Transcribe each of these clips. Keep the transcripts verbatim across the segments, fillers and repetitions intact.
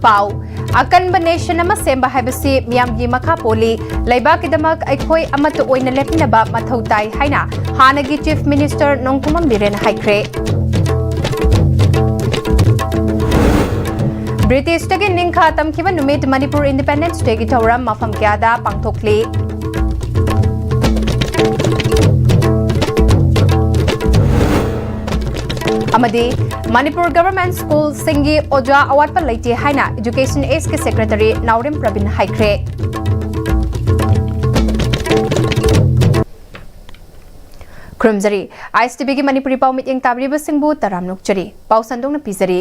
ꯄꯥꯎ꯫ ꯑꯀꯟꯕ ꯅꯦꯁꯟ ꯑꯃ ꯁꯦꯝꯕ ꯍꯥꯏꯕꯁꯤ ꯃꯤꯌꯥꯝꯒꯤ ꯃꯈꯥ ꯄꯣꯜꯂꯤ꯫ ꯂꯩꯕꯥꯛꯀꯤꯗꯃꯛ ꯑꯩꯈꯣꯏ ꯑꯃꯠꯇ ꯑꯣꯏꯅ ꯂꯦꯞꯃꯤꯟꯅꯕ ꯃꯊꯧ ꯇꯥꯏ ꯍꯥꯏꯅ ꯍꯥꯟꯅꯒꯤ ꯆꯤꯐ ꯃꯤꯅꯤꯁꯇꯔ ꯅꯣꯡꯊꯣꯝꯕꯝ ꯕꯤꯔꯦꯟ ꯍꯥꯏꯈ꯭ꯔꯦ꯫ ꯕ꯭ꯔꯤꯇꯤꯁꯇꯒꯤ ꯅꯤꯡꯈꯥ ꯇꯝꯈꯤꯕ ꯅꯨꯃꯤꯠ ꯃꯅꯤꯄꯨꯔ ꯏꯟꯗꯤꯄꯦꯟꯗꯦꯟꯁ ꯗꯦꯒꯤ ꯊꯧꯔꯝ ꯃꯐꯝ ꯀꯌꯥꯗ ꯄꯥꯡꯊꯣꯛꯂꯤ꯫ ꯑꯃꯗꯤ ꯃꯅꯤꯄꯨꯔ ꯒꯚꯔꯟꯃꯦꯟꯠ ꯁ꯭ꯀꯨꯜꯁꯤꯡꯒꯤ ꯑꯣꯖꯥ ꯑꯋꯥꯠꯄ ꯂꯩꯇꯦ ꯍꯥꯏꯅ ꯏꯗꯨꯀꯦꯁꯟ ꯑꯦꯁꯀꯤ ꯁꯦꯀ꯭ꯔꯦꯇꯔꯤ ꯅꯥꯎꯔꯦꯝ ꯄ꯭ꯔꯕꯤꯟ ꯍꯥꯏꯈ꯭ꯔꯦ꯫ ꯈꯨꯔꯨꯝꯖꯔꯤ꯫ ꯑꯥꯏ ꯑꯦꯁ ꯇꯤ ꯚꯤꯒꯤ ꯃꯅꯤꯄꯨꯔꯤ ꯄꯥꯎ ꯃꯤꯠꯌꯦꯡ ꯇꯥꯕꯤꯔꯤꯕꯁꯤꯡꯕꯨ ꯇꯔꯥꯝꯅ ꯑꯣꯛꯆꯔꯤ꯫ ꯄꯥꯎ ꯁꯟꯗꯣꯛꯅ ꯄꯤꯖꯔꯤ꯫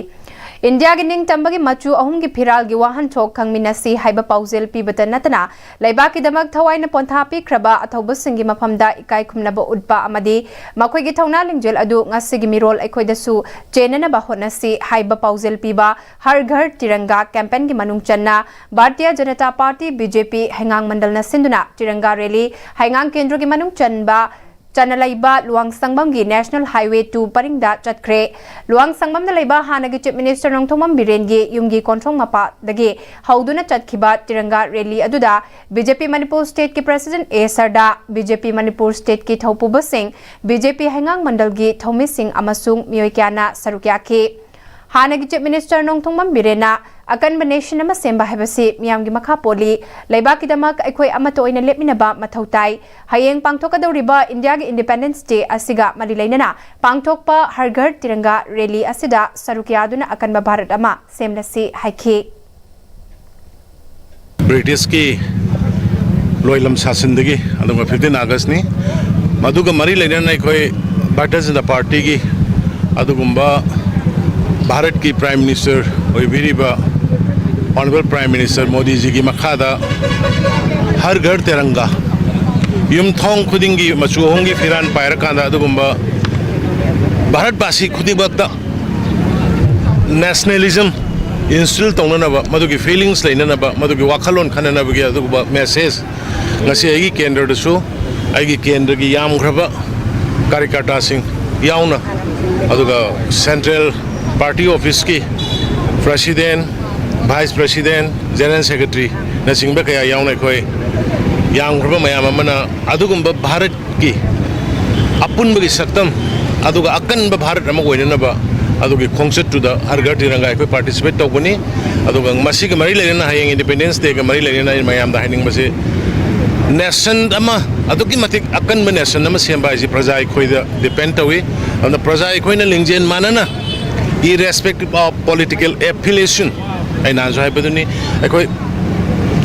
ꯏꯟꯗꯤꯌꯥꯒꯤ ꯅꯤꯡꯇꯝꯕꯒꯤ ꯃꯆꯨ ꯑꯍꯨꯝꯒꯤ ꯐꯤꯔꯥꯜꯒꯤ ꯋꯥꯍꯟꯊꯣꯛ ꯈꯪꯃꯤꯟꯅꯁꯤ ꯍꯥꯏꯕ ꯄꯥꯎꯖꯦꯜ ꯄꯤꯕꯇ ꯅꯠꯇꯅ, ꯂꯩꯕꯥꯛꯀꯤꯗꯃꯛ ꯊꯋꯥꯏꯅ ꯄꯣꯟꯊꯥ ꯄꯤꯈ꯭ꯔꯕ ꯑꯊꯧꯕꯁꯤꯡꯒꯤ ꯃꯐꯝꯗ ꯏꯀꯥꯏ ꯈꯨꯝꯅꯕ ꯎꯠꯄ ꯑꯃꯗꯤ ꯃꯈꯣꯏꯒꯤ ꯊꯧꯅꯥ ꯂꯤꯡꯖꯦꯜ ꯑꯗꯨ ꯉꯁꯤꯒꯤ ꯃꯤꯔꯣꯜ ꯑꯩꯈꯣꯏꯗꯁꯨ ꯆꯦꯟꯅꯅꯕ ꯍꯣꯠꯅꯁꯤ ꯍꯥꯏꯕ ꯄꯥꯎꯖꯦꯜ ꯄꯤꯕ ꯍꯔ ꯘꯔ ꯇꯤꯔꯪꯒꯥ ꯀꯦꯝꯄꯦꯟꯒꯤ ꯃꯅꯨꯡ ꯆꯟꯅ Bharatiya Janata party, B J ꯄꯤ, ꯍꯩꯉꯥꯡ ꯃꯟꯗꯜꯅ ꯁꯤꯟꯗꯨꯅ ꯇꯤꯔꯪꯒꯥ ꯔꯦꯂꯤ ꯍꯩꯉꯥꯡ ꯀꯦꯟꯗ꯭ꯔꯒꯤ ꯃꯅꯨꯡ ꯆꯟꯕ ꯆꯟꯅ ꯂꯩꯕ ꯂꯨꯋꯥꯡꯁꯪꯕꯝꯒꯤ ꯅꯦꯁꯅꯦꯜ ꯍꯥꯏꯋꯦ ꯇꯨ ꯄꯔꯤꯡꯗ ꯆꯠꯈ꯭ꯔꯦ꯫ ꯂꯨꯋꯥꯡꯁꯪꯕꯝꯗ ꯂꯩꯕ ꯍꯥꯟꯅꯒꯤ ꯆꯤꯐ ꯃꯤꯅꯤꯁꯇꯔ ꯅꯣꯡꯊꯣꯝꯕꯝ ꯕꯤꯔꯦꯟꯒꯤ ꯌꯨꯝꯒꯤ ꯀꯣꯟꯊꯣꯡ ꯃꯄꯥꯗꯒꯤ ꯍꯧꯗꯨꯅ ꯆꯠꯈꯤꯕ ꯇꯤꯔꯪꯒꯥ ꯔꯦꯂꯤ ꯑꯗꯨꯗ ꯕꯤ ꯖꯦ ꯄꯤ ꯃꯅꯤꯄꯨꯔ ꯁ꯭ꯇꯦꯠꯀꯤ ꯄ꯭ꯔꯁꯤꯗꯦꯟꯠ ꯑꯦ ꯁꯔꯗꯥ, ꯕꯤ ꯖꯦ ꯄꯤ ꯃꯅꯤꯄꯨꯔ ꯁ꯭ꯇꯦꯠꯀꯤ ꯊꯧꯄꯨꯕꯁꯤꯡ, ꯕꯤ ꯖꯦ ꯄꯤ ꯍꯩꯉꯥꯡ ꯃꯟꯗꯜꯒꯤ ꯊꯧꯃꯤꯁꯤꯡ ꯑꯃꯁꯨꯡ ꯃꯤꯑꯣꯏ ꯀꯌꯥꯅ ꯁꯔꯨꯛ ꯌꯥꯈꯤ꯫ ꯍꯥꯟꯅꯒꯤ ꯆꯤꯐ ꯃꯤꯅꯤꯁꯇꯔ ꯅꯣꯡꯊꯣꯝꯕꯝ ꯕꯤꯔꯦꯟꯅ ꯑꯀꯟꯕ ꯅꯦꯁꯟ ꯑꯃ ꯁꯦꯝꯕ ꯍꯥꯏꯕꯁꯤ ꯃꯤꯌꯥꯝꯒꯤ ꯃꯈꯥ ꯄꯣꯜꯂꯤ꯫ ꯂꯩꯕꯥꯛꯀꯤꯗꯃꯛ ꯑꯩꯈꯣꯏ ꯑꯃꯠꯇ ꯑꯣꯏꯅ ꯂꯦꯞꯃꯤꯟꯅꯕ ꯃꯊꯧ ꯇꯥꯏ꯫ ꯍꯌꯦꯡ ꯄꯥꯡꯊꯣꯛꯀꯗꯧꯔꯤꯕ ꯏꯟꯗꯤꯌꯥꯒꯤ ꯏꯟꯗꯤꯄꯦꯟꯗꯦꯟꯁ ꯗꯦ ꯑꯁꯤꯒ ꯃꯔꯤ ꯂꯩꯅꯅ ꯄꯥꯡꯊꯣꯛꯄ ꯍꯔ ꯘꯔ ꯇꯤꯔꯪꯒꯥ ꯔꯦꯂꯤ ꯑꯁꯤꯗ ꯁꯔꯨꯛ ꯌꯥꯗꯨꯅ ꯑꯀꯟꯕ ꯚꯥꯔꯠ ꯑꯃ ꯁꯦꯝꯂꯁꯤ ꯍꯥꯏꯈꯤ꯫ ꯕ꯭ꯔꯤꯇꯤꯁꯀꯤ ꯂꯣꯏꯂꯝ ꯁꯥꯁꯟꯗꯒꯤ ꯑꯗꯨꯒ ꯐꯤꯐꯇꯤꯟ ꯑꯥꯒꯁꯅꯤ꯫ ꯃꯗꯨꯒ ꯃꯔꯤ ꯂꯩꯅꯅ ꯑꯩꯈꯣꯏ ꯚꯥꯔꯇꯤꯌ ꯖꯅꯇꯥ ꯄꯥꯔꯇꯤꯒꯤ ꯑꯗꯨꯒꯨꯝꯕ ꯚꯥꯔꯠꯀꯤ ꯄ꯭ꯔꯥꯏꯝ ꯃꯤꯅꯤꯁꯇꯔ ꯑꯣꯏꯕꯤꯔꯤꯕ ꯑꯣꯅꯔꯦꯕꯜ ꯄ꯭ꯔꯥꯏꯝ ꯃꯤꯅꯤꯁꯇꯔ ꯃꯣꯗꯤꯖꯤꯒꯤ ꯃꯈꯥꯗ ꯍꯔ ꯘꯔ ꯇꯤꯔꯪꯒꯥ, ꯌꯨꯝꯊꯣꯡ ꯈꯨꯗꯤꯡꯒꯤ ꯃꯆꯨ ꯑꯍꯨꯝꯒꯤ ꯐꯤꯔꯥꯟ ꯄꯥꯏꯔꯀꯥꯟꯗ ꯑꯗꯨꯒꯨꯝꯕ ꯚꯥꯔꯠꯕꯥꯁꯤ ꯈꯨꯗꯤꯡꯃꯛꯇ ꯅꯦꯁꯅꯦꯂꯤꯖꯝ ꯏꯟꯁꯇꯤꯜ ꯇꯧꯅꯅꯕ, ꯃꯗꯨꯒꯤ ꯐꯤꯂꯤꯡꯁ ꯂꯩꯅꯅꯕ, ꯃꯗꯨꯒꯤ ꯋꯥꯈꯜꯂꯣꯟ ꯈꯟꯅꯅꯕꯒꯤ ꯑꯗꯨꯒꯨꯝꯕ ꯃꯦꯁꯦꯖ ꯉꯁꯤ ꯑꯩꯒꯤ ꯀꯦꯟꯗ꯭ꯔꯗꯁꯨ, ꯑꯩꯒꯤ ꯀꯦꯟꯗ꯭ꯔꯒꯤ ꯌꯥꯝꯈ꯭ꯔꯕ ꯀꯥꯔꯤꯀꯔꯇꯥꯁꯤꯡ ꯌꯥꯎꯅ, ꯑꯗꯨꯒ ꯁꯦꯟꯇ꯭ꯔꯦꯜ ꯄꯥꯔꯇꯤ ꯑꯣꯐꯤꯁꯀꯤ president, Vice President, General Secretary ꯅꯆꯤꯡꯕ ꯀꯌꯥ ꯌꯥꯎꯅ ꯑꯩꯈꯣꯏ ꯌꯥꯝꯈ꯭ꯔꯕ ꯃꯌꯥꯝ ꯑꯃꯅ ꯑꯗꯨꯒꯨꯝꯕ ꯚꯥꯔꯠꯀꯤ ꯑꯄꯨꯟꯕꯒꯤ ꯁꯛꯇꯝ ꯑꯗꯨꯒ ꯑꯀꯟꯕ ꯚꯥꯔꯠ ꯑꯃ ꯑꯣꯏꯅꯅꯕ ꯑꯗꯨꯒꯤ ꯈꯣꯡꯆꯠꯇꯨꯗ ꯍꯔ ꯘꯔ ꯇꯤꯔꯪꯒꯥ ꯑꯩꯈꯣꯏ participate ꯇꯧꯒꯅꯤ꯫ ꯑꯗꯨꯒ ꯃꯁꯤꯒ ꯃꯔꯤ ꯂꯩꯅꯅ ꯍꯌꯦꯡ Independence Day ꯒ ꯃꯔꯤ ꯂꯩꯅꯅ ꯑꯩꯅ ꯃꯌꯥꯝꯗ ꯍꯥꯏꯅꯤꯡꯕꯁꯤ, nation ꯑꯃ, ꯑꯗꯨꯛꯀꯤ ꯃꯇꯤꯛ ꯑꯀꯟꯕ nation ꯑꯃ ꯁꯦꯝꯕ ꯍꯥꯏꯁꯤ ꯄ꯭ꯔꯖꯥ ꯑꯩꯈꯣꯏꯗ depend ꯇꯧꯏ꯫ ꯑꯗꯨꯅ ꯄ꯭ꯔꯖꯥ ꯑꯩꯈꯣꯏꯅ ꯂꯤꯡꯖꯦꯜ ꯃꯥꯟꯅꯅ, irrespective of political affiliation, ꯑꯩ ꯅꯍꯥꯟꯁꯨ ꯍꯥꯏꯕꯗꯨꯅꯤ, ꯑꯩꯈꯣꯏ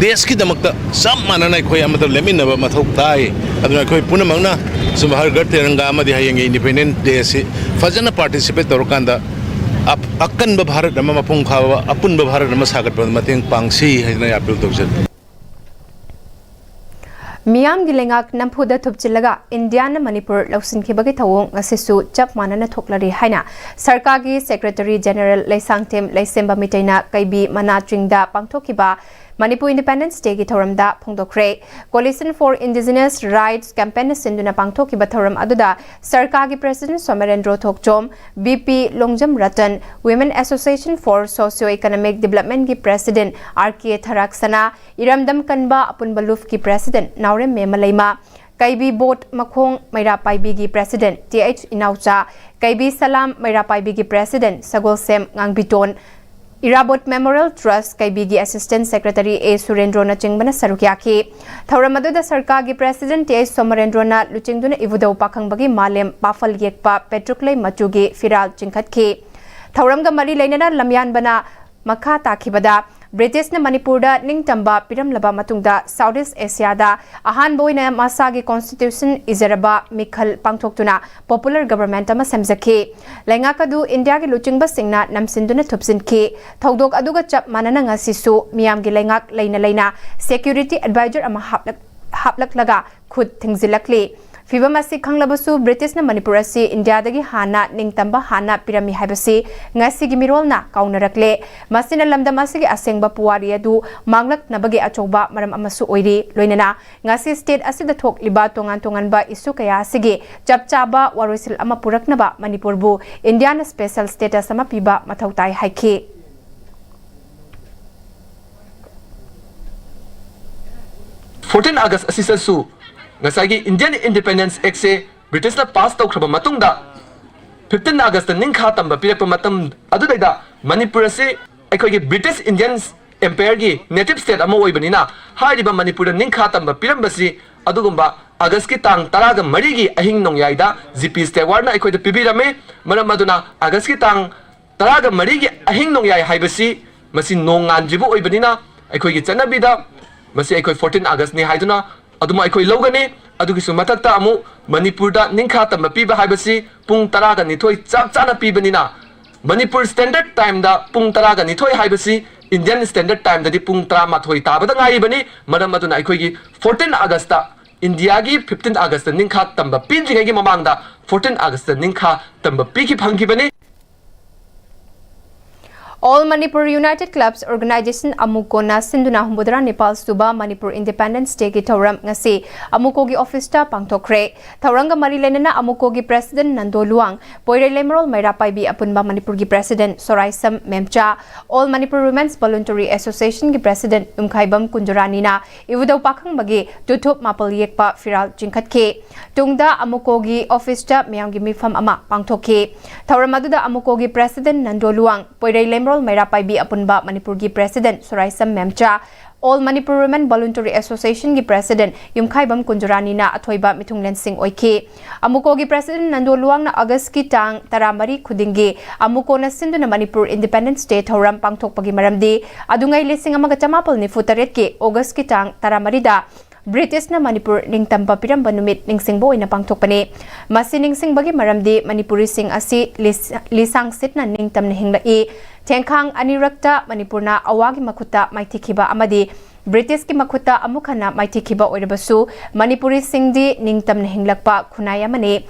ꯗꯦꯁꯀꯤꯗꯃꯛꯇ ꯆꯞ ꯃꯥꯟꯅꯅ ꯑꯩꯈꯣꯏ ꯑꯃꯠꯇ ꯂꯦꯞꯃꯤꯟꯅꯕ ꯃꯊꯧ ꯇꯥꯏ꯫ ꯑꯗꯨꯅ ꯑꯩꯈꯣꯏ ꯄꯨꯝꯅꯃꯛꯅ ꯁꯨꯝ ꯍꯔ ꯘꯔ ꯇꯤꯔꯪꯒꯥ ꯑꯃꯗꯤ ꯍꯌꯦꯡꯒꯤ Independence Day ꯑꯁꯤ ꯐꯖꯅ participate ꯇꯧꯔꯀꯥꯟꯗ ꯑꯞ-, ꯑꯀꯟꯕ ꯚꯥꯔꯠ ꯑꯃ, ꯃꯄꯨꯡ ꯐꯥꯕ ꯑꯄꯨꯟꯕ ꯚꯥꯔꯠ ꯑꯃ ꯁꯥꯒꯠꯄꯗ ꯃꯇꯦꯡ ꯄꯥꯡꯁꯤ ꯍꯥꯏꯗꯅ ꯑꯩ appeal ꯇꯧꯖꯔꯤ꯫ ꯃꯤꯌꯥꯝꯒꯤ ꯂꯩꯉꯥꯛ ꯅꯝꯐꯨꯗ ꯊꯨꯞꯆꯤꯜꯂꯒ ꯏꯟꯗꯤꯌꯥꯅ ꯃꯅꯤꯄꯨꯔ ꯂꯧꯁꯤꯟꯈꯤꯕꯒꯤ ꯊꯧꯑꯣꯡ ꯉꯁꯤꯁꯨ ꯆꯞ ꯃꯥꯟꯅꯅ ꯊꯣꯛꯂꯔꯤ ꯍꯥꯏꯅ ꯁꯔꯀꯥꯔꯒꯤ Secretary General ꯂꯩꯁꯥꯡꯊꯦꯝ ꯂꯩꯁꯦꯝꯕ ꯃꯤꯇꯩꯅ ꯀꯩꯕꯤ ꯃꯅꯥ ꯆꯤꯡꯗ ꯄꯥꯡꯊꯣꯛꯈꯤꯕ Manipur Independence Day ꯒꯤ ꯊꯧꯔꯝꯗ ꯐꯣꯡꯗꯣꯛꯈ꯭ꯔꯦ꯫ Coalition for Indigenous Rights Campaign ꯅ ꯁꯤꯟꯗꯨꯅ ꯄꯥꯡꯊꯣꯛꯈꯤꯕ ꯊꯧꯔꯝ ꯑꯗꯨꯗ ꯁꯔꯀꯥꯔꯒꯤ President Somarendro Thokchom, B P Longjam Ratan, Women Association for Socio Economic Development ꯒꯤ President ꯑꯥꯔ ꯀꯦ ꯊꯔꯥꯛꯁꯅꯥ, ꯏꯔꯝꯗꯝ ꯀꯟꯕ ꯑꯄꯨꯟꯕ ꯂꯨꯞꯀꯤ President ꯅꯥꯎꯔꯦꯝ ꯃꯦꯃ ꯂꯩꯃ, ꯀꯩꯕꯤ ꯕꯣꯠ ꯃꯈꯣꯡ ꯃꯩꯔꯥ ꯄꯥꯏꯕꯤꯒꯤ President ꯇꯤ ꯑꯩꯆ ꯏꯅꯥꯎꯆꯥ, ꯀꯩꯕꯤ ꯁꯂꯥꯝ ꯃꯩꯔꯥ ꯄꯥꯏꯕꯤꯒꯤ President ꯁꯒꯣꯜꯁꯦꯝ ꯉꯥꯡꯕꯤꯇꯣꯟ, ꯏꯔꯥꯕꯣꯠ Memorial Trust ꯀꯩꯕꯤꯒꯤ Assistant Secretary ꯑꯦ ꯁꯨꯔꯦꯟꯗ꯭ꯔꯣꯅꯆꯤꯡꯕꯅ ꯁꯔꯨꯛ ꯌꯥꯈꯤ꯫ ꯊꯧꯔꯝ ꯑꯗꯨꯗ ꯁꯔꯀꯥꯔꯒꯤ President ꯇꯤ ꯑꯩꯆ ꯁꯣꯃꯔꯦꯟꯗ꯭ꯔꯣꯅ ꯂꯨꯆꯤꯡꯗꯨꯅ ꯏꯕꯨꯙꯧ ꯄꯥꯈꯪꯕꯒꯤ ꯃꯥꯂꯦꯝ ꯄꯥꯐꯜ ꯌꯦꯛꯄ ꯄꯦꯇ꯭ꯔꯨꯛꯂꯩ ꯃꯆꯨꯒꯤ ꯐꯤꯔꯥꯜ ꯆꯤꯡꯈꯠꯈꯤ꯫ ꯊꯧꯔꯝꯒ ꯃꯔꯤ ꯂꯩꯅꯅ ꯂꯝꯌꯥꯟꯕꯅ ꯃꯈꯥ ꯇꯥꯈꯤꯕꯗ, ꯕ꯭ꯔꯤꯇꯤꯁꯅ ꯃꯅꯤꯄꯨꯔꯗ ꯅꯤꯡꯇꯝꯕ ꯄꯤꯔꯝꯂꯕ ꯃꯇꯨꯡꯗ South East Asia ꯗ ꯑꯍꯥꯟꯕ ꯑꯣꯏꯅ ꯃꯁꯥꯒꯤ Constitution ꯏꯖꯔꯕ ꯃꯤꯈꯜ ꯄꯥꯡꯊꯣꯛꯇꯨꯅ popular government ꯑꯃ ꯁꯦꯝꯖꯈꯤ꯫ ꯂꯩꯉꯥꯛ ꯑꯗꯨ ꯏꯟꯗꯤꯌꯥꯒꯤ ꯂꯨꯆꯤꯡꯕꯁꯤꯡꯅ ꯅꯝꯁꯤꯟꯗꯨꯅ ꯊꯨꯞꯆꯤꯟꯈꯤ꯫ ꯊꯧꯗꯣꯛ ꯑꯗꯨꯒ ꯆꯞ ꯃꯥꯟꯅꯅ ꯉꯁꯤꯁꯨ ꯃꯤꯌꯥꯝꯒꯤ ꯂꯩꯉꯥꯛ ꯂꯩꯅ ꯂꯩꯅ Security Advisor ꯑꯃ ꯍꯥꯞꯂꯛ-, ꯍꯥꯞꯂꯛꯂꯒ ꯈꯨꯠ ꯊꯤꯡꯖꯤꯜꯂꯛꯂꯤ꯫ ꯐꯤꯚꯝ ꯑꯁꯤ ꯈꯪꯂꯕꯁꯨ ꯕ꯭ꯔꯤꯇꯤꯁꯅ ꯃꯅꯤꯄꯨꯔ ꯑꯁꯤ ꯏꯟꯗꯤꯌꯥꯗꯒꯤ ꯍꯥꯟꯅ ꯅꯤꯡꯇꯝꯕ ꯍꯥꯟꯅ ꯄꯤꯔꯝꯃꯤ ꯍꯥꯏꯕꯁꯤ ꯉꯁꯤꯒꯤ ꯃꯤꯔꯣꯜꯅ ꯀꯥꯎꯅꯔꯛꯂꯦ꯫ ꯃꯁꯤꯅ ꯂꯝꯗꯝ ꯑꯁꯤꯒꯤ ꯑꯁꯦꯡꯕ ꯄꯨꯋꯥꯔꯤ ꯑꯗꯨ ꯃꯥꯡꯂꯛꯅꯕꯒꯤ ꯑꯆꯧꯕ ꯃꯔꯝ ꯑꯃꯁꯨ ꯑꯣꯏꯔꯤ꯫ ꯂꯣꯏꯅꯅ ꯉꯁꯤ state ꯑꯁꯤꯗ ꯊꯣꯛꯂꯤꯕ ꯇꯣꯉꯥꯟ ꯇꯣꯉꯥꯟꯕ issue ꯀꯌꯥ ꯑꯁꯤꯒꯤ ꯆꯞ ꯆꯥꯕ ꯋꯥꯔꯣꯏꯁꯤꯜ ꯑꯃ ꯄꯨꯔꯛꯅꯕ ꯃꯅꯤꯄꯨꯔꯕꯨ ꯏꯟꯗꯤꯌꯥꯅ special status ꯑꯃ ꯄꯤꯕ ꯃꯊꯧ ꯇꯥꯏ ꯍꯥꯏꯈꯤ꯫ ꯐꯣꯔꯇꯤꯟ ꯑꯥꯒꯁ ꯑꯁꯤꯗꯁꯨ ꯉꯁꯥꯏꯒꯤ ꯏꯟꯗꯤꯌꯟ ꯏꯟꯗꯤꯄꯦꯟꯗꯦꯟꯁ ꯑꯦꯛꯁꯦ ꯕ꯭ꯔꯤꯇꯤꯁꯅ ꯄꯥꯁ ꯇꯧꯈ꯭ꯔꯕ ꯃꯇꯨꯡꯗ, ꯐꯤꯐꯇꯤꯟ ꯑꯥꯒꯁꯇ ꯅꯤꯡꯈꯥ ꯇꯝꯕ ꯄꯤꯔꯛꯄ ꯃꯇꯝ ꯑꯗꯨꯗꯩꯗ ꯃꯅꯤꯄꯨꯔ ꯑꯁꯤ ꯑꯩꯈꯣꯏꯒꯤ ꯕ꯭ꯔꯤꯇꯤꯁ ꯏꯟꯗꯤꯌꯟ ꯑꯦꯝꯄꯥꯌꯔꯒꯤ ꯅꯦꯇꯤꯚ ꯁ꯭ꯇꯦꯠ ꯑꯃ ꯑꯣꯏꯕꯅꯤꯅ, ꯍꯥꯏꯔꯤꯕ ꯃꯅꯤꯄꯨꯔꯗ ꯅꯤꯡꯈꯥ ꯇꯝꯕ ꯄꯤꯔꯝꯕꯁꯤ ꯑꯗꯨꯒꯨꯝꯕ ꯑꯥꯒꯁꯀꯤ ꯇꯥꯡ ꯇꯔꯥꯒ ꯃꯔꯤꯒꯤ ꯑꯍꯤꯡ ꯅꯣꯡꯌꯥꯏꯗ ꯖꯤ ꯄꯤ ꯁ꯭ꯇꯦꯋꯥꯔꯅ ꯑꯩꯈꯣꯏꯗ ꯄꯤꯕꯤꯔꯝꯃꯤ꯫ ꯃꯔꯝ ꯑꯗꯨꯅ ꯑꯥꯒꯁꯀꯤ ꯇꯥꯡ ꯇꯔꯥꯒ ꯃꯔꯤꯒꯤ ꯑꯍꯤꯡ ꯅꯣꯡꯌꯥꯏ ꯍꯥꯏꯕꯁꯤ ꯃꯁꯤ ꯅꯣꯡ ꯉꯥꯟꯗ꯭ꯔꯤꯕ ꯑꯣꯏꯕꯅꯤꯅ, ꯑꯩꯈꯣꯏꯒꯤ ꯆꯠꯅꯕꯤꯗ ꯃꯁꯤ ꯑꯩꯈꯣꯏ ꯐꯣꯔꯇꯤꯟ ꯑꯥꯒꯁꯅꯤ ꯍꯥꯏꯗꯨꯅ ꯑꯗꯨꯝ ꯑꯩꯈꯣꯏ ꯂꯧꯒꯅꯤ꯫ ꯑꯗꯨꯒꯤꯁꯨ ꯃꯊꯛꯇ ꯑꯃꯨꯛ ꯃꯅꯤꯄꯨꯔꯗ ꯅꯤꯡꯈꯥ ꯇꯝꯕ ꯄꯤꯕ ꯍꯥꯏꯕꯁꯤ ꯄꯨꯡ ꯇꯔꯥꯒ ꯅꯤꯊꯣꯏ ꯆꯞ ꯆꯥꯅ ꯄꯤꯕꯅꯤꯅ, ꯃꯅꯤꯄꯨꯔ ꯁ꯭ꯇꯦꯟꯗꯔꯗ ꯇꯥꯏꯝꯗ ꯄꯨꯡ ꯇꯔꯥꯒ ꯅꯤꯊꯣꯏ ꯍꯥꯏꯕꯁꯤ ꯏꯟꯗꯤꯌꯟ ꯁ꯭ꯇꯦꯟꯗꯔꯗ ꯇꯥꯏꯝꯗꯗꯤ ꯄꯨꯡ ꯇꯔꯥꯃꯥꯊꯣꯏ ꯇꯥꯕꯗ ꯉꯥꯏꯔꯤꯕꯅꯤ꯫ ꯃꯔꯝ ꯑꯗꯨꯅ ꯑꯩꯈꯣꯏꯒꯤ ꯐꯣꯔꯇꯤꯟ ꯑꯥꯒꯁꯇ, ꯏꯟꯗꯤꯌꯥꯒꯤ ꯐꯤꯐꯇꯤꯟ ꯑꯥꯒꯁꯇ ꯅꯤꯡꯈꯥ ꯇꯝꯕ ꯄꯤꯗ꯭ꯔꯤꯉꯩꯒꯤ ꯃꯃꯥꯡꯗ ꯐꯣꯔꯇꯤꯟ ꯑꯥꯒꯁꯇ ꯅꯤꯡꯈꯥ ꯇꯝꯕ ꯄꯤꯈꯤ ꯐꯪꯈꯤꯕꯅꯤ꯫ All Manipur United Clubs Organization, ꯑꯃꯨꯀꯣꯅ ꯁꯤꯟꯗꯨꯅ ꯍꯨꯝꯐꯨꯇꯔꯥ ꯅꯤꯄꯥꯜ ꯁꯨꯕ ꯃꯅꯤꯄꯨꯔ ꯏꯟꯗꯤꯄꯦꯟꯗꯦꯟꯁ ꯗꯦꯒꯤ ꯊꯧꯔꯝ ꯉꯁꯤ ꯑꯃꯨꯀꯣꯒꯤ ꯑꯣꯐꯤꯁꯇ ꯄꯥꯡꯊꯣꯛꯈ꯭ꯔꯦ꯫ ꯊꯧꯔꯝꯒ ꯃꯔꯤ ꯂꯩꯅꯅ ꯑꯃꯨꯀꯣꯒꯤ ꯄ꯭ꯔꯦꯁꯤꯗꯦꯟꯠ ꯅꯟꯗꯣ ꯂꯨꯋꯥꯡ, ꯄꯣꯏꯔꯩ ꯂꯩꯃꯔꯣꯜ ꯃꯩꯔꯥ ꯄꯥꯏꯕꯤ ꯑꯄꯨꯟꯕ ꯃꯅꯤꯄꯨꯔꯒꯤ president Soraisam Memcha, All Manipur Women's Voluntary Associationꯒꯤ ꯄ꯭ꯔꯦꯁꯤꯗꯦꯟꯠ ꯌꯨꯝꯈꯥꯏꯕꯝ ꯀꯨꯟꯖꯔꯥꯅꯤꯅ ꯏꯕꯨꯙꯧ ꯄꯥꯈꯪꯕꯒꯤ ꯇꯨꯊꯨꯞ ꯃꯥꯄꯜ ꯌꯦꯛꯄ ꯐꯤꯔꯥꯜ ꯆꯤꯡꯈꯠꯈꯤ꯫ ꯇꯨꯡꯗ ꯑꯃꯨꯀꯣꯒꯤ ꯑꯣꯐꯤꯁꯇ ꯃꯤꯌꯥꯝꯒꯤ ꯃꯤꯐꯝ ꯑꯃ ꯄꯥꯡꯊꯣꯛꯈꯤ꯫ ꯊꯧꯔꯝ ꯑꯗꯨꯗ ꯑꯃꯨꯀꯣꯒꯤ ꯄ꯭ꯔꯦꯁꯤꯗꯦꯟꯠ ꯅꯟꯗꯣ ꯂꯨꯋꯥꯡ, ꯄꯣꯏꯔꯩ ꯂꯩꯃꯔꯣꯜ ꯃꯩꯔꯥ ꯄꯥꯏꯕꯤ ꯑꯄꯨꯟꯕ ꯃꯅꯤꯄꯨꯔꯒꯤ president Soraisam Memcha, All Manipur Women Voluntary Associationꯒꯤ ꯄ꯭ꯔꯦꯁꯤꯗꯦꯟꯠ ꯌꯨꯝꯈꯥꯏꯕꯝ ꯀꯨꯟꯖꯔꯥꯅꯤꯅ ꯑꯊꯣꯏꯕ ꯃꯤꯊꯨꯡꯂꯦꯟꯁꯤꯡ ꯑꯣꯏꯈꯤ꯫ ꯑꯃꯨꯀꯣꯒꯤ ꯄ꯭ꯔꯦꯁꯤꯗꯦꯟꯠ ꯅꯟꯗꯣ ꯂꯨꯋꯥꯡꯅ ꯑꯥꯒꯁꯀꯤ ꯇꯥꯡ ꯇꯔꯥꯃꯔꯤ ꯈꯨꯗꯤꯡꯒꯤ ꯑꯃꯨꯀꯣꯅ ꯁꯤꯟꯗꯨꯅ ꯃꯅꯤꯄꯨꯔ ꯏꯟꯗꯤꯄꯦꯟꯗꯦꯟꯁ ꯗꯦ ꯊꯧꯔꯝ ꯄꯥꯡꯊꯣꯛꯄꯒꯤ ꯃꯔꯝꯗꯤ ꯑꯗꯨꯉꯩ ꯂꯤꯁꯤꯡ ꯑꯃꯒ ꯆꯃꯥꯄꯜ ꯅꯤꯐꯨ ꯇꯔꯦꯠꯀꯤ ꯑꯣꯒꯁꯀꯤ ꯇꯥꯡ ꯇꯔꯥꯃꯔꯤꯗ ꯕ꯭ꯔꯤꯇꯤꯁꯅ ꯃꯅꯤꯄꯨꯔ ꯅꯤꯡꯇꯝꯕ ꯄꯤꯔꯝꯕ ꯅꯨꯃꯤꯠ ꯅꯤꯡꯁꯤꯡꯕ ꯑꯣꯏꯅ ꯄꯥꯡꯊꯣꯛꯄꯅꯤ꯫ ꯃꯁꯤ ꯅꯤꯡꯁꯤꯡꯕꯒꯤ ꯃꯔꯝꯗꯤ ꯃꯅꯤꯄꯨꯔꯤꯁꯤꯡ ꯑꯁꯤ ꯂꯤꯁ-, ꯂꯤꯁꯥꯡ ꯁꯤꯠꯅ ꯅꯤꯡꯇꯝꯅ ꯍꯤꯡꯂꯛꯏ꯫ ꯊꯦꯡꯈꯥꯡ ꯑꯅꯤꯔꯛꯇ ꯃꯅꯤꯄꯨꯔꯅ ꯑꯋꯥꯒꯤ ꯃꯈꯨꯠꯇ ꯃꯥꯏꯊꯤꯈꯤꯕ ꯑꯃꯗꯤ ꯕ꯭ꯔꯤꯇꯤꯁꯀꯤ ꯃꯈꯨꯠꯇ ꯑꯃꯨꯛ ꯍꯟꯅ ꯃꯥꯏꯊꯤꯈꯤꯕ ꯑꯣꯏꯔꯕꯁꯨ, ꯃꯅꯤꯄꯨꯔꯤꯁꯤꯡꯗꯤ ꯅꯤꯡꯇꯝꯅ ꯍꯤꯡꯂꯛꯄ ꯈꯨꯟꯅꯥꯏ ꯑꯃꯅꯤ꯫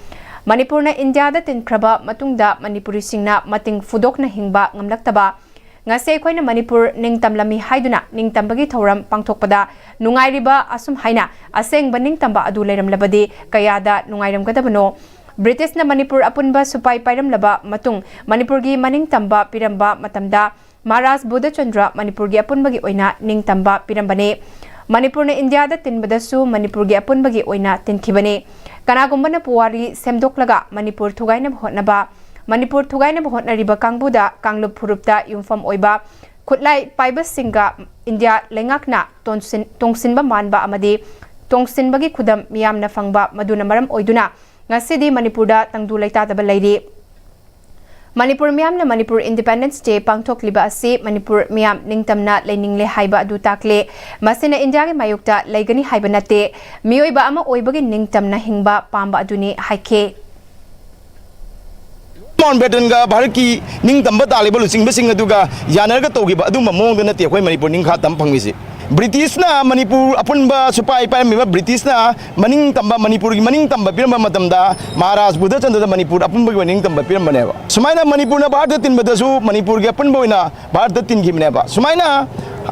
ꯃꯅꯤꯄꯨꯔꯅ ꯏꯟꯗꯤꯌꯥꯗ ꯇꯤꯟꯈ꯭ꯔꯕ ꯃꯇꯨꯡꯗ ꯃꯅꯤꯄꯨꯔꯤꯁꯤꯡꯅ ꯃꯇꯤꯡ ꯐꯨꯗꯣꯛꯅ ꯍꯤꯡꯕ ꯉꯝꯂꯛꯇꯕ, ꯉꯁꯤ ꯑꯩꯈꯣꯏꯅ ꯃꯅꯤꯄꯨꯔ ꯅꯤꯡꯇꯝꯂꯝꯃꯤ ꯍꯥꯏꯗꯨꯅ ꯅꯤꯡꯇꯝꯕꯒꯤ ꯊꯧꯔꯝ ꯄꯥꯡꯊꯣꯛꯄꯗ ꯅꯨꯡꯉꯥꯏꯔꯤꯕ ꯑꯁꯨꯝ ꯍꯥꯏꯅ ꯑꯁꯦꯡꯕ ꯅꯤꯡꯇꯝꯕ ꯑꯗꯨ ꯂꯩꯔꯝꯂꯕꯗꯤ ꯀꯌꯥꯗ ꯅꯨꯡꯉꯥꯏꯔꯝꯒꯗꯕꯅꯣ꯫ ꯕ꯭ꯔꯤꯇꯤꯁꯅ ꯃꯅꯤꯄꯨꯔ ꯑꯄꯨꯟꯕ ꯁꯨꯄꯥꯏ ꯄꯥꯏꯔꯝꯂꯕ ꯃꯇꯨꯡ ꯃꯅꯤꯄꯨꯔꯒꯤ ꯃꯅꯤꯡꯇꯝꯕ ꯄꯤꯔꯝꯕ ꯃꯇꯝꯗ ꯃꯍꯥꯔꯥꯖ ꯕꯨꯙꯆꯟꯗ꯭ꯔ ꯃꯅꯤꯄꯨꯔꯒꯤ ꯑꯄꯨꯟꯕꯒꯤ ꯑꯣꯏꯅ ꯅꯤꯡꯇꯝꯕ ꯄꯤꯔꯝꯕꯅꯤ꯫ ꯃꯅꯤꯄꯨꯔꯅ ꯏꯟꯗꯤꯌꯥꯗ ꯇꯤꯟꯕꯗꯁꯨ ꯃꯅꯤꯄꯨꯔꯒꯤ ꯑꯄꯨꯟꯕꯒꯤ ꯑꯣꯏꯅ ꯇꯤꯟꯈꯤꯕꯅꯤ꯫ ꯀꯅꯥꯒꯨꯝꯕꯅ ꯄꯨꯋꯥꯔꯤ ꯁꯦꯝꯗꯣꯛꯂꯒ ꯃꯅꯤꯄꯨꯔ ꯊꯨꯒꯥꯏꯅꯕ ꯍꯣꯠꯅꯕ, ꯃꯅꯤꯄꯨꯔ ꯊꯨꯒꯥꯏꯅꯕ ꯍꯣꯠꯅꯔꯤꯕ ꯀꯥꯡꯕꯨꯗ ꯀꯥꯡꯂꯨꯞ ꯐꯨꯔꯨꯞꯇ ꯌꯨꯝꯐꯝ ꯑꯣꯏꯕ ꯈꯨꯠꯂꯥꯏ ꯄꯥꯏꯕꯁꯤꯡꯒ ꯏꯟꯗꯤꯌꯥ ꯂꯩꯉꯥꯛꯅ ꯇꯣꯟꯁꯤꯟ-, ꯇꯣꯡꯁꯤꯟꯕ ꯃꯥꯟꯕ ꯑꯃꯗꯤ ꯇꯣꯡꯁꯤꯟꯕꯒꯤ ꯈꯨꯗꯝ ꯃꯤꯌꯥꯝꯅ ꯐꯪꯕ, ꯃꯗꯨꯅ ꯃꯔꯝ ꯑꯣꯏꯗꯨꯅ ꯉꯁꯤꯗꯤ ꯃꯅꯤꯄꯨꯔꯗ ꯇꯪꯗꯨ ꯂꯩꯇꯥꯗꯕ ꯂꯩꯔꯤ꯫ ꯃꯅꯤꯄꯨꯔ ꯃꯤꯌꯥꯝꯅ ꯃꯅꯤꯄꯨꯔ Independence Day ꯄꯥꯡꯊꯣꯛꯂꯤꯕ ꯑꯁꯤ ꯃꯅꯤꯄꯨꯔ ꯃꯤꯌꯥꯝ ꯅꯤꯡꯇꯝꯅ ꯂꯩꯅꯤꯡꯂꯦ ꯍꯥꯏꯕ ꯑꯗꯨ ꯇꯥꯛꯂꯦ꯫ ꯃꯁꯤꯅ ꯏꯟꯗꯤꯌꯥꯒꯤ ꯃꯥꯌꯣꯛꯇ ꯂꯩꯒꯅꯤ ꯍꯥꯏꯕ ꯅꯠꯇꯦ꯫ ꯃꯤꯑꯣꯏꯕ ꯑꯃ ꯑꯣꯏꯕꯒꯤ ꯅꯤꯡꯇꯝꯅ ꯍꯤꯡꯕ ꯄꯥꯝꯕ ꯑꯗꯨꯅꯤ ꯍꯥꯏꯈꯤ꯫ ꯃꯥꯎꯟꯠꯕꯦꯇꯟꯒ ꯚꯥꯔꯠꯀꯤ ꯅꯤꯡꯇꯝꯕ ꯇꯥꯜꯂꯤꯕ ꯂꯨꯆꯤꯡꯕꯁꯤꯡ ꯑꯗꯨꯒ ꯌꯥꯅꯔꯒ ꯇꯧꯈꯤꯕ ꯑꯗꯨꯝꯕ ꯃꯑꯣꯡꯗ ꯅꯠꯇꯦ ꯑꯩꯈꯣꯏ ꯃꯅꯤꯄꯨꯔ ꯅꯤꯡꯈꯥ ꯇꯝ ꯐꯪꯂꯤꯁꯤ꯫ ꯕ꯭ꯔꯤꯇꯤꯁꯅ ꯃꯅꯤꯄꯨꯔ ꯑꯄꯨꯟꯕ ꯁꯨꯄꯥꯏ ꯄꯥꯏꯔꯝꯃꯤꯕ ꯕ꯭ꯔꯤꯇꯤꯁꯅ ꯃꯅꯤꯡ ꯇꯝꯕ, ꯃꯅꯤꯄꯨꯔꯒꯤ ꯃꯅꯤꯡ ꯇꯝꯕ ꯄꯤꯔꯝꯕ ꯃꯇꯝꯗ ꯃꯍꯥꯔꯥꯖ ꯕꯨꯙꯆꯟꯗ꯭ꯔꯗ ꯃꯅꯤꯄꯨꯔ ꯑꯄꯨꯟꯕꯒꯤ ꯑꯣꯏꯅ ꯅꯤꯡꯇꯝꯕ ꯄꯤꯔꯝꯕꯅꯦꯕ꯫ ꯁꯨꯃꯥꯏꯅ ꯃꯅꯤꯄꯨꯔꯅ ꯚꯥꯔꯠꯇ ꯇꯤꯟꯕꯗꯁꯨ ꯃꯅꯤꯄꯨꯔꯒꯤ ꯑꯄꯨꯟꯕ ꯑꯣꯏꯅ ꯚꯥꯔꯠꯇ ꯇꯤꯟꯈꯤꯕꯅꯦꯕ꯫ ꯁꯨꯃꯥꯏꯅ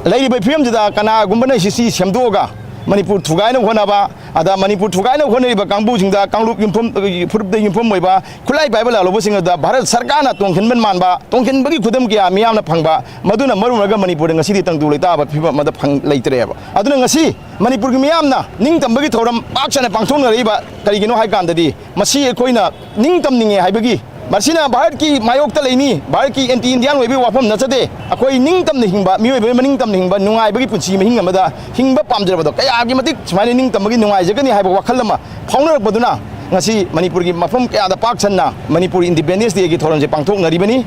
ꯂꯩꯔꯤꯕ ꯐꯤꯕꯝꯁꯤꯗ ꯀꯅꯥꯒꯨꯝꯕꯅ ꯁꯤ ꯁꯤ ꯁꯦꯝꯗꯣꯛꯑꯒ ꯃꯅꯤꯄꯨꯔ ꯊꯨꯒꯥꯏꯅꯕ ꯍꯣꯠꯅꯕ, ꯑꯗ ꯃꯅꯤꯄꯨꯔ ꯊꯨꯒꯥꯏꯅꯕ ꯍꯣꯠꯅꯔꯤꯕ ꯀꯥꯡꯕꯨꯁꯤꯡꯗ ꯀꯥꯡꯂꯨꯞ ꯌꯨꯝꯐꯝ, ꯐꯨꯔꯨꯞꯇ ꯌꯨꯝꯐꯝ ꯑꯣꯏꯕ ꯈꯨꯠꯂꯥꯏ ꯄꯥꯏꯕ ꯂꯥꯜꯍꯧꯕꯁꯤꯡ ꯑꯗꯨꯗ ꯚꯥꯔꯠ ꯁꯔꯀꯥꯔꯅ ꯇꯣꯡꯁꯤꯟꯕ ꯃꯥꯟꯕ, ꯇꯣꯡꯁꯤꯟꯕꯒꯤ ꯈꯨꯗꯝ ꯀꯌꯥ ꯃꯤꯌꯥꯝꯅ ꯐꯪꯕ, ꯃꯗꯨꯅ ꯃꯔꯝ ꯑꯣꯏꯔꯒ ꯃꯅꯤꯄꯨꯔꯗ ꯉꯁꯤꯗꯤ ꯇꯪꯗꯨ ꯂꯩꯇꯥꯕ ꯐꯤꯕꯝ ꯑꯃꯗ ꯐꯪ-, ꯂꯩꯇ꯭ꯔꯦꯕ꯫ ꯑꯗꯨꯅ ꯉꯁꯤ ꯃꯅꯤꯄꯨꯔꯒꯤ ꯃꯤꯌꯥꯝꯅ ꯅꯤꯡꯇꯝꯕꯒꯤ ꯊꯧꯔꯝ ꯄꯥꯛ ꯁꯟꯅ ꯄꯥꯡꯊꯣꯛꯅꯔꯛꯏꯕ ꯀꯔꯤꯒꯤꯅꯣ ꯍꯥꯏ ꯀꯥꯟꯗꯗꯤ, ꯃꯁꯤ ꯑꯩꯈꯣꯏꯅ ꯅꯤꯡꯇꯝꯅꯤꯡꯉꯦ ꯍꯥꯏꯕꯒꯤ, ꯃꯁꯤꯅ ꯚꯥꯔꯠꯀꯤ ꯃꯥꯌꯣꯛꯇ ꯂꯩꯅꯤ, ꯚꯥꯔꯠꯀꯤ anti Indian ꯑꯣꯏꯕꯒꯤ ꯋꯥꯐꯝ ꯅꯠꯆꯗꯦ꯫ ꯑꯩꯈꯣꯏ ꯅꯤꯡꯇꯝꯅ ꯍꯤꯡꯕ, ꯃꯤꯑꯣꯏꯕ ꯃꯅꯤꯡꯇꯝꯅ ꯍꯤꯡꯕ, ꯅꯨꯡꯉꯥꯏꯕꯒꯤ ꯄꯨꯟꯁꯤ ꯃꯍꯤꯡ ꯑꯃꯗ ꯍꯤꯡꯕ ꯄꯥꯝꯖꯕꯗꯣ ꯀꯌꯥꯒꯤ ꯃꯇꯤꯛ ꯁꯨꯃꯥꯏꯅ ꯅꯤꯡꯇꯝꯕꯒꯤ ꯅꯨꯡꯉꯥꯏꯖꯒꯅꯤ ꯍꯥꯏꯕ ꯋꯥꯈꯜ ꯑꯃ ꯐꯥꯎꯅꯔꯛꯄꯗꯨꯅ ꯉꯁꯤ ꯃꯅꯤꯄꯨꯔꯒꯤ ꯃꯐꯝ ꯀꯌꯥꯗ ꯄꯥꯛ ꯁꯟꯅ ꯃꯅꯤꯄꯨꯔ Independence Dayꯒꯤ ꯊꯧꯔꯝꯁꯦ ꯄꯥꯡꯊꯣꯛꯅꯔꯤꯕꯅꯤ꯫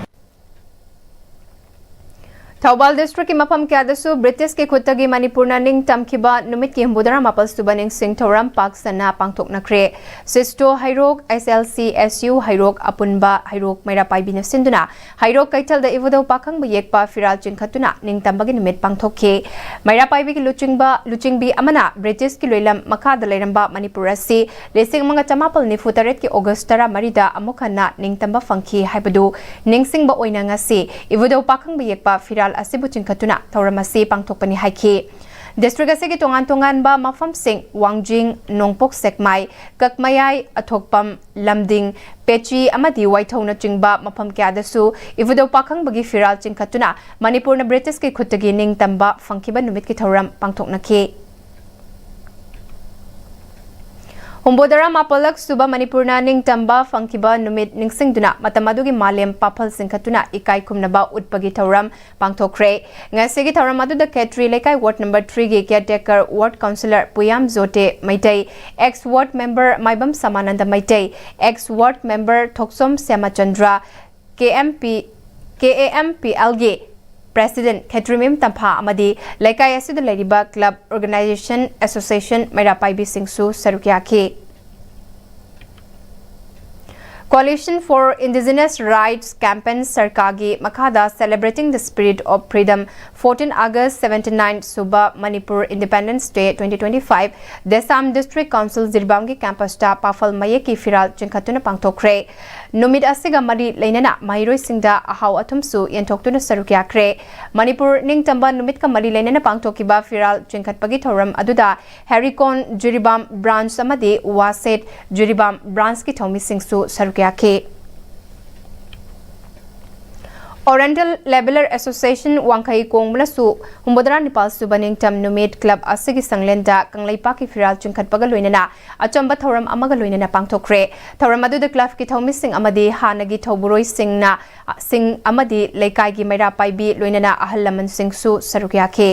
ꯊꯧꯕꯥꯜ districtꯀꯤ ꯃꯐꯝ ꯀꯌꯥꯗꯁꯨ ꯕ꯭ꯔꯤꯇꯤꯁꯀꯤ ꯈꯨꯠꯇꯒꯤ ꯃꯅꯤꯄꯨꯔꯅ ꯅꯤꯡꯇꯝꯈꯤꯕ ꯅꯨꯃꯤꯠꯀꯤ ꯍꯨꯝꯐꯨꯇꯔꯥ ꯃꯥꯄꯜ ꯁꯨꯕ ꯅꯤꯡꯁꯤꯡ ꯊꯧꯔꯝ ꯄꯥꯛ ꯁꯟꯅ ꯄꯥꯡꯊꯣꯛꯅꯈ꯭ꯔꯦ꯫ ꯁꯤꯁꯇꯣ ꯍꯩꯔꯣꯛ, S L C S U ꯍꯩꯔꯣꯛ, ꯑꯄꯨꯟꯕ ꯍꯩꯔꯣꯛ ꯃꯩꯔꯥ ꯄꯥꯏꯕꯤꯅ ꯁꯤꯟꯗꯨꯅ ꯍꯩꯔꯣꯛ ꯀꯩꯊꯦꯜꯗ ꯏꯕꯨꯙꯧ ꯄꯥꯈꯪꯕ ꯌꯦꯛꯄ ꯐꯤꯔꯥꯜ ꯆꯤꯡꯈꯠꯇꯨꯅ ꯅꯤꯡꯇꯝꯕꯒꯤ ꯅꯨꯃꯤꯠ ꯄꯥꯡꯊꯣꯛꯈꯤ꯫ ꯃꯩꯔꯥ ꯄꯥꯏꯕꯤꯒꯤ ꯂꯨꯆꯤꯡꯕ, ꯂꯨꯆꯤꯡꯕꯤ ꯑꯃꯅ ꯕ꯭ꯔꯤꯇꯤꯁꯀꯤ ꯂꯣꯏꯂꯝ ꯃꯈꯥꯗ ꯂꯩꯔꯝꯕ ꯃꯅꯤꯄꯨꯔ ꯑꯁꯤ ꯂꯤꯁꯤꯡ ꯑꯃꯒ ꯆꯃꯥꯄꯜ ꯅꯤꯐꯨ ꯇꯔꯦꯠꯀꯤ August ꯇꯔꯥꯃꯔꯤꯗ ꯑꯃꯨꯛ ꯍꯟꯅ ꯅꯤꯡꯇꯝꯕ ꯐꯪꯈꯤ ꯍꯥꯏꯕꯗꯨ ꯅꯤꯡꯁꯤꯡꯕ ꯑꯣꯏꯅ ꯉꯁꯤ ꯏꯕꯨꯙꯧ ꯄꯥꯈꯪꯕ ꯌꯦꯛꯄ ꯐꯤꯔꯥꯜ ꯑꯁꯤꯕꯨ ꯆꯤꯡꯈꯠꯇꯨꯅ ꯊꯧꯔꯝ ꯑꯁꯤ ꯄꯥꯡꯊꯣꯛꯄꯅꯤ ꯍꯥꯏꯈꯤ꯫ District ꯑꯁꯤꯒꯤ ꯇꯣꯉꯥꯟ ꯇꯣꯉꯥꯟꯕ ꯃꯐꯝꯁꯤꯡ ꯋꯥꯡꯖꯤꯡ, ꯅꯣꯡꯄꯣꯛ ꯁꯦꯛꯃꯥꯏ, ꯀꯛꯃꯌꯥꯏ, ꯑꯊꯣꯛꯄꯝ, ꯂꯝꯗꯤꯡ, ꯄꯦꯆꯤ ꯑꯃꯗꯤ ꯋꯥꯏꯊꯧꯅꯆꯤꯡꯕ ꯃꯐꯝ ꯀꯌꯥꯗꯁꯨ ꯏꯕꯨꯙꯧ ꯄꯥꯈꯪꯕꯒꯤ ꯐꯤꯔꯥꯜ ꯆꯤꯡꯈꯠꯇꯨꯅ ꯃꯅꯤꯄꯨꯔꯅ ꯕ꯭ꯔꯤꯇꯤꯁꯀꯤ ꯈꯨꯠꯇꯒꯤ ꯅꯤꯡꯇꯝꯕ ꯐꯪꯈꯤꯕ ꯅꯨꯃꯤꯠꯀꯤ ꯊꯧꯔꯝ ꯄꯥꯡꯊꯣꯛꯅꯈꯤ꯫ ꯍꯨꯝꯐꯨꯇꯔꯥ ꯃꯥꯄꯜꯂꯛ ꯁꯨꯕ ꯃꯅꯤꯄꯨꯔꯅ ꯅꯤꯡꯇꯝꯕ ꯐꯪꯈꯤꯕ ꯅꯨꯃꯤꯠ ꯅꯤꯡꯁꯤꯡꯗꯨꯅ ꯃꯇꯝ ꯑꯗꯨꯒꯤ ꯃꯥꯂꯦꯝ ꯄꯥꯐꯜ ꯆꯤꯡꯈꯠꯇꯨꯅ ꯏꯀꯥꯏ ꯈꯨꯝꯅꯕ ꯎꯠꯄꯒꯤ ꯊꯧꯔꯝ ꯄꯥꯡꯊꯣꯛꯈ꯭ꯔꯦ꯫ ꯉꯁꯤꯒꯤ ꯊꯧꯔꯝ ꯑꯗꯨꯗ ꯈꯦꯇ꯭ꯔꯤ ꯂꯩꯀꯥꯏ ward number three ꯒꯤ caretaker ward councillor ꯄꯨꯌꯥꯝ ꯖꯣꯇꯦ Meitei, ex ward member Maibam ꯁꯃꯥꯅꯟꯗ Meitei, ex ward member Thokchom ꯁ꯭ꯌꯥꯃꯆꯟꯗ꯭ꯔ, K M P, K A M P L ꯒꯤ president ꯈꯦꯇ꯭ꯔꯤꯃꯌꯨꯝ ꯇꯝꯐꯥ ꯑꯃꯗꯤ ꯂꯩꯀꯥꯏ ꯑꯁꯤꯗ ꯂꯩꯔꯤꯕ club, organisation, association ꯃꯩꯔꯥ ꯄꯥꯏꯕꯤꯁꯤꯡꯁꯨ ꯁꯔꯨꯛ ꯌꯥꯈꯤ꯫ Coalition for Indigenous Rights Campaign ꯁꯔꯀꯥꯔꯒꯤ ꯃꯈꯥꯗ Celebrating the Spirit of Freedom, fourteen August seventy nine ꯁꯨꯕ Manipur Independence Day twenty twenty five ꯗꯦꯁꯥꯝ District Council ꯖꯤꯔꯤꯕꯥꯝꯒꯤ campus ꯇ ꯄꯥꯐꯜ ꯃꯌꯦꯛꯀꯤ ꯐꯤꯔꯥꯜ ꯆꯤꯡꯈꯠꯇꯨꯅ ꯄꯥꯡꯊꯣꯛꯈ꯭ꯔꯦ꯫ ꯅꯨꯃꯤꯠ ꯑꯁꯤꯒ ꯃꯔꯤ ꯂꯩꯅꯅ ꯃꯍꯩꯔꯣꯏꯁꯤꯡꯗ ꯑꯍꯥꯎ ꯑꯊꯨꯝꯁꯨ ꯌꯦꯟꯊꯣꯛꯇꯨꯅ ꯁꯔꯨꯛ ꯌꯥꯈ꯭ꯔꯦ꯫ ꯃꯅꯤꯄꯨꯔ ꯅꯤꯡꯇꯝꯕ ꯅꯨꯃꯤꯠꯀ ꯃꯔꯤ ꯂꯩꯅꯅ ꯄꯥꯡꯊꯣꯛꯈꯤꯕ ꯐꯤꯔꯥꯜ ꯆꯤꯡꯈꯠꯄꯒꯤ ꯊꯧꯔꯝ ꯑꯗꯨꯗ ꯍꯦꯔꯤꯀꯣꯟ ꯖꯤꯔꯤꯕꯥꯝ branch ꯑꯃꯗꯤ ꯋꯥꯁꯦꯠ ꯖꯤꯔꯤꯕꯥꯝ branch ꯀꯤ ꯊꯧꯃꯤꯁꯤꯡꯁꯨ ꯁꯔꯨꯛ ꯌꯥꯈꯤ꯫ Oriental Labourers Association ꯋꯥꯡꯈꯩ ꯀꯣꯡꯕꯅꯁꯨ ꯍꯨꯝꯐꯨꯇꯔꯥ ꯅꯤꯄꯥꯜ ꯁꯨꯕ ꯅꯤꯡꯇꯝ ꯅꯨꯃꯤꯠ club ꯑꯁꯤꯒꯤ ꯁꯪꯂꯦꯟꯗ ꯀꯪꯂꯩꯄꯥꯛꯀꯤ ꯐꯤꯔꯥꯜ ꯆꯤꯡꯈꯠꯄꯒ ꯂꯣꯏꯅꯅ ꯑꯆꯝꯕ ꯊꯧꯔꯝ ꯑꯃꯒ ꯂꯣꯏꯅꯅ ꯄꯥꯡꯊꯣꯛꯈ꯭ꯔꯦ꯫ ꯊꯧꯔꯝ ꯑꯗꯨꯗ club ꯀꯤ ꯊꯧꯃꯤꯁꯤꯡ ꯑꯃꯗꯤ ꯍꯥꯟꯅꯒꯤ ꯊꯧꯕꯨꯔꯣꯏꯁꯤꯡꯅ, ꯁꯤꯡ ꯑꯃꯗꯤ ꯂꯩꯀꯥꯏꯒꯤ ꯃꯩꯔꯥ ꯄꯥꯏꯕꯤ ꯂꯣꯏꯅꯅ ꯑꯍꯜ ꯂꯃꯟꯁꯤꯡꯁꯨ ꯁꯔꯨꯛ ꯌꯥꯈꯤ꯫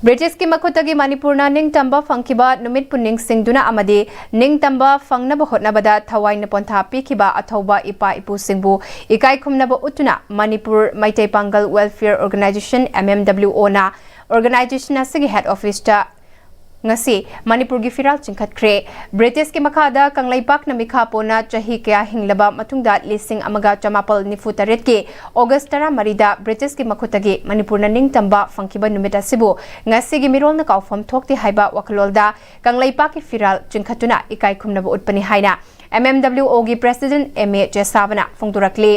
ꯕ꯭ꯔꯤꯇꯤꯁꯀꯤ ꯃꯈꯨꯠꯇꯒꯤ ꯃꯅꯤꯄꯨꯔꯅ ꯅꯤꯡꯇꯝꯕ ꯐꯪꯈꯤꯕ ꯅꯨꯃꯤꯠꯄꯨ ꯅꯤꯡꯁꯤꯡꯗꯨꯅ ꯑꯃꯗꯤ ꯅꯤꯡꯇꯝꯕ ꯐꯪꯅꯕ ꯍꯣꯠꯅꯕꯗ ꯊꯋꯥꯏꯅ ꯄꯣꯟꯊꯥ ꯄꯤꯈꯤꯕ ꯑꯊꯧꯕ ꯏꯄꯥ ꯏꯄꯨꯁꯤꯡꯕꯨ ꯏꯀꯥꯏ ꯈꯨꯝꯅꯕ ꯎꯠꯇꯨꯅ ꯃꯅꯤꯄꯨꯔ ꯃꯩꯇꯩ ꯄꯥꯡꯒꯜ Welfare Organisation, M M W O ꯅ organisation ꯑꯁꯤꯒꯤ head office ꯇ ꯉꯁꯤ ꯃꯅꯤꯄꯨꯔꯒꯤ ꯐꯤꯔꯥꯜ ꯆꯤꯡꯈꯠꯈ꯭ꯔꯦ꯫ ꯕ꯭ꯔꯤꯇꯤꯁꯀꯤ ꯃꯈꯥꯗ ꯀꯪꯂꯩꯄꯥꯛꯅ ꯃꯤꯈꯥ ꯄꯣꯟꯅ ꯆꯍꯤ ꯀꯌꯥ ꯍꯤꯡꯂꯕ ꯃꯇꯨꯡꯗ ꯂꯤꯁꯤꯡ ꯑꯃꯒ ꯆꯃꯥꯄꯜ ꯅꯤꯐꯨ ꯇꯔꯦꯠꯀꯤ August ꯇꯔꯥꯃꯔꯤꯗ ꯕ꯭ꯔꯤꯇꯤꯁꯀꯤ ꯃꯈꯨꯠꯇꯒꯤ ꯃꯅꯤꯄꯨꯔꯅ ꯅꯤꯡꯇꯝꯕ ꯐꯪꯈꯤꯕ ꯅꯨꯃꯤꯠ ꯑꯁꯤꯕꯨ ꯉꯁꯤꯒꯤ ꯃꯤꯔꯣꯜꯅ ꯀꯥꯎꯐꯝ ꯊꯣꯛꯇꯦ ꯍꯥꯏꯕ ꯋꯥꯈꯜꯂꯣꯟꯗ ꯀꯪꯂꯩꯄꯥꯛꯀꯤ ꯐꯤꯔꯥꯜ ꯆꯤꯡꯈꯠꯇꯨꯅ ꯏꯀꯥꯏ ꯈꯨꯝꯅꯕ ꯎꯠꯄꯅꯤ ꯍꯥꯏꯅ M M W O ꯒꯤ president M A ꯆꯦꯁꯥꯕꯅ ꯐꯣꯡꯗꯣꯔꯛꯂꯤ꯫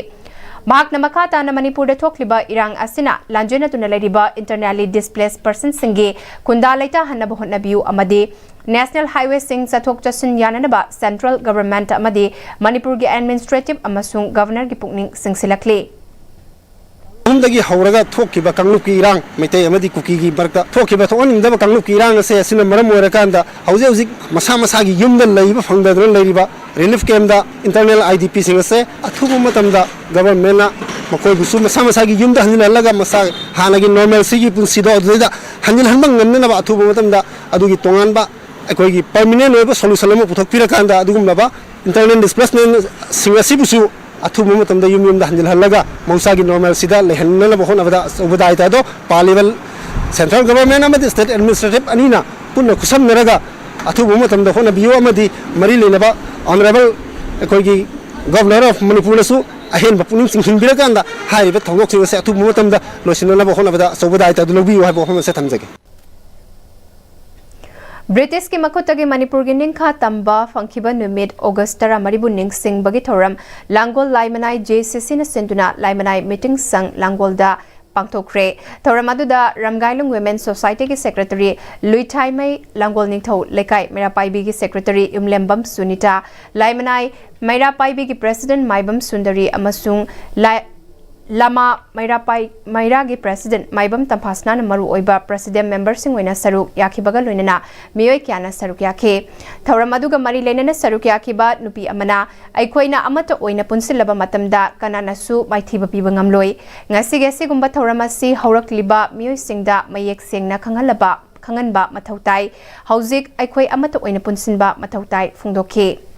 ꯃꯍꯥꯛꯅ ꯃꯈꯥ ꯇꯥꯅ ꯃꯅꯤꯄꯨꯔꯗ ꯊꯣꯛꯂꯤꯕ ꯏꯔꯥꯡ ꯑꯁꯤꯅ ꯂꯥꯟꯖꯦꯟꯅꯗꯨꯅ ꯂꯩꯔꯤꯕ internally displaced personꯁꯤꯡꯒꯤ ꯈꯨꯟꯗꯥ ꯂꯩꯇꯥꯍꯟꯅꯕ ꯍꯣꯠꯅꯕꯤꯌꯨ ꯑꯃꯗꯤ national highwayꯁꯤꯡ ꯆꯠꯊꯣꯛ ꯆꯠꯁꯤꯟ ꯌꯥꯅꯅꯕ central government ꯑꯃꯗꯤ ꯃꯅꯤꯄꯨꯔꯒꯤ administrative ꯑꯃꯁꯨꯡ governorꯒꯤ ꯄꯨꯛꯅꯤꯡ ꯆꯤꯡꯁꯤꯜꯂꯛꯂꯤ꯫ ꯑꯍꯨꯝꯗꯒꯤ ꯍꯧꯔꯒ ꯊꯣꯛꯈꯤꯕ ꯀꯥꯡꯂꯨꯞꯀꯤ ꯏꯔꯥꯡ, ꯃꯩꯇꯩ ꯑꯃꯗꯤ ꯀꯨꯀꯤꯒꯤ ꯃꯔꯛꯇ ꯊꯣꯛꯈꯤꯕ ꯊꯣꯛꯍꯟꯅꯤꯡꯗꯕ ꯀꯥꯡꯂꯨꯞꯀꯤ ꯏꯔꯥꯡ ꯑꯁꯦ ꯑꯁꯤꯅ ꯃꯔꯝ ꯑꯣꯏꯔꯀꯥꯟꯗ ꯍꯧꯖꯤꯛ ꯍꯧꯖꯤꯛ ꯃꯁꯥ ꯃꯁꯥꯒꯤ ꯌꯨꯝꯗ ꯂꯩꯕ ꯐꯪꯗꯗꯨꯅ ꯂꯩꯔꯤꯕ relief campꯇ internal IDPꯁꯤꯡ ꯑꯁꯦ ꯑꯊꯨꯕ ꯃꯇꯝꯗ governmentꯅ ꯃꯈꯣꯏꯕꯨꯁꯨ ꯃꯁꯥ ꯃꯁꯥꯒꯤ ꯌꯨꯝꯗ ꯍꯟꯖꯤꯜꯍꯜꯂꯒ ꯃꯁꯥ ꯍꯥꯟꯅꯒꯤ normalcyꯒꯤ ꯄꯨꯟꯁꯤꯗꯣ ꯑꯗꯨꯗꯩꯗ ꯍꯟꯖꯤꯜꯍꯟꯕ ꯉꯝꯅꯅꯕ ꯑꯊꯨꯕ ꯃꯇꯝꯗ ꯑꯗꯨꯒꯤ ꯇꯣꯉꯥꯟꯕ ꯑꯩꯈꯣꯏꯒꯤ permanent ꯑꯣꯏꯕ solution ꯑꯃ ꯄꯨꯊꯣꯛꯄꯤꯔꯀꯥꯟꯗ ꯑꯗꯨꯒꯨꯝꯂꯕ internal displacementꯁꯤꯡ ꯑꯁꯤꯕꯨꯁꯨ ꯑꯊꯨꯕ ꯃꯇꯝꯗ ꯌꯨꯝ ꯌꯨꯝꯗ ꯍꯟꯖꯤꯜꯍꯜꯂꯒ ꯃꯍꯧꯁꯥꯒꯤ normalcyꯗ ꯂꯩꯍꯟꯅꯅꯕ ꯍꯣꯠꯅꯕꯗ ꯑꯆꯧꯕ ꯗꯥꯏꯇ ꯑꯗꯣ ꯄꯥꯜꯂꯤꯕ central government ꯑꯃꯗꯤ state administrative ꯑꯅꯤꯅ ꯄꯨꯟꯅ ꯈꯨꯠꯁꯝꯅꯔꯒ ꯑꯊꯨꯕ ꯃꯇꯝꯗ ꯍꯣꯠꯅꯕꯤꯌꯨ ꯑꯃꯗꯤ ꯃꯔꯤ ꯂꯩꯅꯕ honourable ꯑꯩꯈꯣꯏꯒꯤ Governor of ꯃꯅꯤꯄꯨꯔꯅꯁꯨ ꯑꯍꯦꯟꯕ ꯄꯨꯛꯅꯤꯡ ꯆꯤꯡꯁꯤꯟꯕꯤꯔꯀꯥꯟꯗ ꯍꯥꯏꯔꯤꯕ ꯊꯧꯗꯣꯛꯁꯤꯡ ꯑꯁꯦ ꯑꯊꯨꯕ ꯃꯇꯝꯗ ꯂꯣꯏꯁꯤꯟꯅꯅꯕ ꯍꯣꯠꯅꯕꯗ ꯑꯆꯧꯕ ꯗꯥꯏꯇ ꯑꯗꯨ ꯂꯧꯕꯤꯌꯨ ꯍꯥꯏꯕ ꯋꯥꯐꯝ ꯑꯁꯦ ꯊꯝꯖꯒꯦ꯫ Britishꯀꯤ ꯃꯈꯨꯠꯇꯒꯤ ꯃꯅꯤꯄꯨꯔꯒꯤ ꯅꯤꯡꯈꯥ ꯇꯝꯕ ꯐꯪꯈꯤꯕ ꯅꯨꯃꯤꯠ August ꯇꯔꯥꯃꯔꯤꯕꯨ ꯅꯤꯡꯁꯤꯡꯕꯒꯤ ꯊꯧꯔꯝ ꯂꯥꯡꯒꯣꯜ ꯂꯥꯏꯃꯅꯥꯏ JCCꯅ ꯁꯤꯟꯗꯨꯅ ꯂꯥꯏꯃꯅꯥꯏ meeting ꯁꯪ ꯂꯥꯡꯒꯣꯜꯗ ꯄꯥꯡꯊꯣꯛꯈ꯭ꯔꯦ꯫ ꯊꯧꯔꯝ ꯑꯗꯨꯗ ꯔꯝꯒꯥꯏꯂꯨꯡ Women Societyꯒꯤ secretary ꯂꯨꯏꯊꯥꯏꯃꯩ, ꯂꯥꯡꯒꯣꯜ ꯅꯤꯡꯊꯧ ꯂꯩꯀꯥꯏ ꯃꯩꯔꯥ ꯄꯥꯏꯕꯤꯒꯤ secretary ꯌꯨꯝꯂꯦꯝꯕꯝ ꯁꯨꯅꯤꯇꯥ, ꯂꯥꯏꯃꯅꯥꯏ ꯃꯩꯔꯥ ꯄꯥꯏꯕꯤꯒꯤ president ꯃꯥꯏꯕꯝ ꯁꯨꯟꯗꯔꯤ ꯑꯃꯁꯨꯡ ꯂꯥꯏ-, ꯂꯃꯥ ꯃꯩꯔꯥ ꯄꯥꯏ-, ꯃꯩꯔꯥꯒꯤ president ꯃꯥꯏꯕꯝ ꯇꯝꯐꯥꯁꯅꯥꯅ ꯃꯔꯨ ꯑꯣꯏꯕ president memberꯁꯤꯡ ꯑꯣꯏꯅ ꯁꯔꯨꯛ ꯌꯥꯈꯤꯕꯒ ꯂꯣꯏꯅꯅ ꯃꯤꯑꯣꯏ ꯀꯌꯥꯅ ꯁꯔꯨꯛ ꯌꯥꯈꯤ꯫ ꯊꯧꯔꯝ ꯑꯗꯨꯒ ꯃꯔꯤ ꯂꯩꯅꯅ ꯁꯔꯨꯛ ꯌꯥꯈꯤꯕ ꯅꯨꯄꯤ ꯑꯃꯅ, "ꯑꯩꯈꯣꯏꯅ ꯑꯃꯠꯇ ꯑꯣꯏꯅ ꯄꯨꯟꯁꯤꯜꯂꯕ ꯃꯇꯝꯗ ꯀꯅꯥꯅꯁꯨ ꯃꯥꯏꯊꯤꯕ ꯄꯤꯕ ꯉꯝꯂꯣꯏ꯫ ꯉꯁꯤꯒꯤ ꯑꯁꯤꯒꯨꯝꯕ ꯊꯧꯔꯝ ꯑꯁꯤ ꯍꯧꯔꯛꯂꯤꯕ ꯃꯤꯑꯣꯏꯁꯤꯡꯗ ꯃꯌꯦꯛ ꯁꯦꯡꯅ ꯈꯪꯍꯜꯂꯕ, ꯈꯪꯍꯟꯕ ꯃꯊꯧ ꯇꯥꯏ꯫ ꯍꯧꯖꯤꯛ ꯑꯩꯈꯣꯏ ꯑꯃꯠꯇ ꯑꯣꯏꯅ ꯄꯨꯟꯁꯤꯟꯕ ꯃꯊꯧ ꯇꯥꯏ" ꯐꯣꯡꯗꯣꯛꯈꯤ꯫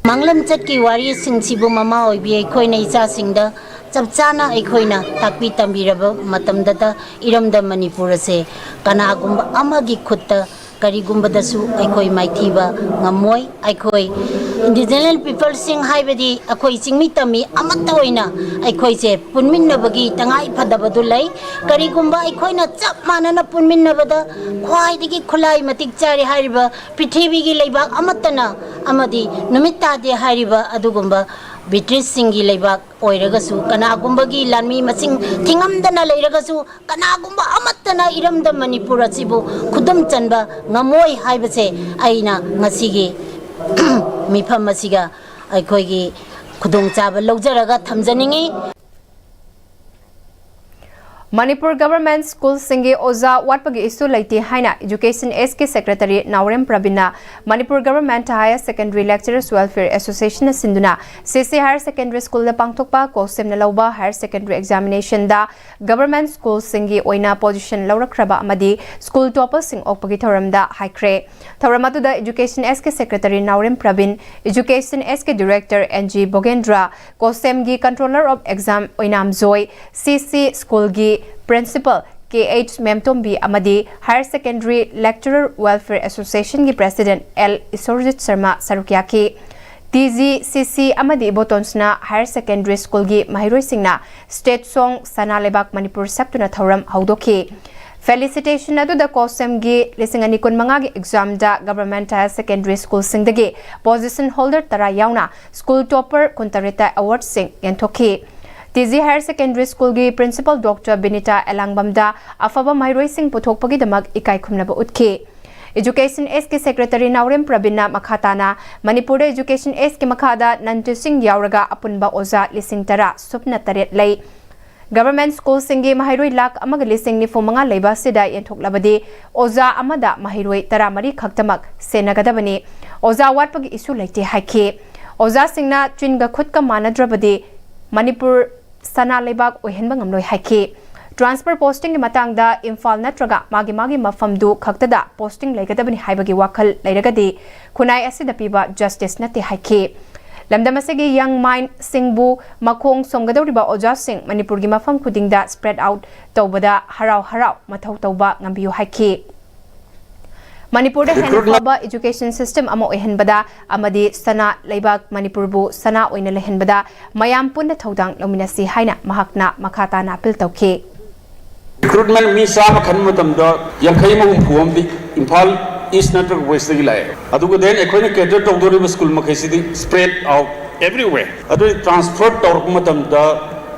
ꯃꯥꯡꯂꯝꯆꯠꯀꯤ ꯋꯥꯔꯤꯁꯤꯡꯁꯤꯕꯨ ꯃꯃꯥ ꯑꯣꯏꯕꯤ ꯑꯩꯈꯣꯏꯅ ꯏꯆꯥꯁꯤꯡꯗ ꯆꯞ ꯆꯥꯅ ꯑꯩꯈꯣꯏꯅ ꯇꯥꯛꯄꯤ ꯇꯝꯕꯤꯔꯕ ꯃꯇꯝꯗꯇ ꯏꯔꯝꯗꯝ ꯃꯅꯤꯄꯨꯔ ꯑꯁꯦ ꯀꯅꯥꯒꯨꯝꯕ ꯑꯃꯒꯤ ꯈꯨꯠꯇ ꯀꯔꯤꯒꯨꯝꯕꯗꯁꯨ ꯑꯩꯈꯣꯏ ꯃꯥꯏꯊꯤꯕ ꯉꯝꯃꯣꯏ꯫ ꯑꯩꯈꯣꯏ indigenous peopleꯁꯤꯡ ꯍꯥꯏꯕꯗꯤ ꯑꯩꯈꯣꯏ ꯆꯤꯡꯃꯤ ꯇꯝꯃꯤ ꯑꯃꯠꯇ ꯑꯣꯏꯅ ꯑꯩꯈꯣꯏꯁꯦ ꯄꯨꯟꯃꯤꯟꯅꯕꯒꯤ ꯇꯉꯥꯏ ꯐꯗꯕꯗꯨ ꯂꯩ꯫ ꯀꯔꯤꯒꯨꯝꯕ ꯑꯩꯈꯣꯏꯅ ꯆꯞ ꯃꯥꯟꯅꯅ ꯄꯨꯟꯃꯤꯟꯅꯕꯗ ꯈ꯭ꯋꯥꯏꯗꯒꯤ ꯈꯨꯠꯂꯥꯏ ꯃꯇꯤꯛ ꯆꯥꯔꯦ ꯍꯥꯏꯔꯤꯕ ꯄ꯭ꯔꯤꯊꯤꯕꯤꯒꯤ ꯂꯩꯕꯥꯛ ꯑꯃꯠꯇꯅ ꯑꯃꯗꯤ ꯅꯨꯃꯤꯠ ꯇꯥꯗꯦ ꯍꯥꯏꯔꯤꯕ ꯑꯗꯨꯒꯨꯝꯕ ꯕ꯭ꯔꯤꯇꯤꯁꯁꯤꯡꯒꯤ ꯂꯩꯕꯥꯛ ꯑꯣꯏꯔꯒꯁꯨ, ꯀꯅꯥꯒꯨꯝꯕꯒꯤ ꯂꯥꯟꯃꯤ ꯃꯁꯤꯡ ꯊꯤꯉꯝꯗꯅ ꯂꯩꯔꯒꯁꯨ, ꯀꯅꯥꯒꯨꯝꯕ ꯑꯃꯠꯇꯅ ꯏꯔꯝꯗꯝ ꯃꯅꯤꯄꯨꯔ ꯑꯁꯤꯕꯨ ꯈꯨꯗꯨꯝ ꯆꯟꯕ ꯉꯝꯃꯣꯏ ꯍꯥꯏꯕꯁꯦ ꯑꯩꯅ ꯉꯁꯤꯒꯤ ꯃꯤꯐꯝ ꯑꯁꯤꯒ ꯑꯩꯈꯣꯏꯒꯤ ꯈꯨꯗꯣꯡꯆꯥꯕ ꯂꯧꯖꯔꯒ ꯊꯝꯖꯅꯤꯡꯏ꯫ ꯃꯅꯤꯄꯨꯔ ꯒꯚꯔꯟꯃꯦꯟꯠ ꯁ꯭ꯀꯨꯜꯁꯤꯡꯒꯤ ꯑꯣꯖꯥ ꯋꯥꯠꯄꯒꯤ ꯏꯁꯨ ꯂꯩꯇꯦ ꯍꯥꯏꯅ ꯏꯖꯨꯀꯦꯁꯟ ꯑꯦꯁꯀꯤ ꯁꯦꯀ꯭ꯔꯦꯇꯔꯤ ꯅꯥꯎꯔꯦꯝ ꯄ꯭ꯔꯕꯤꯟꯅ Manipur government higher secondary lecturers welfare ꯑꯦꯁꯣꯁꯤꯌꯦꯁꯟꯅ ꯁꯤꯟꯗꯨꯅ ꯁꯤ ꯁꯤ ꯍꯥꯌꯔ ꯁꯦꯀꯦꯟꯗꯔꯤ ꯁ꯭ꯀꯨꯜꯗ ꯄꯥꯡꯊꯣꯛꯄ ꯀꯣꯁꯦꯝꯅ ꯂꯧꯕ ꯍꯥꯌꯔ ꯁꯦꯀꯦꯟꯗꯔꯤ ꯑꯦꯛꯖꯥꯃꯤꯅꯦꯁꯟꯗ ꯒꯚꯔꯟꯃꯦꯟꯠ ꯁ꯭ꯀꯨꯜꯁꯤꯡꯒꯤ ꯑꯣꯏꯅ ꯄꯣꯖꯤꯁꯟ ꯂꯧꯔꯛꯈ꯭ꯔꯕ ꯑꯃꯗꯤ ꯁ꯭ꯀꯨꯜ ꯇꯣꯄꯔꯁꯤꯡ ꯑꯣꯛꯄꯒꯤ ꯊꯧꯔꯝꯗ ꯍꯥꯏꯈ꯭ꯔꯦ꯫ ꯊꯧꯔꯝ ꯑꯗꯨꯗ ꯏꯖꯨꯀꯦꯁꯟ ꯑꯦꯁꯀꯤ ꯁꯦꯀ꯭ꯔꯦꯇꯔꯤ ꯅꯥꯎꯔꯦꯝ ꯄ꯭ꯔꯕꯤꯟ, ꯏꯖꯨꯀꯦꯁꯟ ꯑꯦꯁꯀꯤ ꯗꯤꯔꯦꯛꯇꯔ ꯑꯦꯟ ꯖꯤ ꯚꯣꯒꯦꯟꯗ꯭ꯔ, ꯀꯣꯁꯦꯝꯒꯤ ꯀꯟꯇ꯭ꯔꯣꯂꯔ ꯑꯣꯐ ꯑꯦꯛꯖꯥꯝ ꯑꯣꯏꯅꯥꯝꯖꯣꯏ, ꯁꯤ ꯁꯤ ꯁ꯭ꯀꯨꯜꯒꯤ ꯄ꯭ꯔꯤꯟꯁꯤꯄꯜ ꯀꯦ ꯑꯩꯆ ꯃꯦꯝꯇꯣꯝꯕꯤ ꯑꯃꯗꯤ ꯍꯥꯌꯔ ꯁꯦꯀꯦꯟꯗꯔꯤ ꯂꯦꯛꯆꯔꯔ ꯋꯦꯜꯐꯤꯌꯔ ꯑꯦꯁꯣꯁꯤꯌꯦꯁꯟꯒꯤ ꯄ꯭ꯔꯦꯁꯤꯗꯦꯟꯠ ꯑꯦꯜ ꯏꯁꯣꯔꯖꯤꯠ ꯁꯔꯃ ꯁꯔꯨꯛ ꯌꯥꯈꯤ꯫ ꯇꯤ ꯖꯤ ꯁꯤ ꯁꯤ ꯑꯃꯗꯤ ꯏꯕꯣꯇꯣꯟꯁꯅꯥ ꯍꯥꯌꯔ ꯁꯦꯀꯦꯟꯗꯔꯤ ꯁ꯭ꯀꯨꯜꯒꯤ ꯃꯍꯩꯔꯣꯏꯁꯤꯡꯅ ꯁ꯭ꯇꯦꯠ ꯁꯣꯡ ꯁꯅꯥ ꯂꯩꯕꯥꯛ ꯃꯅꯤꯄꯨꯔ ꯁꯛꯇꯨꯅ ꯊꯧꯔꯝ ꯍꯧꯗꯣꯛꯈꯤ꯫ ꯐꯦꯂꯤꯁꯤꯇꯦꯁꯟ ꯑꯗꯨꯗ ꯀꯣꯁꯦꯝꯒꯤ ꯂꯤꯁꯤꯡ ꯑꯅꯤ ꯀꯨꯟꯃꯉꯥꯒꯤ ꯑꯦꯛꯖꯥꯝꯗ ꯒꯚꯔꯟꯃꯦꯟꯠ ꯍꯥꯌꯔ ꯁꯦꯀꯦꯟꯗꯔꯤ ꯁ꯭ꯀꯨꯜꯁꯤꯡꯗꯒꯤ ꯄꯣꯖꯤꯁꯟ ꯍꯣꯜꯗꯔ ꯇꯔꯥ ꯌꯥꯎꯅ ꯁ꯭ꯀꯨꯜ ꯇꯣꯄꯔ ꯀꯨꯟꯇꯔꯦꯠꯇ ꯑꯦꯋꯥꯔꯗꯁꯤꯡ ꯌꯦꯟꯊꯣꯛꯈꯤ꯫ ꯇꯤ ꯖꯤ ꯍꯥꯌꯔ ꯁꯦꯀꯦꯟꯗꯔꯤ ꯁ꯭ꯀꯨꯜꯒꯤ ꯄ꯭ꯔꯤꯟꯁꯤꯄꯜ ꯗꯣꯛꯇꯔ ꯕꯤꯅꯤꯇꯥ ꯑꯦꯂꯥꯡꯕꯝꯗ ꯑꯐꯕ ꯃꯍꯩꯔꯣꯏꯁꯤꯡ ꯄꯨꯊꯣꯛꯄꯒꯤꯗꯃꯛ ꯏꯀꯥꯏ ꯈꯨꯝꯅꯕ ꯎꯠꯈꯤ꯫ ꯏꯖꯨꯀꯦꯁꯟ ꯑꯦꯁꯀꯤ ꯁꯦꯀ꯭ꯔꯦꯇꯔꯤ ꯅꯥꯎꯔꯦꯝ ꯄ꯭ꯔꯕꯤꯟꯅ ꯃꯈꯥ ꯇꯥꯅ ꯃꯅꯤꯄꯨꯔꯗ ꯏꯖꯨꯀꯦꯁꯟ ꯑꯦꯁꯀꯤ ꯃꯈꯥꯗ ꯅꯟ ꯇꯤꯆꯤꯡ ꯌꯥꯎꯔꯒ ꯑꯄꯨꯟꯕ ꯑꯣꯖꯥ ꯂꯤꯁꯤꯡ ꯇꯔꯥ ꯁꯨꯞꯅ ꯇꯔꯦꯠ ꯂꯩ꯫ ꯒꯚꯔꯟꯃꯦꯟꯠ ꯁ꯭ꯀꯨꯜꯁꯤꯡꯒꯤ ꯃꯍꯩꯔꯣꯏ ꯂꯥꯈ ꯑꯃꯒ ꯂꯤꯁꯤꯡ ꯅꯤꯐꯨ ꯃꯉꯥ ꯂꯩꯕ ꯑꯁꯤꯗ ꯌꯦꯟꯊꯣꯛꯂꯕꯗꯤ ꯑꯣꯖꯥ ꯑꯃꯗ ꯃꯍꯩꯔꯣꯏ ꯇꯔꯥꯃꯔꯤ ꯈꯛꯇꯃꯛ ꯁꯦꯟꯅꯒꯗꯕꯅꯤ꯫ ꯑꯣꯖꯥ ꯋꯥꯠꯄꯒꯤ ꯏꯁꯨ ꯂꯩꯇꯦ ꯍꯥꯏꯈꯤ꯫ ꯑꯣꯖꯥꯁꯤꯡꯅ ꯆꯤꯟꯒ ꯈꯨꯠꯀ ꯃꯥꯟꯅꯗ꯭ꯔꯕꯗꯤ ꯃꯅꯤꯄꯨꯔ ꯁꯅꯥ ꯂꯩꯕꯥꯛ ꯑꯣꯏꯍꯟꯕ ꯉꯝꯂꯣꯏ ꯍꯥꯏꯈꯤ꯫ ꯇ꯭ꯔꯥꯟꯁꯐꯔ ꯄꯣꯁꯇꯤꯡꯒꯤ ꯃꯇꯥꯡꯗ ꯏꯝꯐꯥꯜ ꯅꯠꯇ꯭ꯔꯒ ꯃꯥꯒꯤ ꯃꯥꯒꯤ ꯃꯐꯝꯗꯨ ꯈꯛꯇꯗ ꯄꯣꯁꯇꯤꯡ ꯂꯩꯒꯗꯕꯅꯤ ꯍꯥꯏꯕꯒꯤ ꯋꯥꯈꯜ ꯂꯩꯔꯒꯗꯤ ꯈꯨꯟꯅꯥꯏ ꯑꯁꯤꯗ ꯄꯤꯕ ꯖꯁꯇꯤꯁ ꯅꯠꯇꯦ ꯍꯥꯏꯈꯤ꯫ ꯂꯝꯗꯝ ꯑꯁꯤꯒꯤ ꯌꯪ ꯃꯥꯏꯟꯁꯤꯡꯕꯨ ꯃꯈꯣꯡ ꯁꯣꯝꯒꯗꯧꯔꯤꯕ ꯑꯣꯖꯥꯁꯤꯡ ꯃꯅꯤꯄꯨꯔꯒꯤ ꯃꯐꯝ ꯈꯨꯗꯤꯡꯗ ꯁ꯭ꯄ꯭ꯔꯦꯗ ꯑꯥꯎꯠ ꯇꯧꯕꯗ ꯍꯔꯥꯎ ꯍꯔꯥꯎ ꯃꯊꯧ ꯇꯧꯕ ꯉꯝꯕꯤꯌꯨ ꯍꯥꯏꯈꯤ꯫ ꯃꯅꯤꯄꯨꯔꯗ ꯍꯦꯟꯅ ꯐꯕ ꯏꯖꯨꯀꯦꯁꯟ ꯁꯤꯁꯇꯦꯝ ꯑꯃ ꯑꯣꯏꯍꯟꯕꯗ ꯑꯃꯗꯤ ꯁꯅꯥ ꯂꯩꯕꯥꯛ ꯃꯅꯤꯄꯨꯔꯕꯨ ꯁꯅꯥ ꯑꯣꯏꯅ ꯂꯩꯍꯟꯕꯗ ꯃꯌꯥꯝ ꯄꯨꯟꯅ ꯊꯧꯗꯥꯡ ꯂꯧꯃꯤꯟꯅꯁꯤ ꯍꯥꯏꯅ ꯃꯍꯥꯛꯅ ꯃꯈꯥ ꯇꯥꯅ ꯑꯄꯤꯜ ꯇꯧꯈꯤ꯫ ꯔꯤꯀ꯭ꯔꯨꯠꯃꯦꯟ ꯃꯤ ꯆꯥꯝꯃ ꯈꯟꯕ ꯃꯇꯝꯗ ꯌꯥꯡꯈꯩ ꯑꯃ ꯍꯨꯝꯐꯨ ꯑꯃꯗꯤ ꯏꯝꯐꯥꯜ ꯏꯁ ꯅꯠꯇ꯭ꯔꯒ ꯋꯦꯁꯇꯒꯤ ꯂꯥꯛꯑꯦ꯫ ꯑꯗꯨꯒ ꯗꯦꯟ ꯑꯩꯈꯣꯏꯅ cater ꯇꯧꯗꯣꯔꯤꯕ school ꯃꯈꯩꯁꯤꯗꯤ spread out Everywhere. ꯑꯗꯨ ꯇ꯭ꯔꯥꯟꯁꯐꯔ ꯇꯧꯔꯛꯄ ꯃꯇꯝꯗ